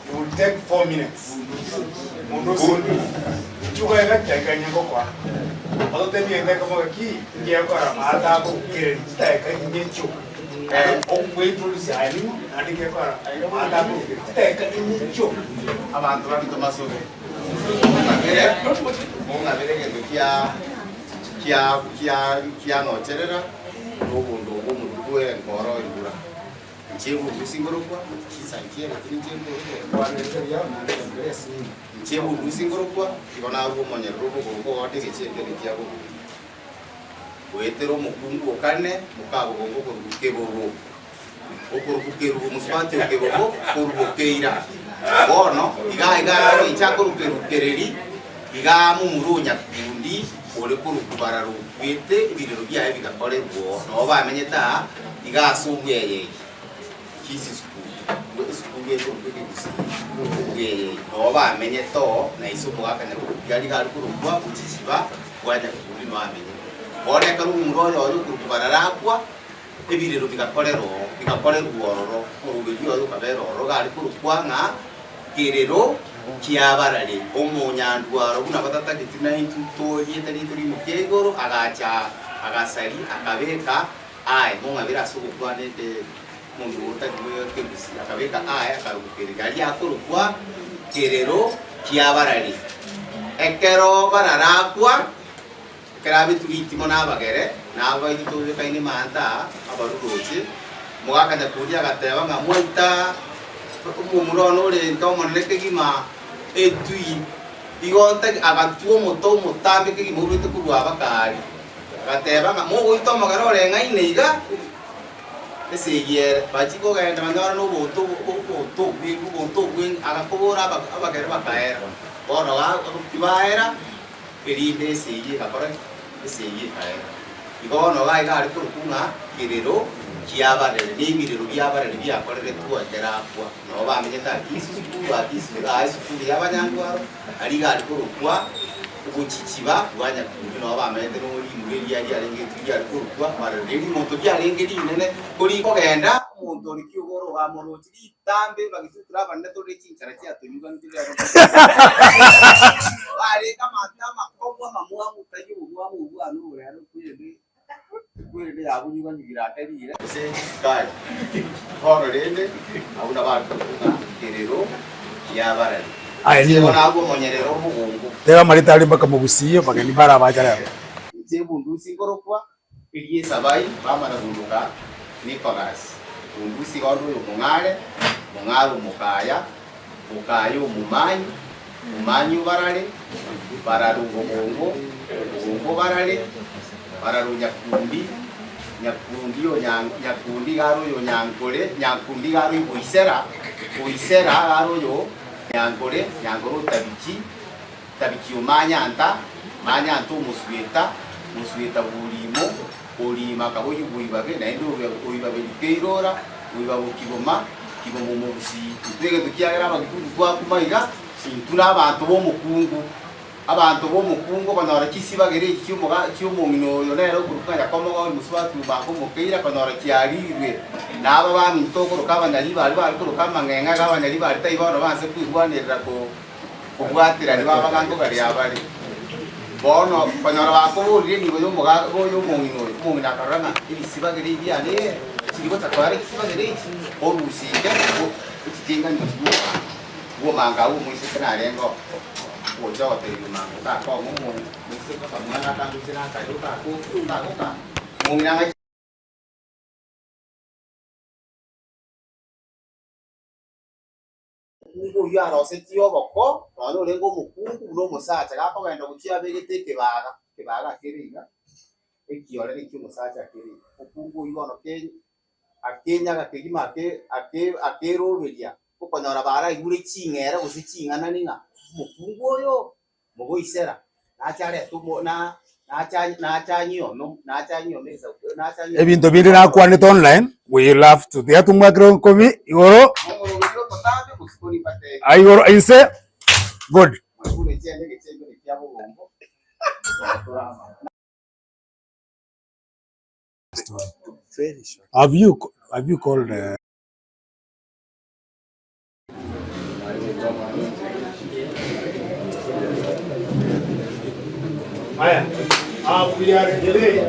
You will take 4 minutes. Mundusi. Chuka ega chaika nyako kwa. Ototebi ende como ki ngia kwa mata ko kire chitaika nyecho. Okwe introduce ani andike kwa mata ko kire chitaika nyecho.
Abanto baminto masobe. Mong'abere egento kia kia kia kianocherera nobondo obwo omotu bwe enkoro embura. Inche ebundusi nkorokwa chinsa nchiegete ninche Inche ebundusi nkorokwa igo narwa omonyerere obogongo ogote egechembene kia bobuya. Goetera omokungu o kane, mokabogongo okorokwa kebogo. Okorokwa Kerubo mosubati o Kebobo korwa Bokeira. Bono iga iga inche akorokwa Kerukereri, iga momura o Nyakundi ore korokwa Bararo okwete ebirero biaye bigakorerwa oo. Nabo bamenyete aa iga ase obweyei. Kisii School, esukuru ekorokwa Ekegusii, obweyei. Nabo bamenyete oo na ise omogaka Nyakundi aria iga are korokwa Bochichiba bwa Nyakundi noo amenyete. Bono ekero omomura oyoyo okorokwa Bararo akwa, Ebirero bigakorerwa oo, bigakorerwa ororo, omoroberi oye okabera ororo, gare korokwa ng'a Kerero kiabarare. Omonyandwaro buna batatageti naintwe toriete rito rimokia igoro, agacha agasaria, akabeka aye, mong'abere ase ogokwana eke omonto otari bw'ekegusi, akabeka aye akarokwa Kerero, aria akorokwa Kerero kiabarare. Ekero bararakwa. Ekero abetwe ritimo nabagere, na abaito tobekaine emanta aa, abaruroche, omogaka Nyakundi agateba ng'a mwaita omomura one orenge omonene kegima etui, igo ntari agatwa omote omotambe kegima orwete korwa abakari, agateba ng'a mogoita omogere oreng'aine iga, esegi ere, bachia kogenda banyore na oboto oboto obweng'e oboto obweng'e, agakobora abagere bakaera, bono tibaera. Erinde esegi egakora ki? Esegi ekaera. Igo bono iga iga are korokwa ng'a kerero kiabarere, na ebirero biabarere biakoreretwe ekero akwa. Nabo bamenyete Akisi sukuru, Akisi aa esukuru y'abanyangwaro, aria iga are korokwa obochichiba bwa Nyakundi, nabo bamenyete na orimura eria riarenge etui riare korokwa barere. Rimoto riarenge rinene, korikogenda omonto ore kiogoro ogamorochi Ritambe bagisutura abanene tore chinchara chiatonyuganete rero. Barenge amanto amakong'u amamwamu tari obomwamu obwo bwane obo rero kwerende kwerende yabunyuganyugire ake rire. Gose chisukari. Bono rende abwo nabo bare korokwa ng'a kerero kiabarari.
Aye
Inche
nigo.
bono agwo omonyerere omogongo.
Teba amareta aria mpaka mogusie abageni bare abacha rero.
Inche ebundusi nkorokwa Erio Esabai bamana gunduka Nikolasi, bundusi onde oyo omong'are, mong'are omokaya, mokaya omomanyi, momanyi obarare, barare obogongo, obogongo obarare, barare onyakundi, nyakundi onya nyakundi iga are oyo onyankore, nyakundi iga are oyo oisera, oisera iga are oyo nyankore, nyankore otabichi. Tabiki omanyanta, manyanta omosweta, mosweta bw'orimo, orimo akaba oyio bw'oibabe, naende oibabe rikeirora, oibabe okiboma, kiboma omogusii. Intwe egento kiagera abagikuyu twakuma iga, intwe nabanto b'omokungu, abanto b'omokungu okonyora chisibagera echi chiomoga chiomong'ina oyo nere okorokwa ng'a Nyakomogo ori mosubati omanga omokeira konyora chiarirwe na aba baminto tokoroka abanyaribari bare koroka amang'eng'e iga abanyaribari tai bono banse kwirwanerera ko. Kobwaterania babaganto baria abare. Bono konyora bakoborire enibo y'omogaka oyo omong'ina oyo, omong'ina akarora ng'a ebisibagera ebi biane chiri gocha koera chisibagera echi, orusia inke ochichengani gochia bwomanga, bwomanga agwo omoiseke narenge oo, ogocha ogotebia omanga otakong'a omoiseke okamwana akangoche nakare otako otagoka, omong'ina ng'aki. Omokungu oyio arosetie oboko, nonya orenge omokungu buna omosacha, gakogenda gochia abegete ekebaga, ekebaga kere iga, ekiore nekio omosacha kere iga. Omokungu oyio bono ke akenyaga kegima ake ake akeroberia, okonyora baraigure ching'era gose ching'anani ng'a omokungu oyo mogoisera, nache arete omo na nache nache anyiome nache anyiome egesaku nache anyiome
Ebinto binde nakwanete online, we love to tiga tomwakere onkobi igoro
Nomoroberi omotambe bosiko nimbatebie.
ah, igoro inse good.
Mwaigure echembe egechembe nekia borongo, torama.
Have you have you called uh, Aya, we are today.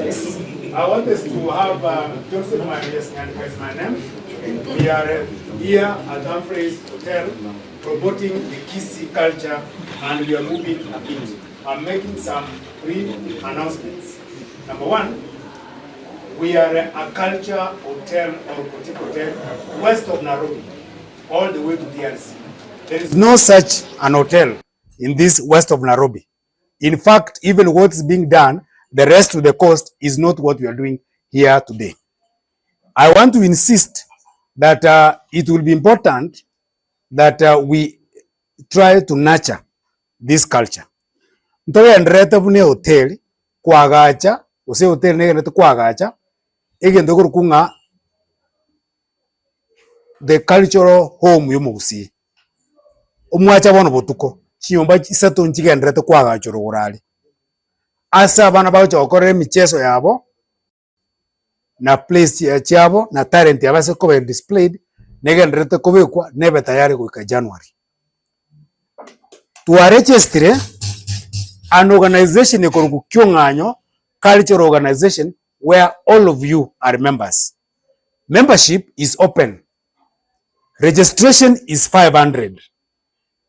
I want us to have Joseph Marius Nyandika is my name. We are here at Humphreys Hotel promoting the Kisii culture and we are moving a bit. I'm making some brief announcements. Number one, we are a culture hotel or boutique hotel west of Nairobi, all the way to DRC. There is no such an hotel in this west of Nairobi. In fact, even what's being done, the rest of the coast is not what we are doing here today. I want to insist that it will be important that we try to nurture this culture. Ntogendererete buna ehoteli koagacha gose ehoteli negendererete koagacha egento ekorokwa ng'a the cultural home ya omogusii. Omwacha bono botuko, chinyomba chisato nchigendererete koagachwa rogoro aria, ase abana bagocha gokorera emicheso yabo. na place chiabo na talent yabo ase koba displayed negendererete kobekwa nebe tayari goika January. Twaregistire an organization ekorokwa Kiong'anyo Cultural Organization where all of you are members. Membership is open, registration is 500,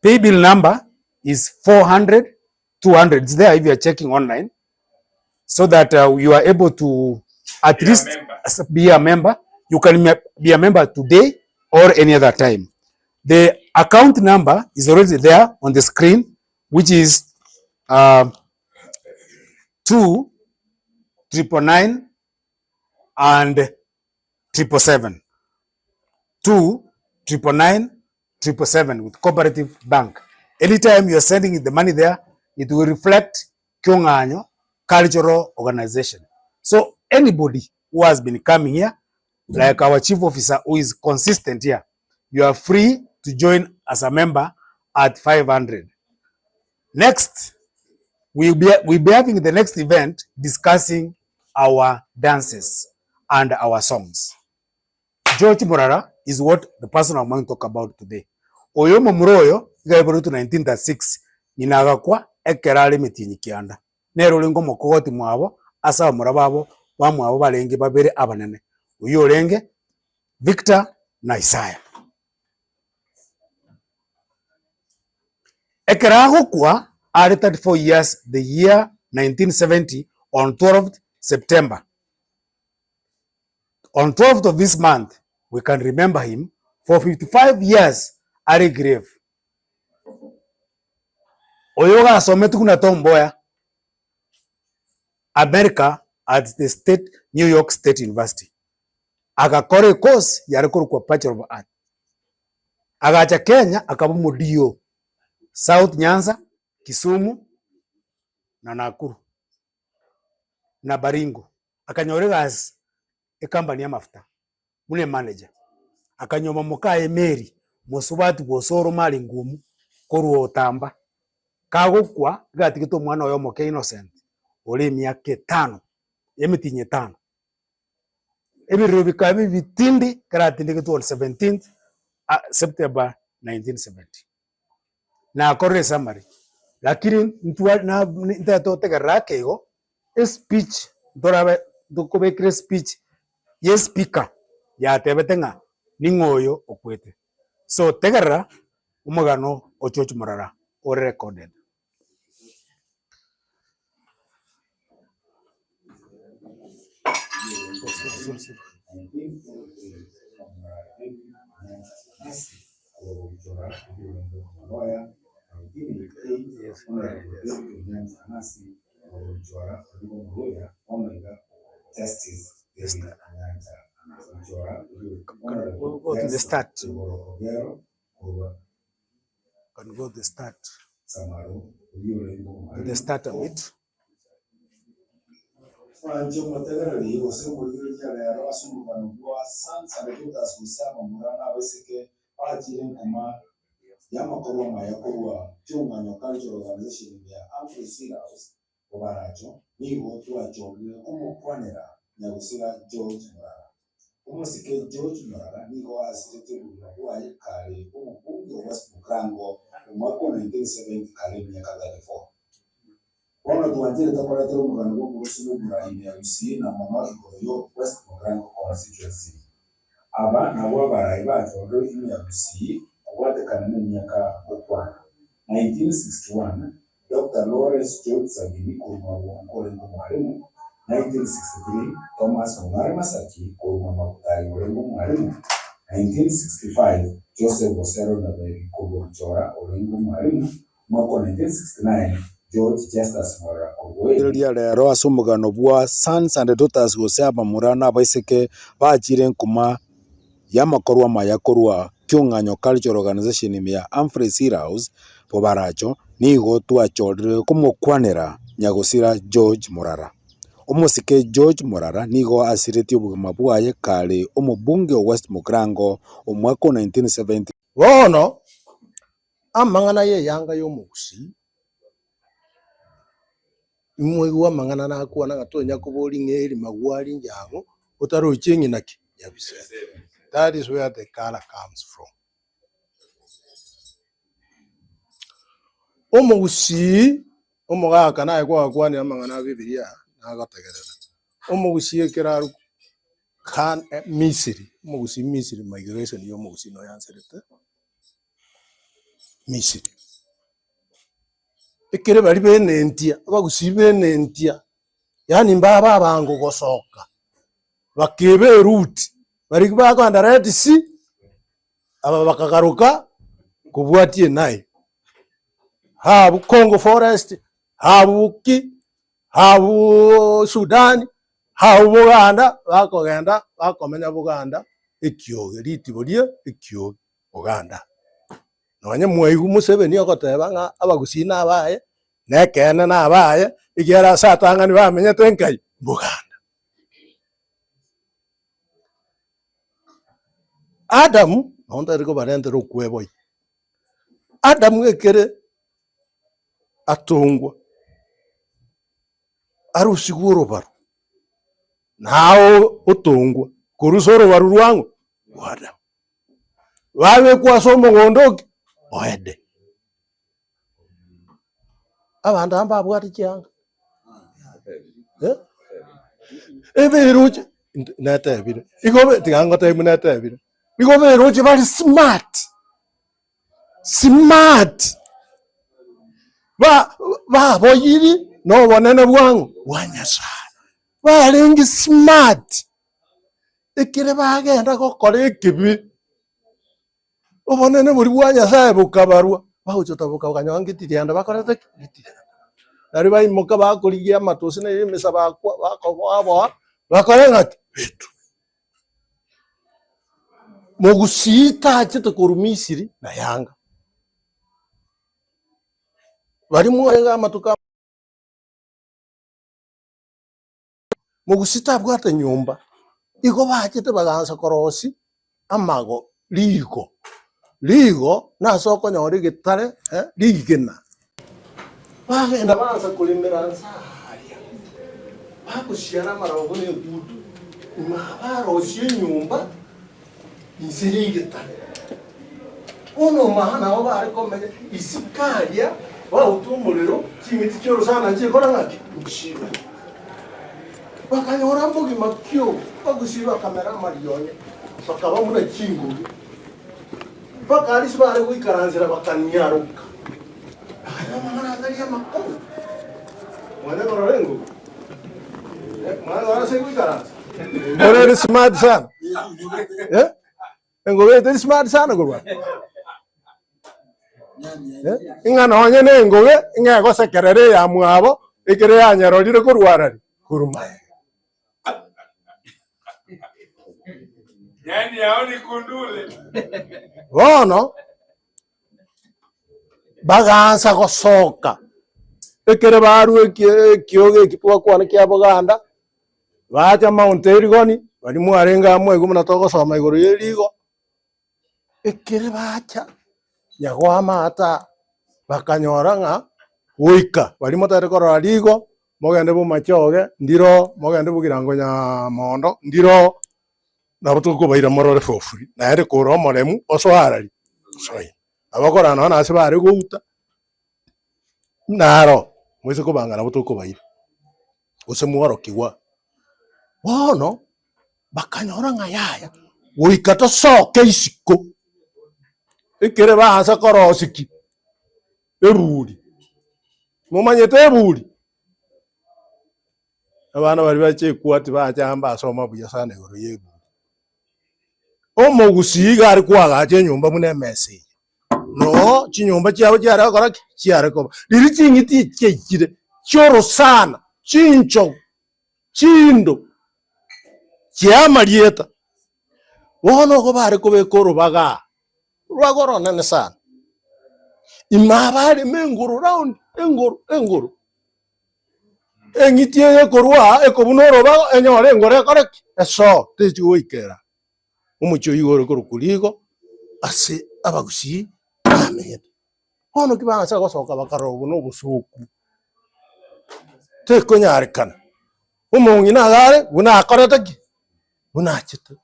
paybill number is 400 200 it's there if you are checking online so that uh, you are able to at
Be a
least
member.
as- be a member you can me- be a member today or any other time the account number is already there on the screen which is uh, 2 999 and 777 2 999 777 with Cooperative Bank. Anytime you are sending the money there, it will reflect Kiong'anyo Cultural Organization. So anybody who has been coming here, like our chief officer who is consistent here, you are free to join as a member at 500. Next, we'll be, we'll be having the next event discussing our dances and our songs. George Morara is what the person I'm going to talk about today. Oyo omomura oyo iga aiboretwe 1936 ng'ina agakwa ekero are emetienyi kianda. Nere orenge omokogoti mwabo ase abamura babo bamwabo barenge babere abanene, oyio orenge Victor na Isaya. Ekero agokwa are 34 years the year 1970 on 12th September. On 12th of this month we can remember him for 55 years are grave. Oyo ogasometi buna Tom Mboya America at the state New York State University. Agakora ecourse yare korokwa Bachelor of Art. Agacha Kenya akaba omo DO South Nyanza, Kisumu na Nakuru na Baringo. Akanyora egasi ecompany y'amafuta buna emanager. Akanyuoma mokaye Mary mosubati bwa Osoro Mari Ngumu korwa Otamba. Kagokwa iga atigete omwana oye omoke Innocent ore emiaka etano, emitinyi etano. Ebirero bikaba ebitindi ekero atindegetwe on 17th September 1970. Nakorire esummary, lakini ntwa na ntagete gotegerera ake igo, espeech ntorabe ntokobekera espeech ya espeaker yatebete ng'a ning'o oyo okwete. So tegerera omogano o George Morara ore recorded. Go to the start. Can go the start. To the start of it.
Mwanche omotegereri gose omorigereria rero ase omogano bwa Sons and Daughters gose abamura na abaiseke bachire nkuma y'amakorwa amaya korwa Kiong'anyo Cultural Organization ime ya Humphrey Seed House Bobaracho, nigo twachorire komokwanera nyagosira George Morara. Omosike George Morara nigo asirete obogima bwaye kare omobunge o West Mugirango omwaka o 1970 kare emiaka 34. Bono twancherete koretera omogano bw'oborusu bw'oborai ime ya Gusii na mono igoro yo West Mugirango Constituency. Aba nabwo abarai bachorire ime ya Gusii kobwatekana nemiaka gokwana. 1961 Doctor Lawrence George Sagini korwa Magongo orenge omwalimu, 1963 Thomas Ong'are Masaki korwa Mabutari orenge omwalimu, 1965 Joseph Osero Nyaberi korwa Buchora orenge omwalimu, Mwaka o 1969 George Justus Mwarara korwa Oeri.
Rigereria rero ase omogano bwa Sons and Daughters gose abamura na abaiseke bachire nkuma.
y'amakorwa amaya korwa Kiong'anyo Cultural Organization ime ya Humphrey's Hill House, Bobaracho, nigo twachorire komokwanera nyagosira George Morara. Omosike George Morara nigo asiretie obogima bwaye kare omobunge o West Mugirango omwaka o 1970.
Bono amang'ana y'eyanga y'omogusii, imoigwe amang'ana nakwana ng'a tonya koboria ng'a eri magwari njang'o otarochie ng'ina ki? Nyabisebe. That is where the colour comes from. Omogusii, omogaka naye kwagakwanire amang'ana a bibilia nagotegerera, omogusii ekero arwa Kan Misiri, omogusii Misiri migration ya omogusii noyanserete Misiri. Ekere baria benentia, abagusii benentia, yaani mbabe abango gosoka, bakeba eruti, baria bakoenda Red Sea, aba bakagaruka kobwatia Nile. Habu Congo forest, habu ki, habu Sudan, habu Buganda, bakogenda bakomenya Buganda ekioge, ritibo rie ekioge Buganda. Nonye mwaigwa Museveni ogoteba ng'a abagusii nabaye, na ekeene nabaye, ekiagera ase atang'ani bamenyete nkai? Buganda. Adamu, nonye tari kobarentera okweboyia, Adamu ekere atongwa, arusigwe orobaru, nao otongwa korwa ase orobaru rwang'o? Rwa Adamu. Babekwa ase omogondo oki? O Edeni. Abanto aba mbabwate chianga, eh? Eberoche nt- netebire, igo be tiga ngotebi buna etebire, igo beroche bare smart, smart, ba baboyiri na obonene bwang'o? Bwa Nyasaye. Barenge smart, ekere bagenda gokora ekebe, obonene boria bwa Nyasaye bokabarwa, bagocha gotaboka bakanyora ngetirianda bakorete ki? Ngetirianda. Nario baimoka bakorigia amatosi na emesa bakwa bakoboaboa, bakore ng'aki? Betwe. Mogusii tachete korwa Misiri na yanga. Baria mwarenge amatuko. Mogusii tabwate nyomba, igo bachete bagansa korosia amago rigo. Rigo nase okonyora egetare eh, rigena. Bagenda baansa koremera nse aaria, bagosiara amaroba buna egutu, nyuma barosia enyomba inse y'egetare. Bono omanye nabo bare komenya isiko aria, bauta omorero, ching'iti chi'orosana nchikora ng'aki? Nchibe. Bakanyora mbogima ki obo? Bagusii bakamera amarionya, bakaba buna chingoge. Mpaka aria bare goikaransera bakaniaroka. Aya namang'ana atari amakong'u. Mwanya korora engoge? Eh, mwanya korora ase egoikaransa? Ore ere smart sana. Eh? Engobe eye teri smart sana korwa? Eh? Ing'a nonye na engobe ing'a egosekerera eyamwabo ekere yanyarorire korwa arari korwa maega.
Yaani haoni kundule.
Bono bagaansa gosoka, ekere barwa eki- ekiogo eki twakwana kia Boganda, bacha Mount Elgon, baria mwarenge amo igo buna togosoma igoro ya erigo, ekere bacha nyagoa amato bakanyora ng'a goika baria motagete korora rigo, mogende bomachoge ndiro, mogende bogirango nyamondo ndiro, nabo tokobaira morore for free, naende kore omoremu osoe arari, osoe ime. Nabo okorora nonye nase bare gouta, naro moise kobanga nabo tokobaira, gose mworokigwa. Bono, bakanyora ng'a yaya, goika tosoke isiko, ekere baansa korosia ki? Eburi. Momanyete eburi? Abana baria bache ekwati bacha mbasoma buya sana igoro ya eburi. Omogusii iga are koagacha enyomba buna emesa eye, noo chinyomba chiabo chiare gokora ki? Chiare koba. Riria ching'iti echi chiaikire, chi'orosana, chinchogu, chindo, chia amarieta. Bono igo bare kobeka orobaga aa, orobaga oronene sana. Ime abarema engoro round, engoro, engoro. Eng'iti eye ekorwa aa ekobuna orobago enyore engoro ekore ki? Esoo, techi goikera omochie oyio ore korokwa rigo ase abagusii bamenyete. Bono ki baansa gosoka bakarora obwo na obosooku, tekonyarekana. Omong'ina iga are buna akorete ki? Buna achete.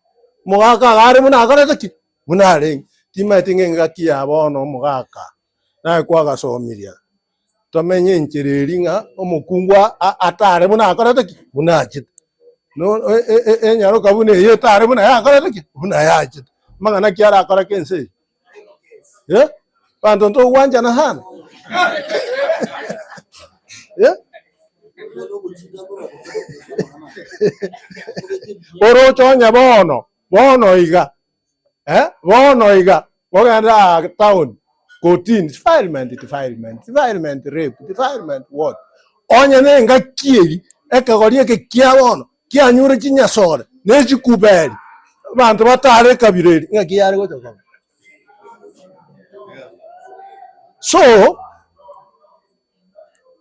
Omogaka iga are buna akorete ki? Buna arenge. Timanyeti ng'a engaki ya bono omogaka naye kwagasomirie, tomenye enchera eria ng'a omokungu atare buna akorete ki? Buna achete. No enyaroka buna eye etare buna yakorete ki? Buna yachete. Amang'ana ki arakoreke ense eye? Eh, banto ntogwanchana sana Eh? Oroche onye bono, bono iga, eh, bono iga, ogende aa town, kotini, defilement, defilement, defilement, rape, defilement what? Onye na engaki eri, ekegori eke kia bono, kianyure chinyasore, ne chikuberi, abanto batare ekabira eri, ng'aki yare gocha koba? So,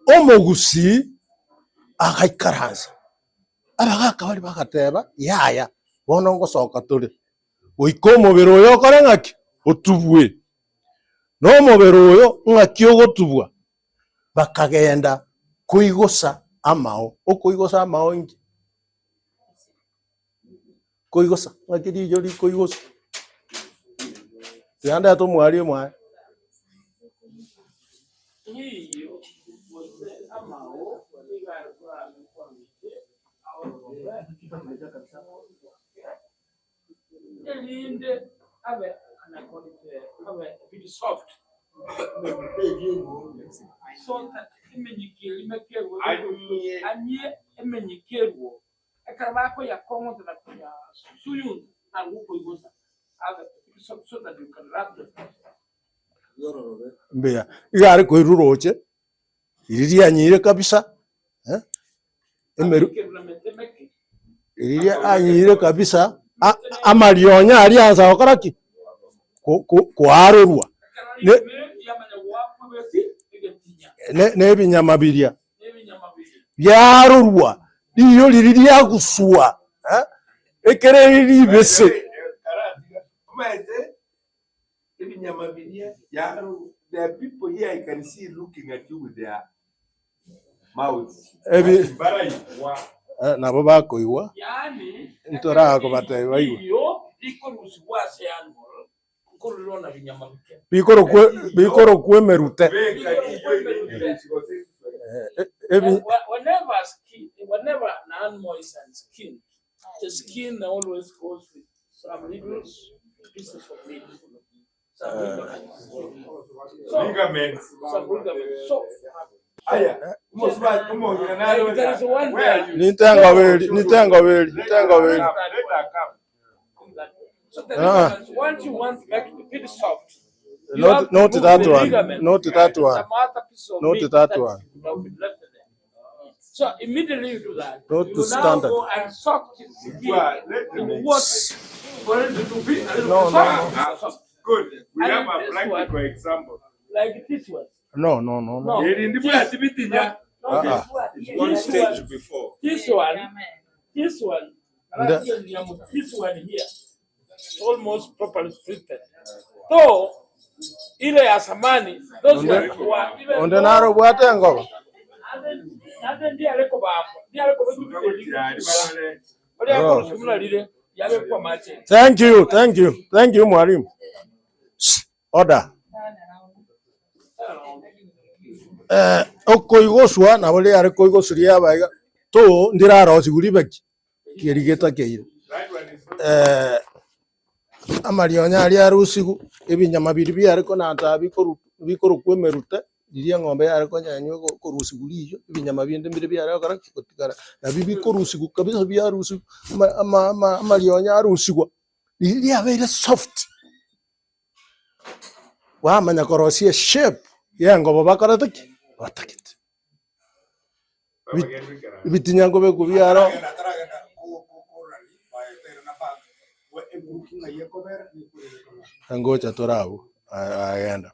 omogusii agaikaransa, abagaka baria bagateba yaya, bono ngosoka tore, goika omobere oyo okore ng'aki? Otubwe. Na omobere oyo ng'aki ogotubwa? Bakagenda koigosa amao. Okoigosa amao inki? Koigosa, ng'aki riicho rikoigoswa? Tiga ndete omwalimu aye.
Riiyo gose amao nigo are koramekwa mete aororobe erinde abe kana abe a bit soft so that emenyikio eria emekerwo anyie emenyikerwo Ekero bakoyakong'ota na koyasuyunta nabwo okoigosa abe so, so that you can rub them.
Mbuya, iga are koirwa roche, riria rianyire kabisa, eh, emeru
Abekerwe na mete meke.
riria anyire kabisa, a- amarionya aria ansa gokora ki? Ko- ko- koarorwa
Ekero
Ne-
riumire riamanya goakwa bwesi egetinya
ne- na ebinyama biria.
nebinyama biria.
Biarorwa, riiyo riria riaguswa, eh, ekero eri ribese.
Omanyete ebinyama biria yarorwa. There are people here I can see looking at you with their mouths.
Ebi-
Baraigwa.
Eh, nabo bakoigwa,
Yaani,
ntorakobatebia baigwe.
riiyo rikorusigwa ase animal, nkorurwa na binyama bike.
Bikorokwa bikorokwa emerute.
Beka riiyo eri gose
Eh, ebi-
Whenever a skin, whenever an animal is unskinned, the skin always goes with some little pieces of meat. Some ligaments. So,
ligaments.
some ligaments. So,
Aya, omosubati omong'ina nare
Like there is one
Where are you?
Nitengoberi, nitengoberi, nitengoberi.
Let her come.
So the
Ah.
ligaments, once you want to make it a bit soft, you
Not,
have to
not
remove
that
the
one,
ligaments
not that
and
one,
some other pieces of
Not
meat
that
that
one.
would have been left there. So immediately you do that,
Not
you
to
now
standard.
go and soak the skin
Well, let
in
them
water for it to be a little
No,
bit
no,
soft. soft.
Good. We
And
have a
this
practical example.
Like this one.
No, no, no, no.
No.
Eri ndi
This,
bwatibitinya.
no,
Ah,
this
ah.
one.
It's one
This
stage
one.
before.
This one. This one. This one here. Almost properly treated. Though ile ya zamani those
Onde-
were, were even
Onde naro obwate engobo.
Nande ndiye ariko bambo ndiye ariko bali
Oh.
akurusumula lile yabekwa mache
Thank you, thank you, thank you mwalimu. Shh, Order. Eh, okoigoswa nabo riare koigoswa riaba iga to ndirarosigwa ribe ki keri getakeire. Eh, amarionya aria arusigwe, ebinyama biria biare konanta bikoru bikorokwa emerute, riria eng'ombe yare konyenywa ego korusigwa riyo, ebinyama binde mbire biare gokora ki? Gotigara. Nabio bikorusigwa kabisa biarusigwa, ama ama ama amarionya arusigwa, riria riabeire soft, bamanya korosia eshape ya engobo bakorete ki? Batagete. Ebitinya nkobekwa biaro.
Enguruki ng'ai ekobera, nekorire ekong'ana.
Ngocha tore abwo, agenda.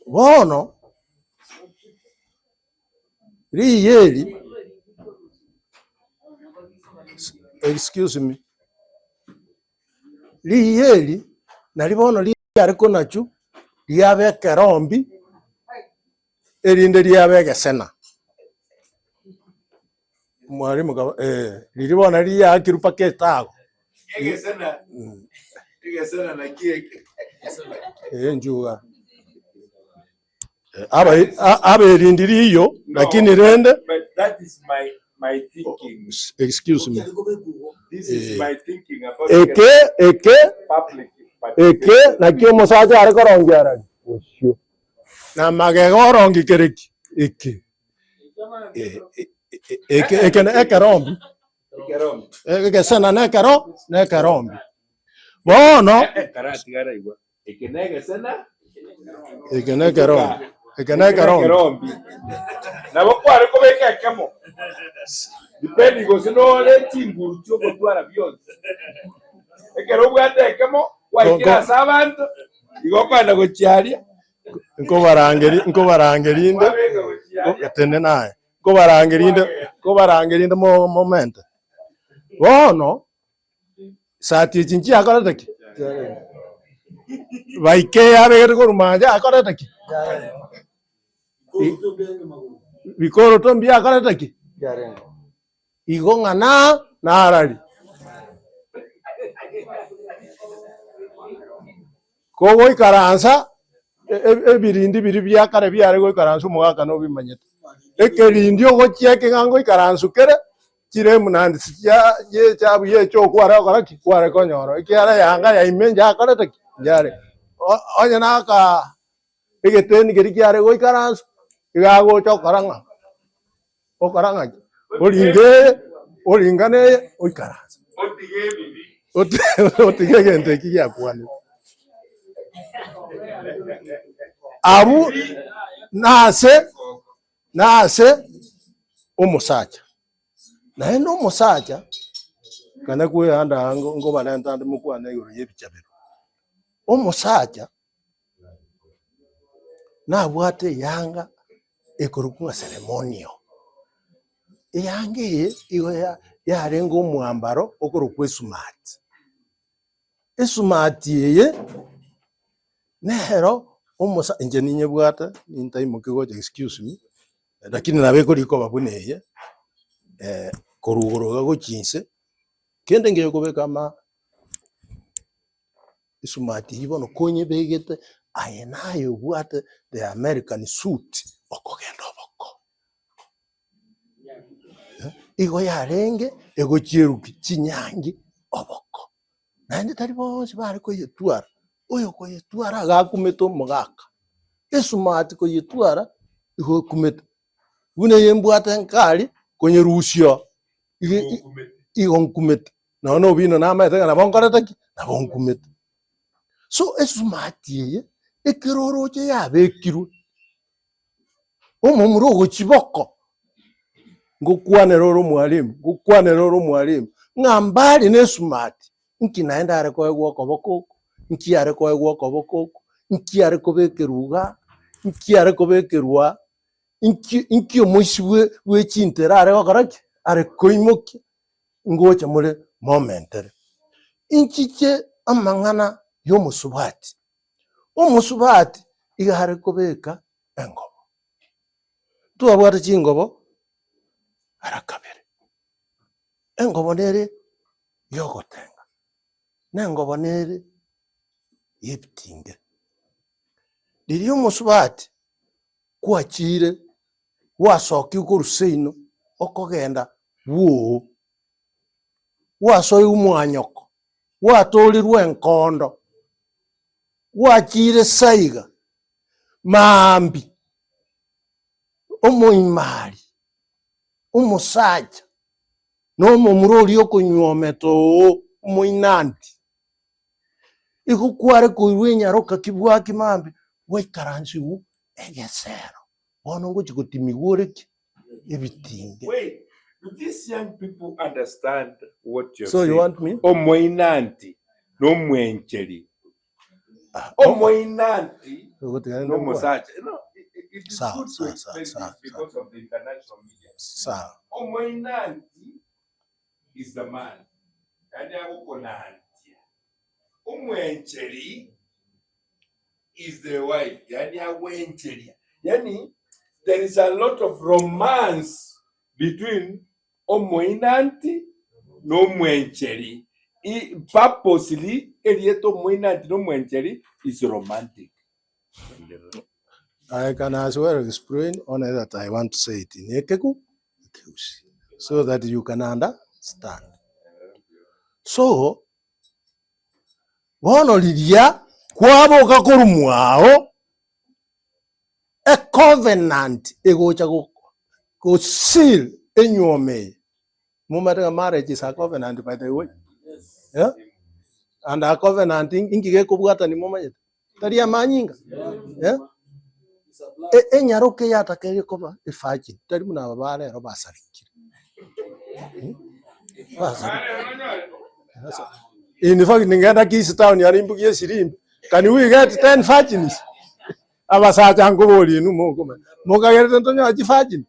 Bono, riiyo eri, excuse me, riiyo eri nari bono riare konachwa riabe ekerombi erinde riabe egesena. Mwalimu kaba eh, riria bono riakirwe mpaka etago.
Egesena, egesena naki eke.
Eh, njuga. Eh, aba a- aberindi riyo lakini rende
But that is my my thinking.
excuse me
This is
Eh.
my thinking about
eke eke
public
eke naki omosacha are korongia arari osio na magega orongi kere ki eke Eh, eh, eh, eke eke ne ekerombi egesena na ekero na ekerombi bono
Karatigaraiwa. Eke negesena
eke na ekerombi eke na ekerombi
ekerombi. Nabo kware kobeka ekemo. Depending gose nore chinguru chiogotwara bionsi. Ekero obwate ekemo gwaikire ase abanto igo okogenda gochiaria
nkobarangeri nkobarangeri inde
kwabeka gochiaria
tene naye nkobarangeri inde nkobarangeri inde mo momente bono Sati echi nchiakorete ki? Baike yabegete korwa manja akorete ki? Bikoroto mbiakorete ki? Igo ng'a na narari. Kogoikaransa ebirindi biria bia kare biare goikaransa omogaka nobimanyete. Ekerindi ogochia ekeng'ango goikaransu kere, chiremu naende chia chiechabu ya echoo kware gokora ki? Kware konyora ekiagera yanga ya ime njakorete ki? Njare. Onye naka egeteni keria kiare goikaransu, iga agocha okora ng'a? Okora ng'aki? Oringe eye, oringane eye, oikaranse.
Otige ebibi.
Otige egento eki giakwanire. Abwo nase nase omosacha. Naende omosacha, kanya kwehanda aa nkobarenta ande mokwane igoro ya ebichabero. Omosacha Nabwate eyanga ekorokwa ng'a ceremonial. Eyanga eye igo yarenge omwambaro okorokwa esumati. Esumati eye nero omosa inche ninyebwate nintaimokia gocha excuse me, lakini nabo ekorikoba buna eye, korwa igoro iga gochia inse, kende ngeyo kobeka ama. Esumati eyio bono konyebegete, aye naye obwate the American suit okogenda oboko. Igo yarenge egochieruki chinyangi oboko. Naende tari bonsi bare koyetwara, oyo okoyetwara iga akumete omogaka. Esumati koyetwara igo ekumete, buna eye mbwate nkari konyerusia iga igo nkumete. Nonya na obino namaete ng'a nabo nkorete ki? Nabo nkumete. So esumati eye, ekero oroche yabekirwe, omomura ogochia boko, ngokwanera ore omwalimu, ngokwanera ore omwalimu, ng'a mbari na esumati, nki naende are koegwa okoboko oko, nki are koegwa okoboko oko, nki are kobekerwa igaa, nki are kobekerwa aa, nki nki omoisia bwe bwe chintera are gokora ki? Are koimokia. Ngocha more momentere. Inchiche amang'ana y'omosubati. Omosubati iga are kobeka engobo. Twabwate chingobo ara kabere. Engobo nere y'ogotenga, na engobo nere y'ebitinge. Riria omosubati kwachire gwasokigwa korwa seino okogenda bwoo, gwasoigwa mwanyoko, gwatorirwe enkondo, gwachiire saiga, maambia, omoimari, omosacha, na omomura oria okonyuomete oo, omoinanti. Igo kware koirwa enyaroka kibwaki maambia, gwaikaransigwa egesero. Bono ngochia gotimigwa ore ki? Ebitinge.
Wait, Do these young people understand what you're
So you
saying?
want me?
Omoinanti nomwencheri. Omoinanti
Ogotigana ndi nkwane.
nomosacha. No, it, it is
Sawa,
good to
sawa, sawa,
explain
sawa,
this because of the international media.
Sawa.
Omoinanti is the man. Yani agokonantia. Omwencheri is the wife. Yani agwencheria. Yani there is a lot of romance between omoinanti nomwencheri. I, purposely erieta omoinanti nomwencheri is romantic.
I can as well explain only that I want to say it in Ekeku, Ekeusi, so that you can understand. So, bono riria kwaboka korwa mwao, a covenant egocha go go seal enyuomo eye. Momanyete ng'a marriage is a covenant by the way. Yeah? And a covenant inki gekobwatani momanyete? Tari amanyinga. Yeah? E- enyaroka eyatakeire koba evirgin, tari buna aba ba rero basarikire. Hmm? Basarikire. Sasa, In fact, ningenda Kisii town yari mbugie esirimbi. Can we get 10 virgins? Abasacha nkoboria inwe mokomanya. Mokagerete ntonyora chivirgin?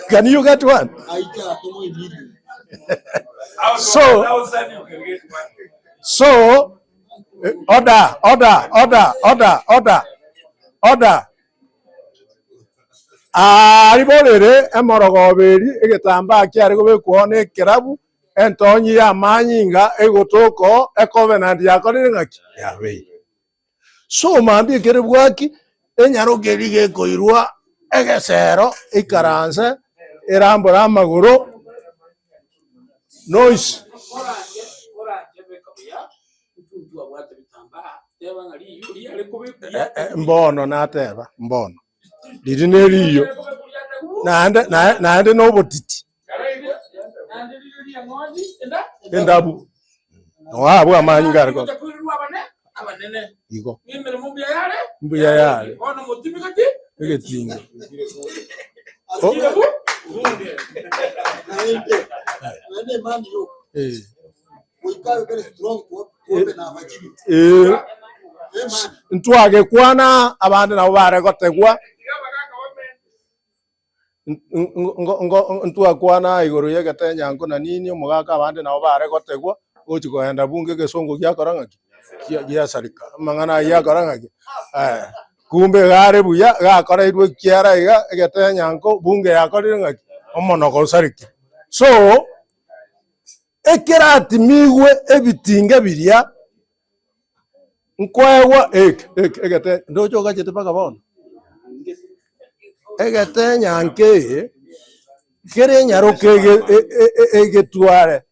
Can you get one?
Out of
So-
a thousand you can get one.
So, eh, order, order, order, order, order, order. Aria borere emorogoba eria, egetambaa kiare kobekwa oo na ekerabu, entonyi y'amanyinga egotoka oo, ecovenant yakorire ng'aki? Yabeire. So mambia ekere bwaki, enyaroka eria gekoirwa egesero, ikaranse, erambore amagoro, noise. Mbono nateba, mbono. Riria neriyo, naende nae naende na obotiti. Endabu. Noa abwo amanyinga are koba. Igo. Mbuya yare. Egetinga. O- Eh. Eh. Ntwagekwana abande nabo bare gotegwa ntwakwana igoro y'egetenyanko na nini omogaka abande nabo bare gotegwa gochi kogenda bunge egesongo giakora ng'aki giasareka amang'ana ayio akora ng'aki eh, kumbe iga are buya gakoreirwe ekiara iga egetenyanko bunge yakorire ng'aki omonoko osareke. So ekeratimigwe ebitinge biria nkoegwa eke eke egete ndoche ogachete mpaka bono egetenyanko eye kere enyaroka ege e- e- e- egetware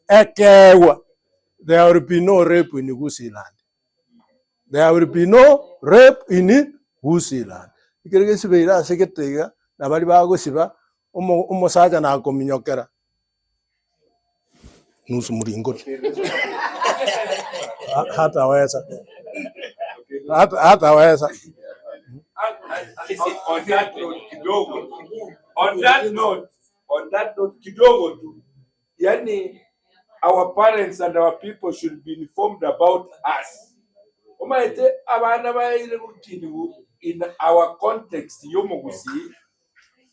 ekeegwa there will be no rape in Gusii land. There will be no rape in Gusii land. Ekero gesibeire ase gete iga, na baria bagosiba omo omosacha nakominyokera nusu mlingoti hataweza hataweza.
On that note kidogo, on that note, on that note kidogo tu, yani our parents and our people should be informed about us. Omanyete abana baeire gokiniwu in our context y'omogusii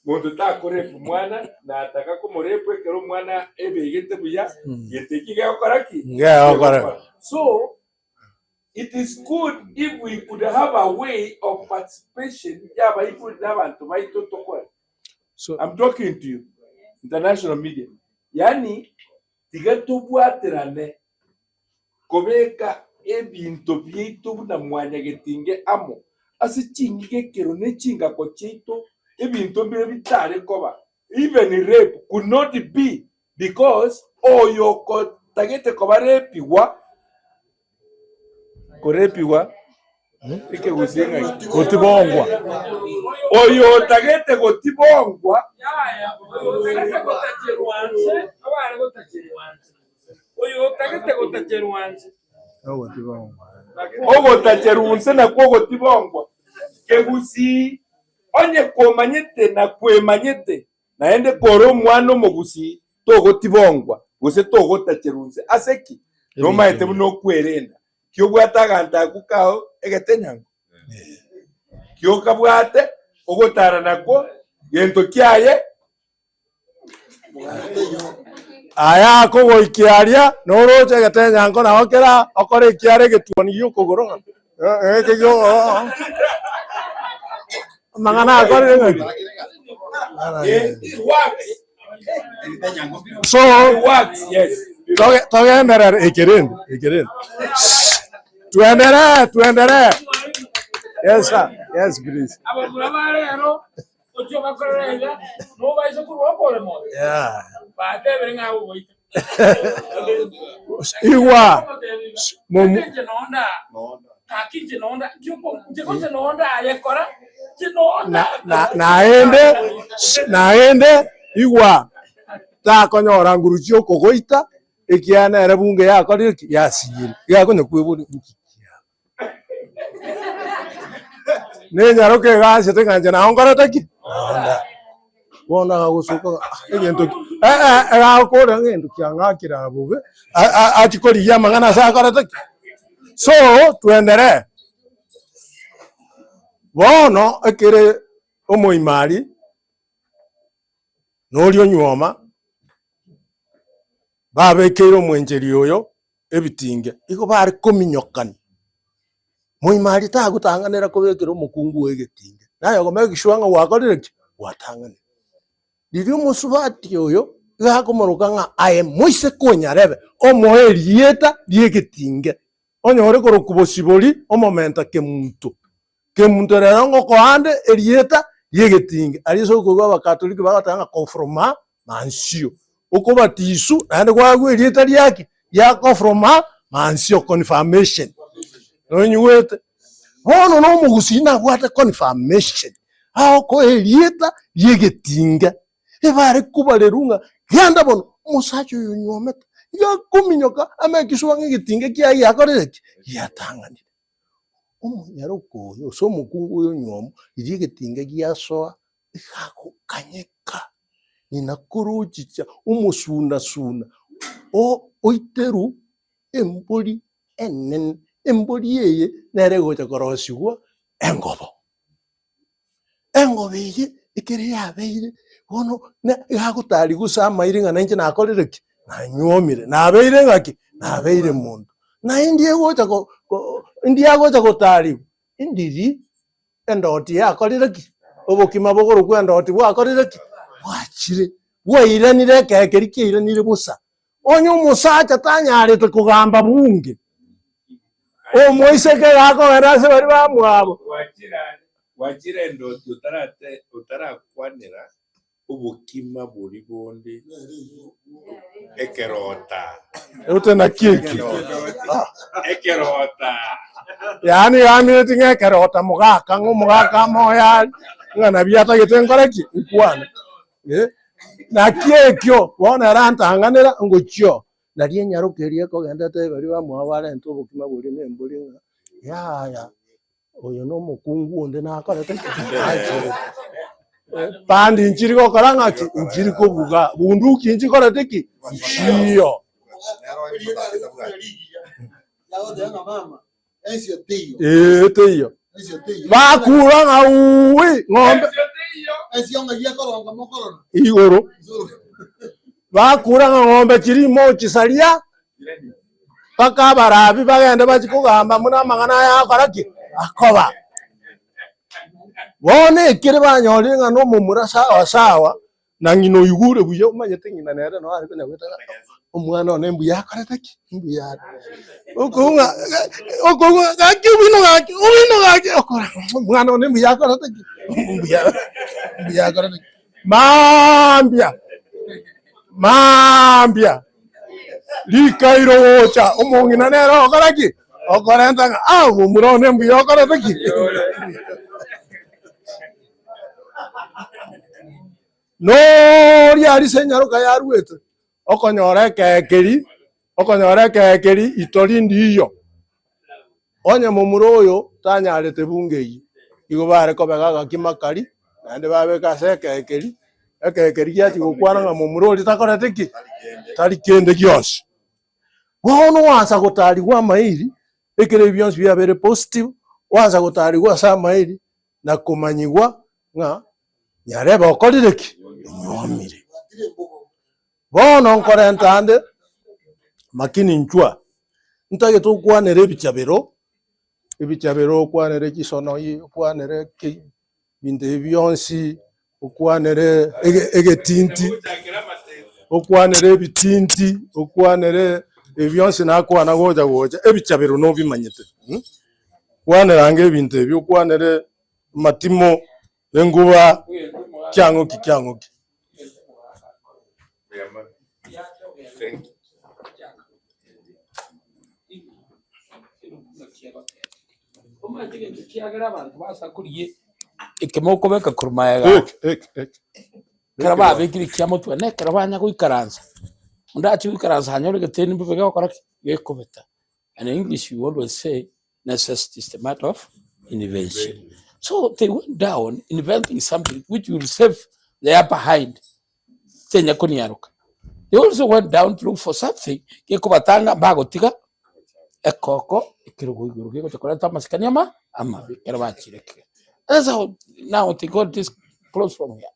Monto takorepu mwana, nataka komorepu ekero omwana ebegete buya, gete eki gegokora ki?
Ngegokora.
So, it is good if we could have a way of participation y'abaibori na abanto baito tokore.
So,
I'm talking to you, international media. Yaani, tiga tobwaterane kobeka ebinto biaito buna mwanyagetinge amo ase ching'igekero ne chingako chiaito, ebinto mbire bitare koba, even rape could not be because oyokotagete koba repigwa, korepigwa ekegusii ng'aki?
Gotibongwa.
Oyotagete gotibongwa. Ogotacherwa inse nakwo ogotibongwa. Kegusii. Onye kwomanyete na kwemanyete, naende kore omwana omogusii, togotibongwa, gose togotacherwa inse. Ase ki? Nomaete buna okwerenda. Ki obwate aganto akwo kao egetenyango? Ki okabwate ogotara nakwo gento kiaye?
Aya akogoikia aria, noroche egetenyango nao kera okore ekiara egetuoni gi'okogoro ng'a eh, eke gio amang'ana akorire ng'aki?
It works.
So,
It works, yes.
toge- togenderere ekerende ekerende tuendelee tuendelee yes sir yes please
Abamura ba rero Ochia obakorera iga, nobaise korwa okorema oyo,
yeah
batebire ng'a agogoita.
Igwa
Momu- Inche nonda, gaki inche nonda, inche gose nonda aye kora, inche nonda.
na, na, naende naende igwa takonyora nguru chiokogoita ekiagera nere bunge yakorire ki? Yasinyire. Iga akonya kweboria nki kiaba. Nenyaroka egachete ng'a inche nao nkorete ki? Nao Bono agagosoka ng'a ah, egento ki eh eh egakora ng'a egento kiang'akire aa bobe, a- a- achia korigia amang'ana ase akorete ki? So, tuendelee. Bono ekere omoimari, noria onyuoma, babekeire omwencheri oyo ebitinge, igo bare kominyokania. Moimari tagotang'anera kobekera omokungu oye egetinge, naye okomenya egesua ng'a gwakorire ki? Gwatang'anire. Riria omosubati oyo iga akomoroka ng'a aye moiseke onyarebe, omoe erieta ri'egetinge, onyore korokwa bosibori omomenta kemunto. Kemunto rero ngokoa ande erieta ri'egetinge, aria ase okoigwa abakatoliki bagoteba ng'a kofroma mansio. Okobatisu naende kwaegwa erieta riaki? Ria kofroma mansio, confirmation. Nonyiwete? Bono na omogusii nabwate confirmation, agokoa erieta ri'egetinge, ebare kobarerwa ng'a genda bono, omosacha oyo onyuomete, iga akominyoka ameke sure ng'a egetinge kiaye giakorire ki? Giatang'anire. Omonyaroka oyo, gose omokungu oyo onyuomo, riria egetinge giasoa, iga agokanyeka, ng'ina korochicha omosunasuna, o- oiterwe embori enene, embori eye nere egocha korosigwa engobo. Engobo eye ekere yabeire bono ne- yagotari gose amairi ng'a nainche nakorire ki? Nanyuomire, nabeire ng'aki? Nabeire monto. Naende egocha ko- ko ndi agocha gotariwa, ndiri endoti yakorire ki? Obokima bogorokwa endoti bwakorire ki? Bwachire, bwairanire ekee keria kiairanire bosa. Onye omosacha tanyarete kogamba bunge, omoiseke iga akogenda ase baria bamwabo.
Gwachire endoti otarate otarakwanera obokima boria bonde ekerota.
Ote naki eki?
Ekerota.
Yaani yamineti ng'a ekerota mogaka ng'a omogaka amoyo are, ng'a nabio atagete nkore ki? Nkwane. Eh, naki ekio bono ere antang'anera ngochio, nario enyaroka eria ekogenda etebe baria bamwabo barente obokima boria na embori ng'a yaya, oyo na omokungu onde nakorete ki? Nachire. Eh, Pandi nchiri gokora ng'aki? Nchiri kobuga, bunduki nchikorete ki? Nchiyo. Ee, teiyo. Bakura ng'a uwi ng'ombe igoro. Bakura ng'a ng'ombe chiri mochisaria mpaka abarabi bagende bachie kogamba buna amang'ana aya akora ki? Akoba. Bono ekere banyorire ng'a nomomura sawa sawa, Na ng'ina oigure buya, omanyete ng'ina nere noo are konya goeta ng'a omwana one mbuya akorete ki? Mbuya are. Okoigwa ng'a okoigwa ng'a gaki obino gaki, obino gaki, okora omwana one mbuya akorete ki? Mbuya mbuya akorete ki? Maambia, maambia, rikairo gocha, omong'ina nere ogokora ki? Okorenta ng'a ah omomura one mbuya okorete ki? Noria arise enyaroka yaruete, okonyora ekee keri, okonyora ekee keri itori ndiyo. Onye momura oyo tanyarete bunge eyio, igo bare kobega agakima karia. Naende babeka ase ekekeri, ekekeri giachia gokwana ng'a momura oria takorete ki? Tari kende gionsi. Bono oansa gotarigwa amairi, ekero ebi bionsi biabeire positive, oansa gotarigwa ase amairi na komanyigwa ng'a nyarebe okorire ki? Onyuomire. Bono nkorenta ande makini inchwa, ntagete okwanere ebichabero, ebichabero okwanere chisonoi, okwanere ki, ebinto ebi bionsi, okwanere ege- egetinti, okwanere ebitinti, okwanere ebi bionsi nakwana gocha gocha, ebichabero nobimanyete mh, kwanera ange ebinto ebi, okwanere amatimo, enguba, kiang'oki kiang'oki.
Omanyete egento kiagera abanto basa korigia ekemo okobeka korwa magega
Ek, ek, ek.
ekero babekire kiamotwe na ekero banya goikaransa, onde achie goikaransa anyore egeteni mbobe gegokora ki? Gekobeta. And in English we always say necessity is the mother of invention. So they went down inventing something which will save their behind tenya koniaroka. They also went down to look for something gekobatanga mbagotiga ekoko ekerogo igoro gegocha koreta amasikani ama amabe ekero bachire kegeni. That's how now they got this clothes from here.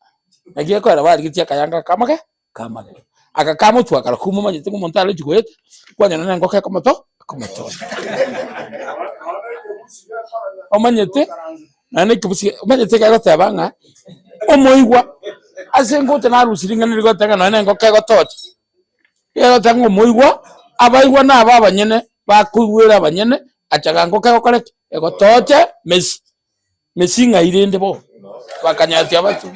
Naki ekorera barigetie akayanga akamage kamagega. Aka kamotwe akara kuma omanyete ng'a omonto arochi goeta, kwanyora na engoko ekomoto ekomotonya. Omanyete, naende ekebusi omanyete egegoteba ng'a omoigwa ase ngocha narusia ring'ana rigoteba ng'a nonye na engoko egotocha, egoteba ng'a omoigwa, abaigwa nabo abanyene bakoigwera abanyene, achaga ngoko egokora ki? Egotoche mesi. Mesi ng'ai rende bo? Bakanyatia abato.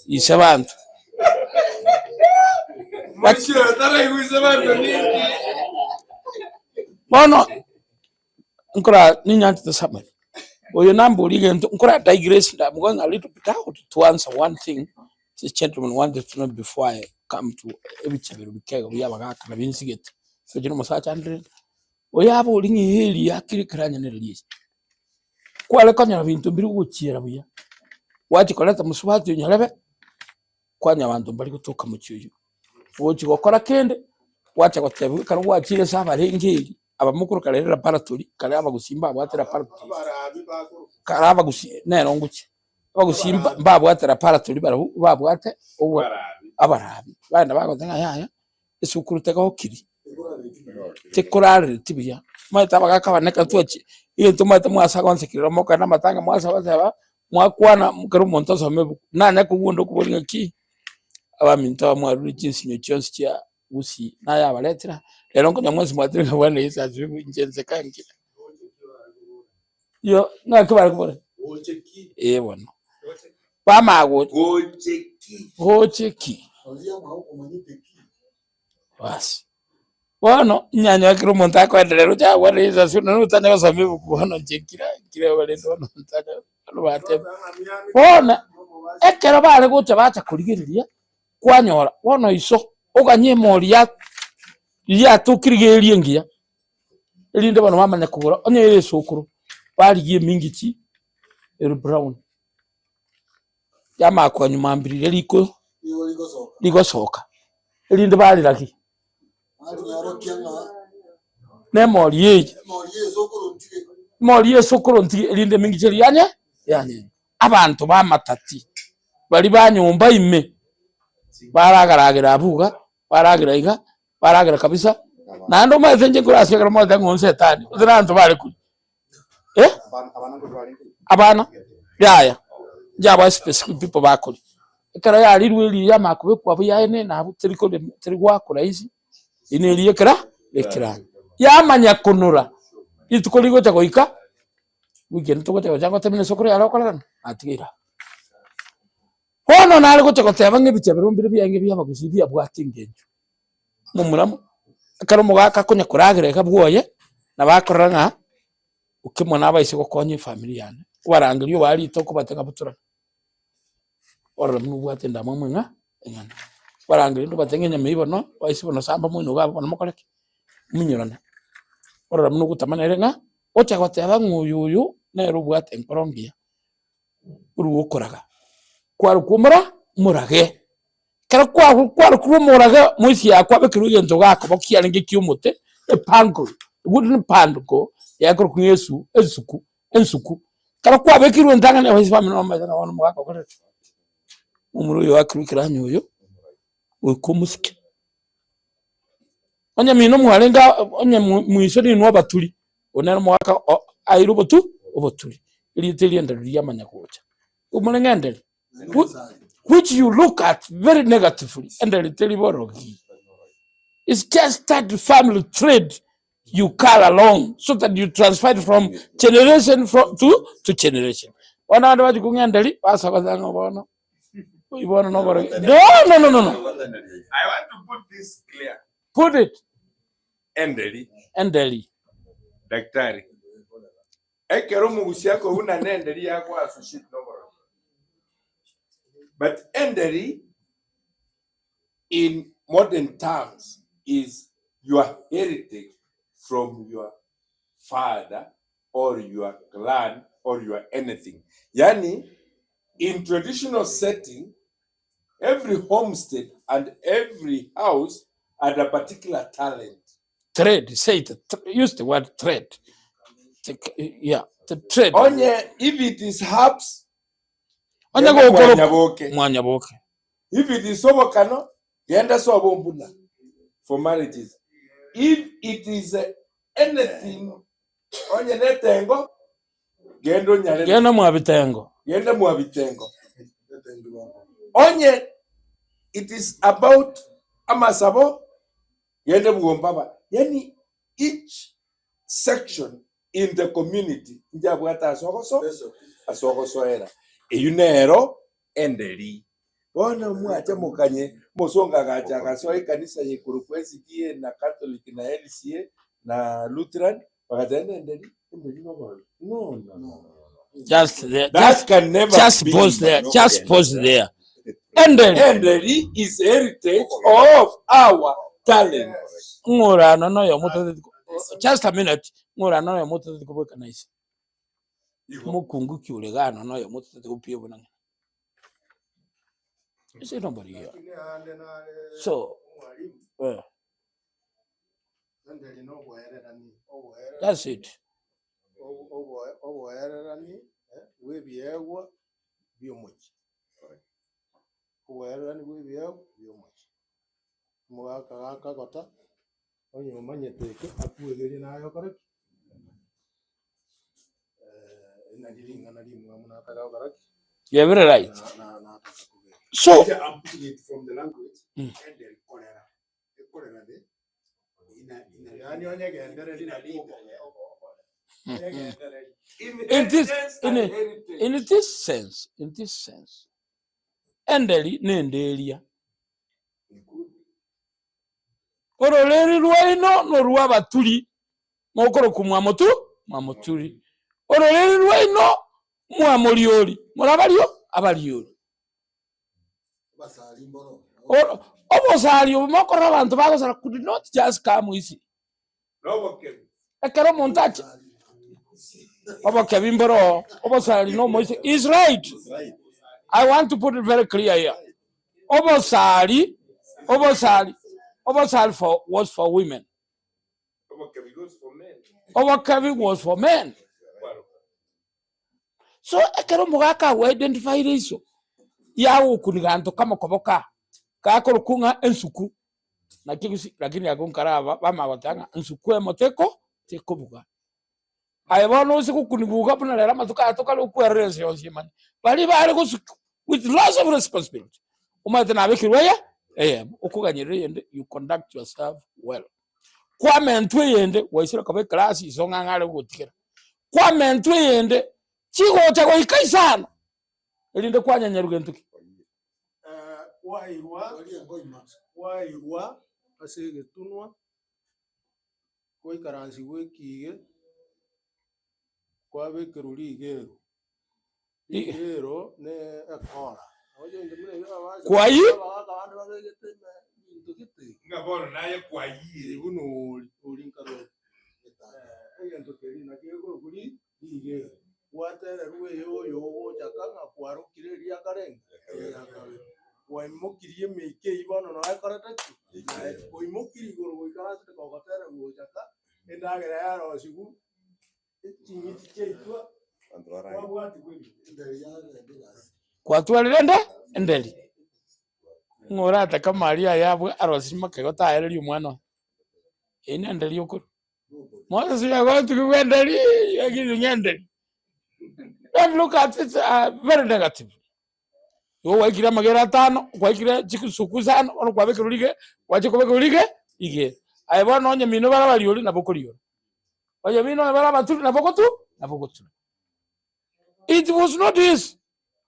Ise banto. Bono nkora ninyanchete summary. Oyo namborie egento nkora digress I'm going a little bit out to answer one thing this gentleman wanted to know before I come to ebichabero bikego bia abagaka nabio nsigete. Inche na omosacha ndire. Oyo abori ng'a eeri yakire ekeranyanero riaye. Kware konyora binto mbiri gochiera buya, gwachia koreta mosubati onyorebe, kwanyora abanto mbari gotoka mochie oyio. Gochia gokora kende, gwacha gotebiwa ekero gwachire ase abarenge eeri, aba mokoroka rero laboratory, kare abagusii mbabwate laboratory, kare abagusii nero ngochia, abagusii mba mbabwate laboratory barabwo babwate obwa abarabi, bagenda bagoteba ng'a yaya. Esukuru tegokiri, tekorarereti buya, omanyete abagaka bane ekero twachia, egento omanyete mwasa gonsekerera mokogenda amatanga mwasa goteba, mwakwana ekero omonto asoma ebuku, nanya kobua onde okoboria ng'aki, abaminto aba mwarure chinsinyo chionsi chia gusii, naye abaretera, rero nkonya mwensi mwatebire ng'a bwana yeso asifiwe inche nseka nkire. Yo, ng'aki bare kobora? Ee bono. Bamanya gocha. Goche ki? Basi. Bono, inyanya ekero omonto akoendereria roche abwate risasi nonye otanya gosoma ebuku bono inche nkire nkire rende bono ntanya bono bateba. Bono, ekero bare gocha bacha korigereria, kwanyora, bono iso, oganye emori ya yatokire iga eria engiya, erinde bono bamanya kogora, onye ere esokoro, barigia emingichi ere brown. Yamanya konywa mambia riria riko rigosoka, erinde barera ki? Na emori eye, emori ya esokoro ntige erinde emingichi eria yanye yanyenywa. Abanto b'amatati baria ba nyomba ime, baragaragera abwo iga, baragera iga, baragera kabisa, naende omanyete inche nkore ase ekero mogoteeba ng'a onsetani, gose na abanto bare koria. Eh? Abana? Yaya, inche specific people bakoria. Ekero yarirwe riria yamanya kobekwa abwo yaenena abwo teri korema teri goakwa rahisi, eri na eria ekera ekeranya. Yamanya konora, rituko rigocha goika, weekend togocha gocha goteba buna esokoro yare gokorerana, natiga ira. Bono nare gocha goteba ng'a ebichabero mbire biaenge bia abagusii biabwate engencho. Momura ekero omogaka akonya koragera iga bwoye, nabo akorora ng'a okemwa nabaise gokonya efamiri yane, obarangeria obaa rituko obatebia ng'a butorana, orore buna obwate endamwamu eng'a eng'ana. Obarangeria rende obatebie ng'a enyama eywo bono, abaise bono samba moino iga abwo bono mokore ki? Mominyorane. Orore buna ogotamana ere ng'a, ocha goteba ng'a oyo oyo nere obwate enkoro engiya. Orwa okoraga, kwarokwa omora omorage. Ekero kwa kwarokirwe omorage moisia yao kwabekerwa egento gakoba kiarenge kia omote, epango, wooden pango yakorokwa ng'a esu ensuku ensuku. Ekero kwabekirwe entang'ani abaisia bamino bamanyete ng'a bono omogaka okorire ki? Omomura oyo oakirwe ekeranya oyo, goika omosike. Onye mino mwarenge aa onye moiso ninwe abaturi, oyo nere omogaka o aire obotu oboturi, erieta eria enderi riamanya gocha. Omore ng'a enderi, which you look at very negatively, enderi teri borogi. It's just that family trade you carry along so that you transfer it from generation from to, to generation. Bono abande bachia kong'a enderi, basaba ng'a bono Oyo bono noborogi. No, no, no, no, no.
I want to put this clear.
Put it.
Enderi.
Enderi.
Daktari. Ekero omogusi akouna na enderi yago associate noborogi. But enderi in modern terms is your heritage from your father or your clan or your anything. Yaani in traditional setting every homestead and every house had a particular talent.
Trade, say it, use the word trade. Yeah, the trade.
Onye if it is herbs,
Onye
genda
gokoro
mwanyaboke.
mwanyaboke.
If it is obokano, genda sobo mbuna for marriages. If it is anything onye netengo, genda onyarere.
Genda mwabitengo.
Genda mwabitengo. Onye it is about amasabo, genda bwombaba. Yani each section in the community njabwate ase ogoso ase ogosoera. Eyio nero enderi. Bono mwacha mokanye omosongo agacha agasoa ekanisa ya igoro kwa SDA na Catholic na LCA na Lutheran bagateba ng'a enderi enderi noborogi. No no no no no.
Just there,
That
just,
can never
just
be.
pause there, just pause there. Enderi.
Enderi is heritage of our talent.
Ng'orano noyomo toteti just a minute, ng'orano noyomo toteti kobwekana ise. Omokungu ki ore iga ano noyomo toteti gopia buna ng'ina. Ase nobori iga. So, eh. That's it.
Oboererani bw'ebiegwa bi'omochie. Oboererani bw'ebiegwa bi'omochie. Omogaka gakagota, onye omanyete eke, akwegerie naye okore ki? Nari ring'ana rimwamu nataka gokora ki?
You're very right.
Na- na- nataka kobeka.
So,
I'm putting it from the language and the cholera. The cholera the ina
Yaani onyegendereri nari onyegendereri.
in this, in, in this sense, in this sense, enderi nenderia. Ororeri rwaino norw'abaturi, mokorokwa mwamotu mwamoturi. Ororeri rwaino mwamoriori, more abario abariori. Obosari obo mokorora abanto bagosara could not just come easy. Ekero omonto ache obokebi mboro oo, obosari na omoise is right. I want to put it very clear here. Obosari, obosari, obosari for was for women. Obokebi was for men. So ekero omogaka agwo identifyire iso, yagokuni ganto kamokobo ka, gakorokwa ng'a ensuku, naki gose lakini abwo nkaraba bamanya goteba ng'a ensuku emo teko tekobuga. Aye bono ase gokuniwa iga buna rero amatuko aya tokare okwerora ense yonsi emanye, baria bare gosukiwa with lots of responsibility, omanyete nabekirwe eye eyemo, okoganyerera eyende you conduct yourself well. Kwamentwa eyende, gwaisire koba eclass iso ng'a ng'are gogotigera. Kwamentwa eyende, chigocha goika isano, erinde kwanyanyerwa gento ki?
Kwairwa, kwairwa ase egetunwa, gwaikaransigwa ekiige, kwabekerwa rigero, rigero ne ekora.
Kwai?
Abagaka bande babegete ime ebinto gete.
Ng'a bono naye kwayire.
Buna ori ori nkarora. Egento keria nakio gekorokwa rigero. Gwateba. Ogotererwa eye oyo ogochaka ng'a kwarokire eria akarenge? Eria kabere. Kwaimokirie emeika eyio bono noe ekorete ki? Naye koimokirie igoro goikaransete kogotererwa gochaka, endagera yarosigwa, eching'iti chiaitwa, kwabwatigwa ebinto.
Kwatwarire ende? Enderi. Ng'a oratake amari aye abwe arosie makego taererie omwana oye. Eyio nenderi okorwa. Moses we are going to give enderi, you are giving enderi. Don't look at it uh, very negative. Igo gwaikire amagera atano, gwaikire chisuku isano, bono kwabekerwa rige, gwachia kobekerwa rige, rige. Aye bono onye mino bare abariori nabo okoriora. Onye mino bare abaturi nabo ogotu, nabo ogotura. It was not easy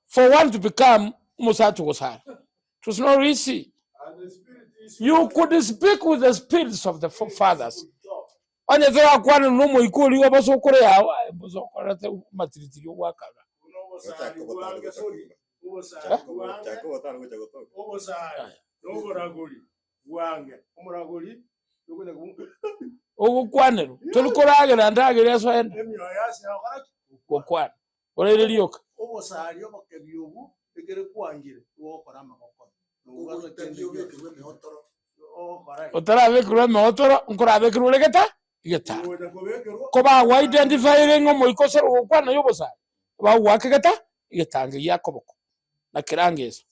for one to become omosacha ogosara. It was not easy. You could speak with the spirits of the forefathers. Onye torakwanera nomoika oria obosokoro yao, aye mbosokorete amatiritiri ogwakaga. Ogokwanerwa, tori koragera ndagera esoe gokwana. Oraire rioka.
Obosaria obokebi obwo ekere kwangire gokora amagoko nobwate kende gionsi ogokora iga.
Otarabekerwa emeotoro, nkorabekerwe ore geta egetara.
Gocha kobekerwa
Ko bagwa identifyire ng'a omoika ose ogokwana naye obosari, bagoaka egeta egetange gia koboko na keranga eso.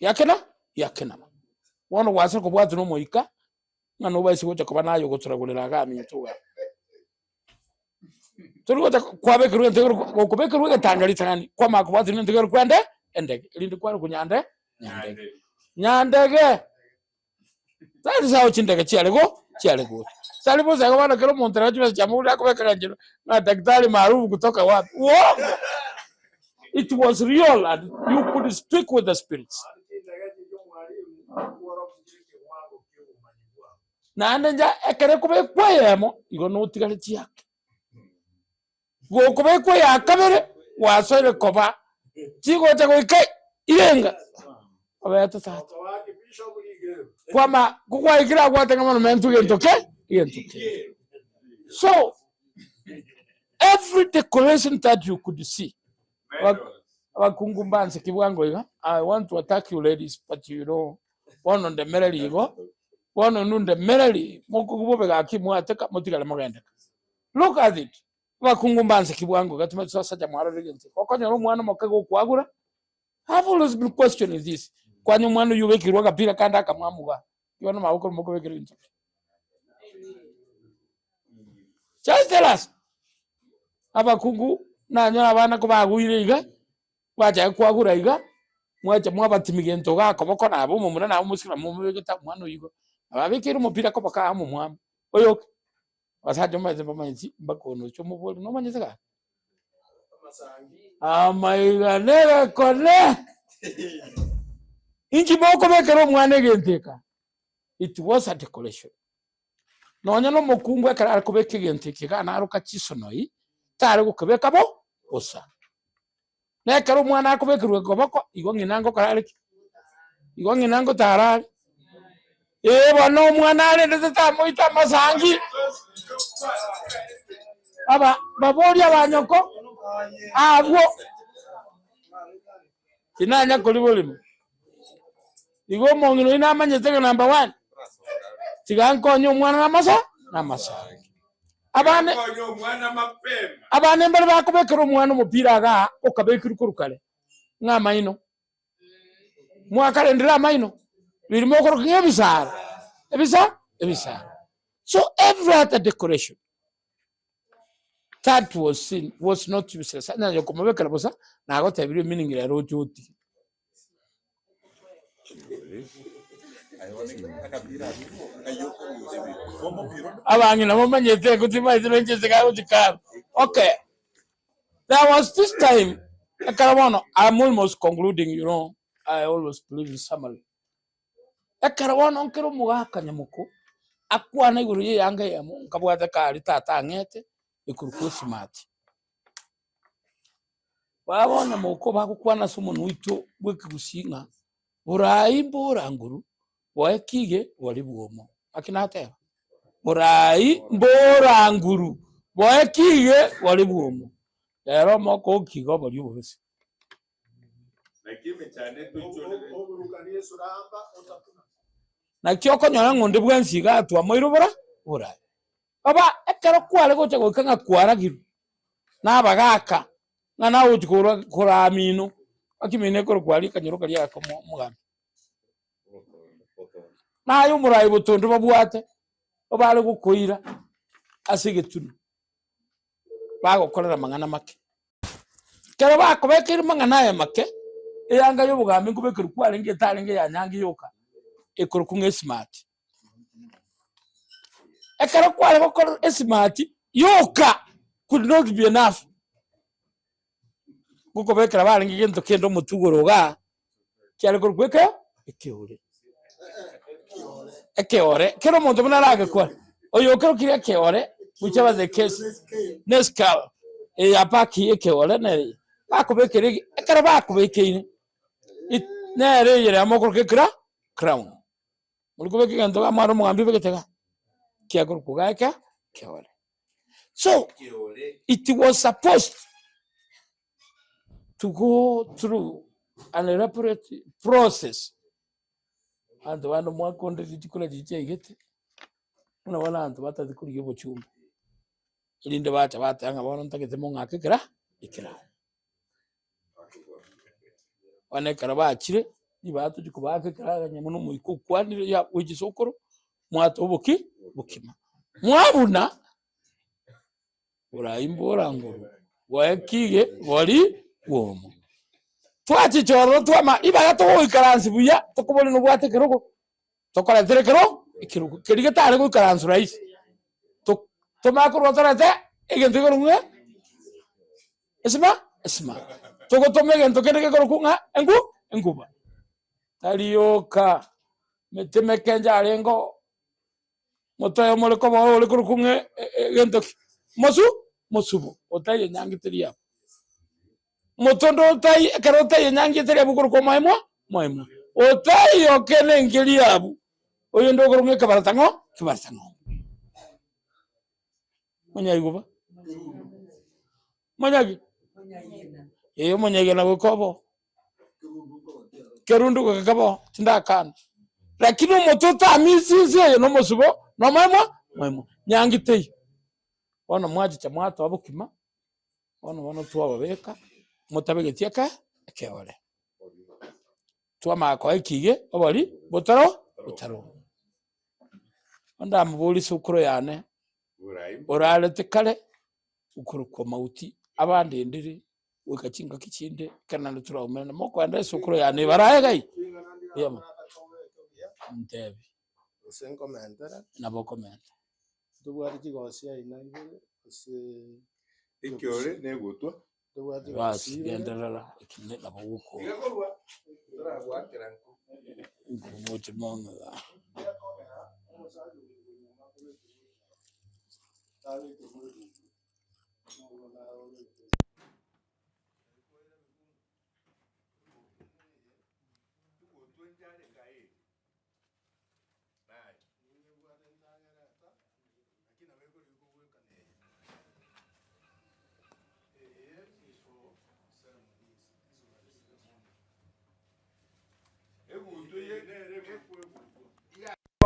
Giakena giakenama. Bono gwasire kobwatwa na omoika ng'a nobaise gocha koba naye ogotoragorera iga aminto iga. Tori gocha kwabekerwa egento ekero gokobekerwa egetanga ritang'ani, kwamanya kobwatwa na egento ekero kwende endege, erinde kwarokwa nyande nyandege. Nyandege! That is how chindege chiare go chiare gocha. Tari bosa igo bono kera omonto naro chibesa chiamogorire akobeka nchera ng'a daktari maarufu kutoka wapi, uongo! It was real and you could speak with the spirits. Naende inche ekero ekobekwa eyemo, igo notigaretie ake. Gokobekwa eya kabere, gwasoire koba chigocha goika irenga, obete tata. Kwama kogwaikire agwo gwateba ng'a bono mentwe gento ke, egento kende. So, every decoration that you could see, abakungu mbanse bwango iga, I want to attack you ladies but you know, bono ndemereri igo, bono inwe ndemereri, mokogwa bobe gaki mwateka motigare mogendeka. Look at it, abakungu mbanse bwango iga timanyeti asacha mwarorire egento eke, okonyora omwana omoke gokwagura, I've always been questioning this, kwani omwana oyio obekirwe agapira kande akamwamu igaa, bono magokoro mokobekera ebinto ki? Just tell us, abakungu nanyora abana kobaguire iga, bachaka kwagura iga, mwacha mwabatimia gento igaa koboko nabo omomura nabo omosike nabo momobegete omwana oyio igo, nabo abekeire omopira koboko aa omomwamu, oyoke, abasacha omanyete mbamanyeti mpaka onoche omobori nomanyete gaki? Amaiga negekone! Inki mokobekera omwana egento eka? It was a decoration. Nonya na omokungu ekero are kobeka egento eke iga naroka chisonoi, tare gokebeka bo bosa. Na ekero omwana akobekerwa ekoboko, igo ng'ina ngokora are ki? Igo ng'ina ngotara are. Ee bono omwana arendete tamoita amasangi, aba baborie abanyoko abwo, tinanya koria borimo. Igo omong'ina oyio namanyete ng'a number one, tiga nkonye omwana namasa namasangi. Abana
Nkonye omwana mapema.
abana mbare bakobekera omwana omopira igaa okabekirwe korwa kare ng'a amaino. Mwakarendire amaino, riria mokoroka ng'a ebisaro, ebisa ebisaro. So every other decoration that was seen was not useless. Onye komobekera bosa, nagotebirie meaning rero oche otige. Abang'ina bamanyete eko timaete nonya inche gochikaba. Okay, there was this time ekero bono I'm almost concluding you know, I always believe in summary. Ekero bono nkere omogaka nyamoko, akwana igoro ya eyanga eyemo nkabwate kare tata ang'ete, ekorokwa esimati. Baba onye moko bagokwana ase omonwa oito bw'ekegusii ng'a borai mboranguru boe kige bori bwomo. Naki nateba? Borai mboranguru boe kige bori bwomo. Rero omoko okiga oboria obobese. Naki okonyora ng'a onde bwensi iga atwamoire obora oborabe. Baba, ekero kware gocha goika ng'a kwaragirwe na abagaaka, ng'a nawe ogochia korwa koraa mino, gaki mino ekorokwa aria ekanyoro karia aka omo omogambi. Naye omorai botondo babwate, obare gokoira ase egetunwa, bagokorera amang'ana make. Ekero bakobekeire amang'ana aya make, eyanga ya obogambi nkobekerwa kwarenge etarenge ya nyangi yoka, ekorokwa ng'a esimati. Ekero kware gokora esimati yoka could not be enough, gokobekera barenge gento kende omotwe igoro igaa, kiare korokwa eke ekeore. Ekeore, kera omonto buna aragekore, oyo okerokire ekeore, whichever the case, ne escale, eye apaki ekeore nere eye, bakobekera ege ekero bakobekeire, it nere eyere amo okoroka ekra crown. Ori kobeka egento iga mware omogambi obegete iga, kiakorokwa iga eke keore. So, it was supposed to go through an elaborate process. Abanto bande omwaka onde rituko riria chiaigete, buna bono abanto batagete korigia obochumbe, erinde bacha bateba ng'a bono ntagete mong'ake ekera ekeraro. Bono ekero bachire, ribaga tochia kobaaka ekeraro onye buna omoika okwanire ya bwe chisokoro, mwatoa oboki bokima. Mwabuna, borai mbora nguru, bwaekige bori bwomo. Twachicha ororo twama ribaga togoikaransi buya, tokobori nobwate ekerogo, tokoretera ekero ekerogo keria getare goikaransu rahisi, to tomanye korwa torete egento gekorokwa ng'a esima esima, togotoma egento kende gekorokwa ng'a engu enguba. Tari yoka, mete meke njarenge oo, moto oyomo ore koba ore korokwa ng'a egento ki? Mosu mosubo, otaiyo nyangi teri abwo. Moto onde otai ekero otaiyo nyangi etari abwo okorokwa omoemwa moemwa. Otaiyo kende nkeri abwo, oyonde okorokwa ng'a ekebarata ng'o kebarata ng'ombe. Monyaigwa ba? Monyagi? Eh, omonyaigena goika obo. Kerundu goika kebe oo, tindakana. Lakini omote otamisi ense eye na omosubo na omoemwa moemwa. Nyangi teiyo. Bono mwachicha mwatoa bokima, bono bono twababeka, motabegeti eke ekeore. Twamanya koa ekige obori botaro botaro. Ondamoborie sokoro yane, orarete kare okorokwa mauti, abandendire goika chingaki chinde ekero naende toraumerane, mokoenda esukuru yane ebarae gai? Eyemo. Ntebi.
Gose nkomentere.
Nabo okomenta.
Ntobwate chigosi aina ibere gose
Ekiore na egutwa.
ntobwate
Basi
chigosi ibere.
genderera ekinde nabo ogokora.
Iga korwa toragoakera nko.
Nkomoche mono iga.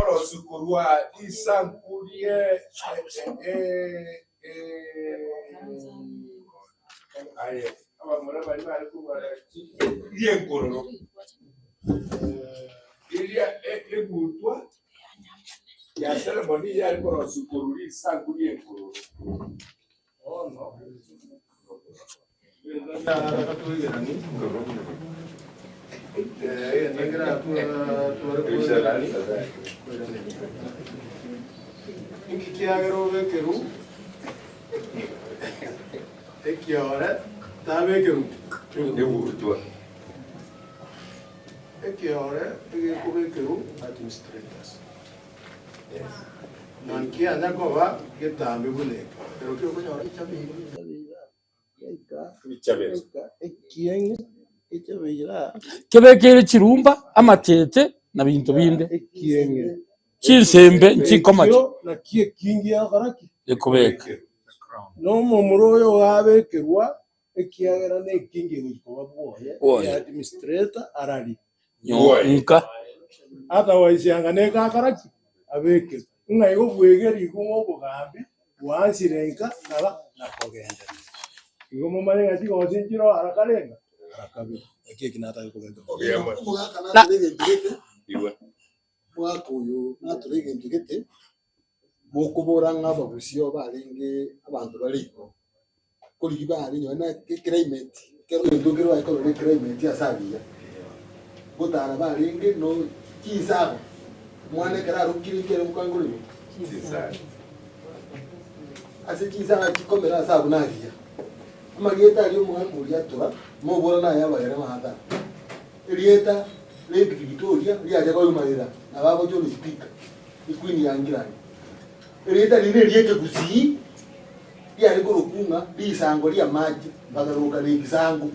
Orosi korwa risanku rie aye abamura baria bare korwa ri'enkororo riria egutwa ya ceremony yare korosia korwa risanku ri'enkororo.
Inki kiagera obekerwe ekiore tabekerwe
Egutwa.
Ekiore egekobekerwa administrators. Na nkianya koba getambe buna eke, kerokio okonyora
Kebekeire chirumba, amatete, na binto binde, chinsembe nchikoma
Ekio nakio ekingi agokora ki?
gekobeka.
Nomomura oyo oabekerwa. Ekiagera nekingi egochia koba bwoye,
Bwoye.
ya administrator arari.
Nka.
Otherwise anga nekakora ki? Abekirwe. Ng'a igo bwegerigwe ng'a obogambi bwansire nka naba nakogenderera. Igo momanye ng'a chigosi nchire oo ara kare ng'a ara kabere. Eki eki natake kobeka.
Omogaka natore egento gete, omogaka oyo natore egento gete, mokobora ng'a abagusii barenge abanto bare iko, korigia bare nonye na eclimate, ekero egento kere baye korora eclimate ase agiya, gotara barenge no chinsaga, omwana ekero arokire ekere gokangorerwa ase chinsaga chikomera ase abwo nagiya. Amarieta aria omogaka oria atura, mobora naye abagere maata. Erieta Lady Victoria riacha koimarera nabo agocha ore speaker, equeen ya England. Erieta riria neria ekegusii riare korokwa ng'a risango ri'amache, bakaroka Lake Sango.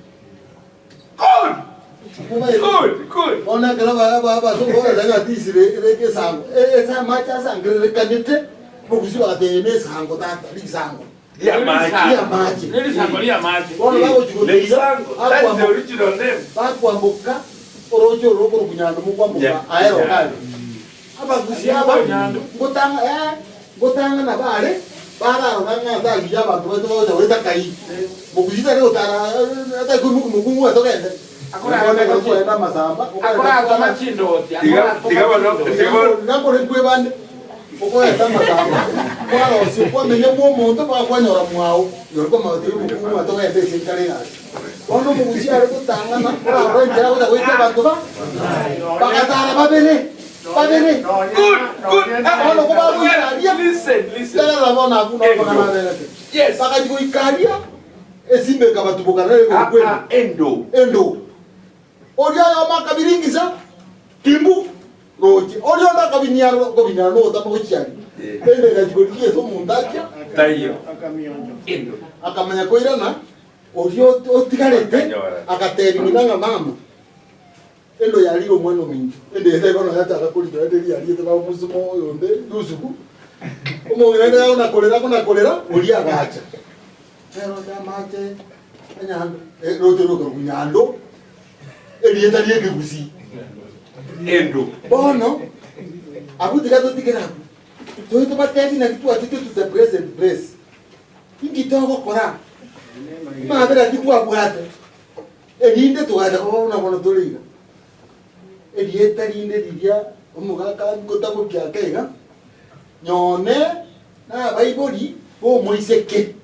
Bono ekero abasongo bagocha ng'a this lake esango, ase amache asangererekanete, abagusii bagateba eye nesango tata, risango. Ri'amache. Bono bagochia gotiira, bakwamboka orooche oro rokorokwa Nyando mokwamboka aye Rogari. Abagusia aba ngotang'a eh, ngotang'ana bare bararora ng'a ase agiya abanto baito bagocha goeta kai. Mogusia tari gotara atari koimokia mokungu oye togende. Bono ekero kwagenda amasamba, okogenda Nakore nkwebande. Okoreta amasamba, kwarosia okwamenya kw'omonto mpaka kwanyora mwao, igoro kwamanya gotebia omokungu ng'a togende ase enkare egasi. Bono omogusia are gotang'ana orarore enchera agocha goika abanto ba bagatara babere babere. Bono kobagoika aria, tegerera bono abwo nabo amang'ana aberete. Bagachia goika aria, esimba ekabatubokana nere igoro kw'endo endo. Oria oyomo akabiringisa timbu roche, oria onde akabiniara okobiniara nogotama gochia aria. Endo egachia korigia ase omonto achia
Taiyo.
Akamanya koirana, oria otigarete agatebia ng'ina ng'a mama, endo yarire omwana ominto. Endo eye bono yachaka korigia naende eria yariete bamosumo oyonde Yusufu. Omong'ina naende akonakorera akonakorera, oria agacha. Nere ocha amache Enyando, roche rokorokwa Nyando, erieta ri'ekegusii.
Endo.
Bono, abwo tiga totigere abwo. Tobe tobatebi naki twachete to the present place. Inki togokora? Mabera ki twabwate? Erinde togacha koba buna bono tore iga. Erieta rinde riria omogaka ngotabokia ake iga, nyone nabaibori bomoiseke.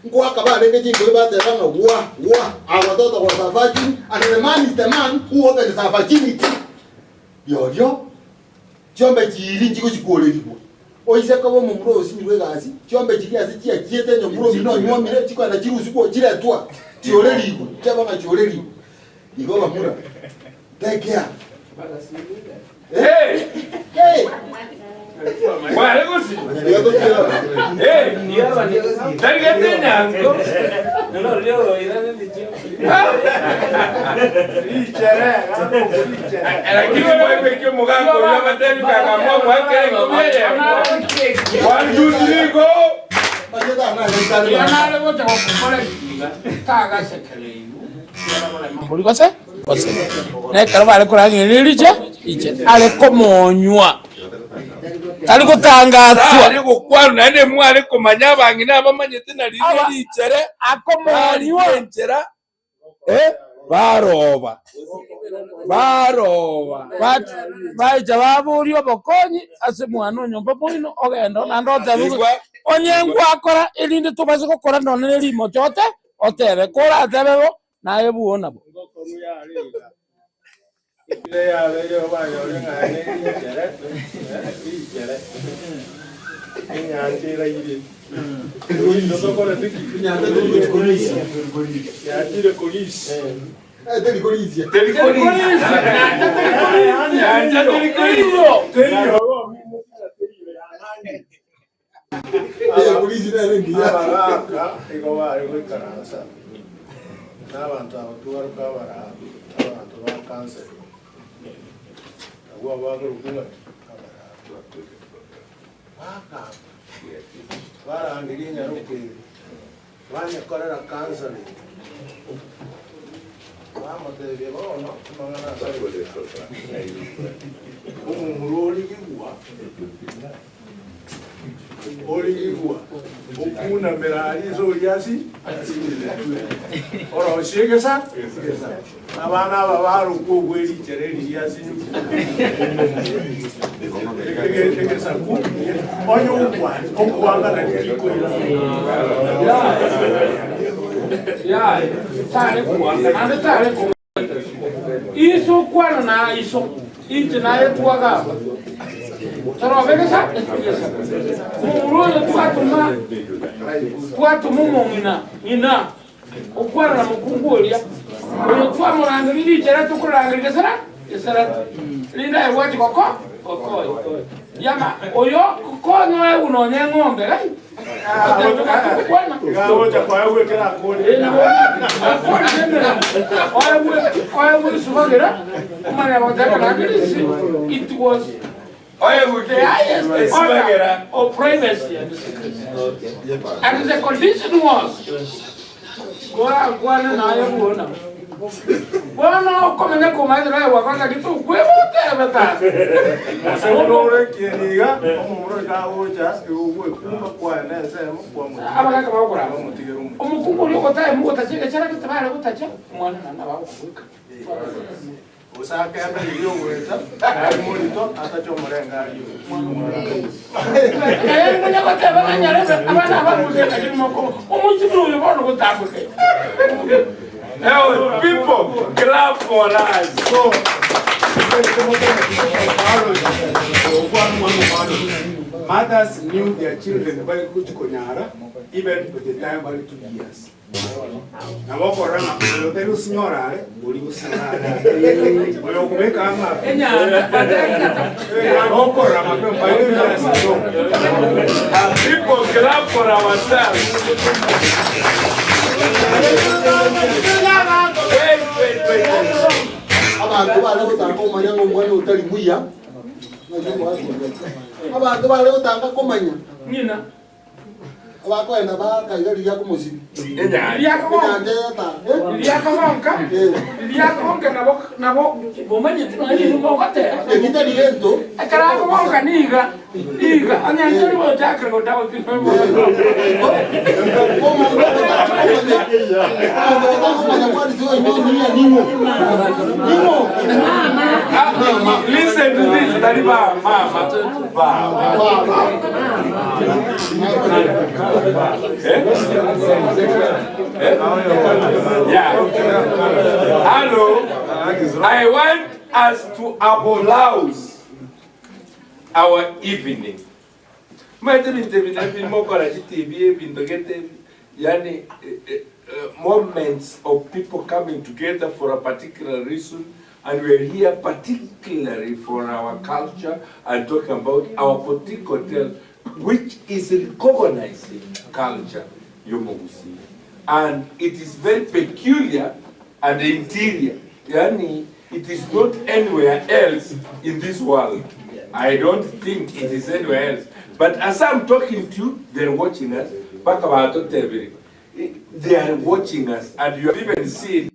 Nkoaka barenge chinkobi bateba ng'a gwa, gwa, our daughter was a virgin and the man is the man who opens her virginity. Riorio, chiombe chiiri nchigochikworerigwa. Oise koba omomura osinyirwe egasi, chiombe chiria ase chiachiete onye omomura omino onyuomire, chikoenda chirusigwe chiretwa, chiorerigwe, chiaba ng'a chiorerigwe. Igo bamura, take care.
Hey!
Hey!
Kware gosi. Hey! Tarigete enyango. Lakini mwaibeki omogaka oyo abatebi kagamwa mwakere enkobi eyemo. One, two, three, go! Mbori gose gose nekero bare korangeria riche riche are komonywa tari gotangaswa
Are gokwanwa naende mware komanya abang'ina abamanyete na riria
Aba-
richere
akomonywa
barike enchera eh, baroba baroba
Baicha baboria obokonyi ase mwana o nyomba moino ogenda naende otebe
Igwa
onye ngwakora erinde tobase gokora nonye ne rimocho ote otebe koratebe bo naye buo nabo.
Nyancha teri korisia.
Abagaaka igo bare goikaransa nabanto aba twaroka abarabi, abanto ba counseling, abwo abakorokwa ng'aki? Abarabi. Bagamba, barangeria enyaroka eye, banyekorera counseling. Namotebia bono amang'ana asare.
Omomura origigwa, origigwa, okunamera aria ase oria asi asinyiretwe. Orosie egesa, egesa. Abana aba barokwa obwe richera eri riasinyuki. Egesaku, onye okwa- okwangana tikoira.
Yaya, tare kuanga, naende tare ku Iso okwana na iso, inche naye twagamba. Torobe gesa gesa. Momura oyo twatoma twatoma omong'ina ng'ina okwana na mokungu oria. Oyo twamorangeria richera tokorangeria gesera geserati. Rinde aye gwachi goko gokonya. Yama oyo konya oegwe nonya eng'ombe gai. It was the highest order of privacy and secrecy. And the condition was, korakwane naye bwona. Bono okomenya komaete naye gwakora ng'aki tokwebotebe tata.
Gose buna ore ekieni iga, omomura oito agocha, igo ogwekumba kwaye nensemo kwamotiga.
Abagaka bagokora
Bamotigera omochie.
Omokungu oria ogotae mogotacha egechara gete bare gotacha omwana naende abagokobweka.
Gose akembe riria ogoeta, nare morito, atache omorengari oyo.
Naye ngonya goteba ng'a nyarebe abana ababuze lakini moko omochibiri oyo bono gotamboke.
Hey, people, clap for us.
So,
Mothers knew their children bari gochikonyara even by the time bari 2 years. Nabo okorora ng'a oyo otari gosinyora are, oria gosinyora are are. Oyo okobeka amape, okorora amape by 2 years so.
People, clap for ourselves. Wait, wait, wait.
Abanto bare gotanga komanya ng'a omwana otari muya, abanto bare gotanga komanya
Ng'ina
abakoenda bakaiga riria komosibi.
Riakobonka. Riakobonka. Riakobonka nabo nabo bomanyete nonya nigo mogoteba.
Ekitari gento.
Ekero akobonka niga niga onye ntori gochakera gotaba.
Omonto otakomanya kwarisi oino niya ning'o ning'o.
Listen to this, tari ba mama ba. Eh? Eh? Yeah. Hello. I want us to applause our evening. Maite bintu bine bimokora chitibi bintu gete yani moments of people coming together for a particular reason, and we are here particularly for our culture and talking about our boutique hotel, which is recognizing culture yomogusi, and it is very peculiar and interior, yani it is not anywhere else in this world. I don't think it is anywhere else. But as I'm talking to you, they're watching us. Mpaka batotebere. They are watching us, and you have even seen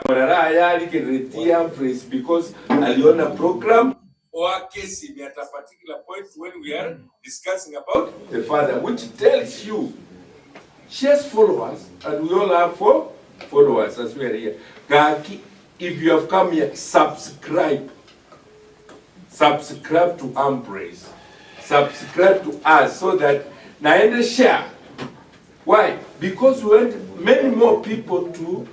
Marara yali Humphreys because aliona program or case at a particular point when we are discussing about the father, which tells you she has followers, and we all have four followers as we are here. Gaki, if you have come here, subscribe. Subscribe to Embrace. Subscribe to us so that naende share. Why? Because we want many more people to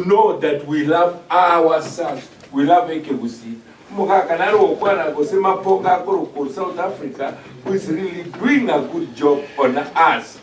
know that we love ourselves. We love Ekegusi. Mugaka naro okwana gosema ponga akoro South Africa, who is really doing a good job on us.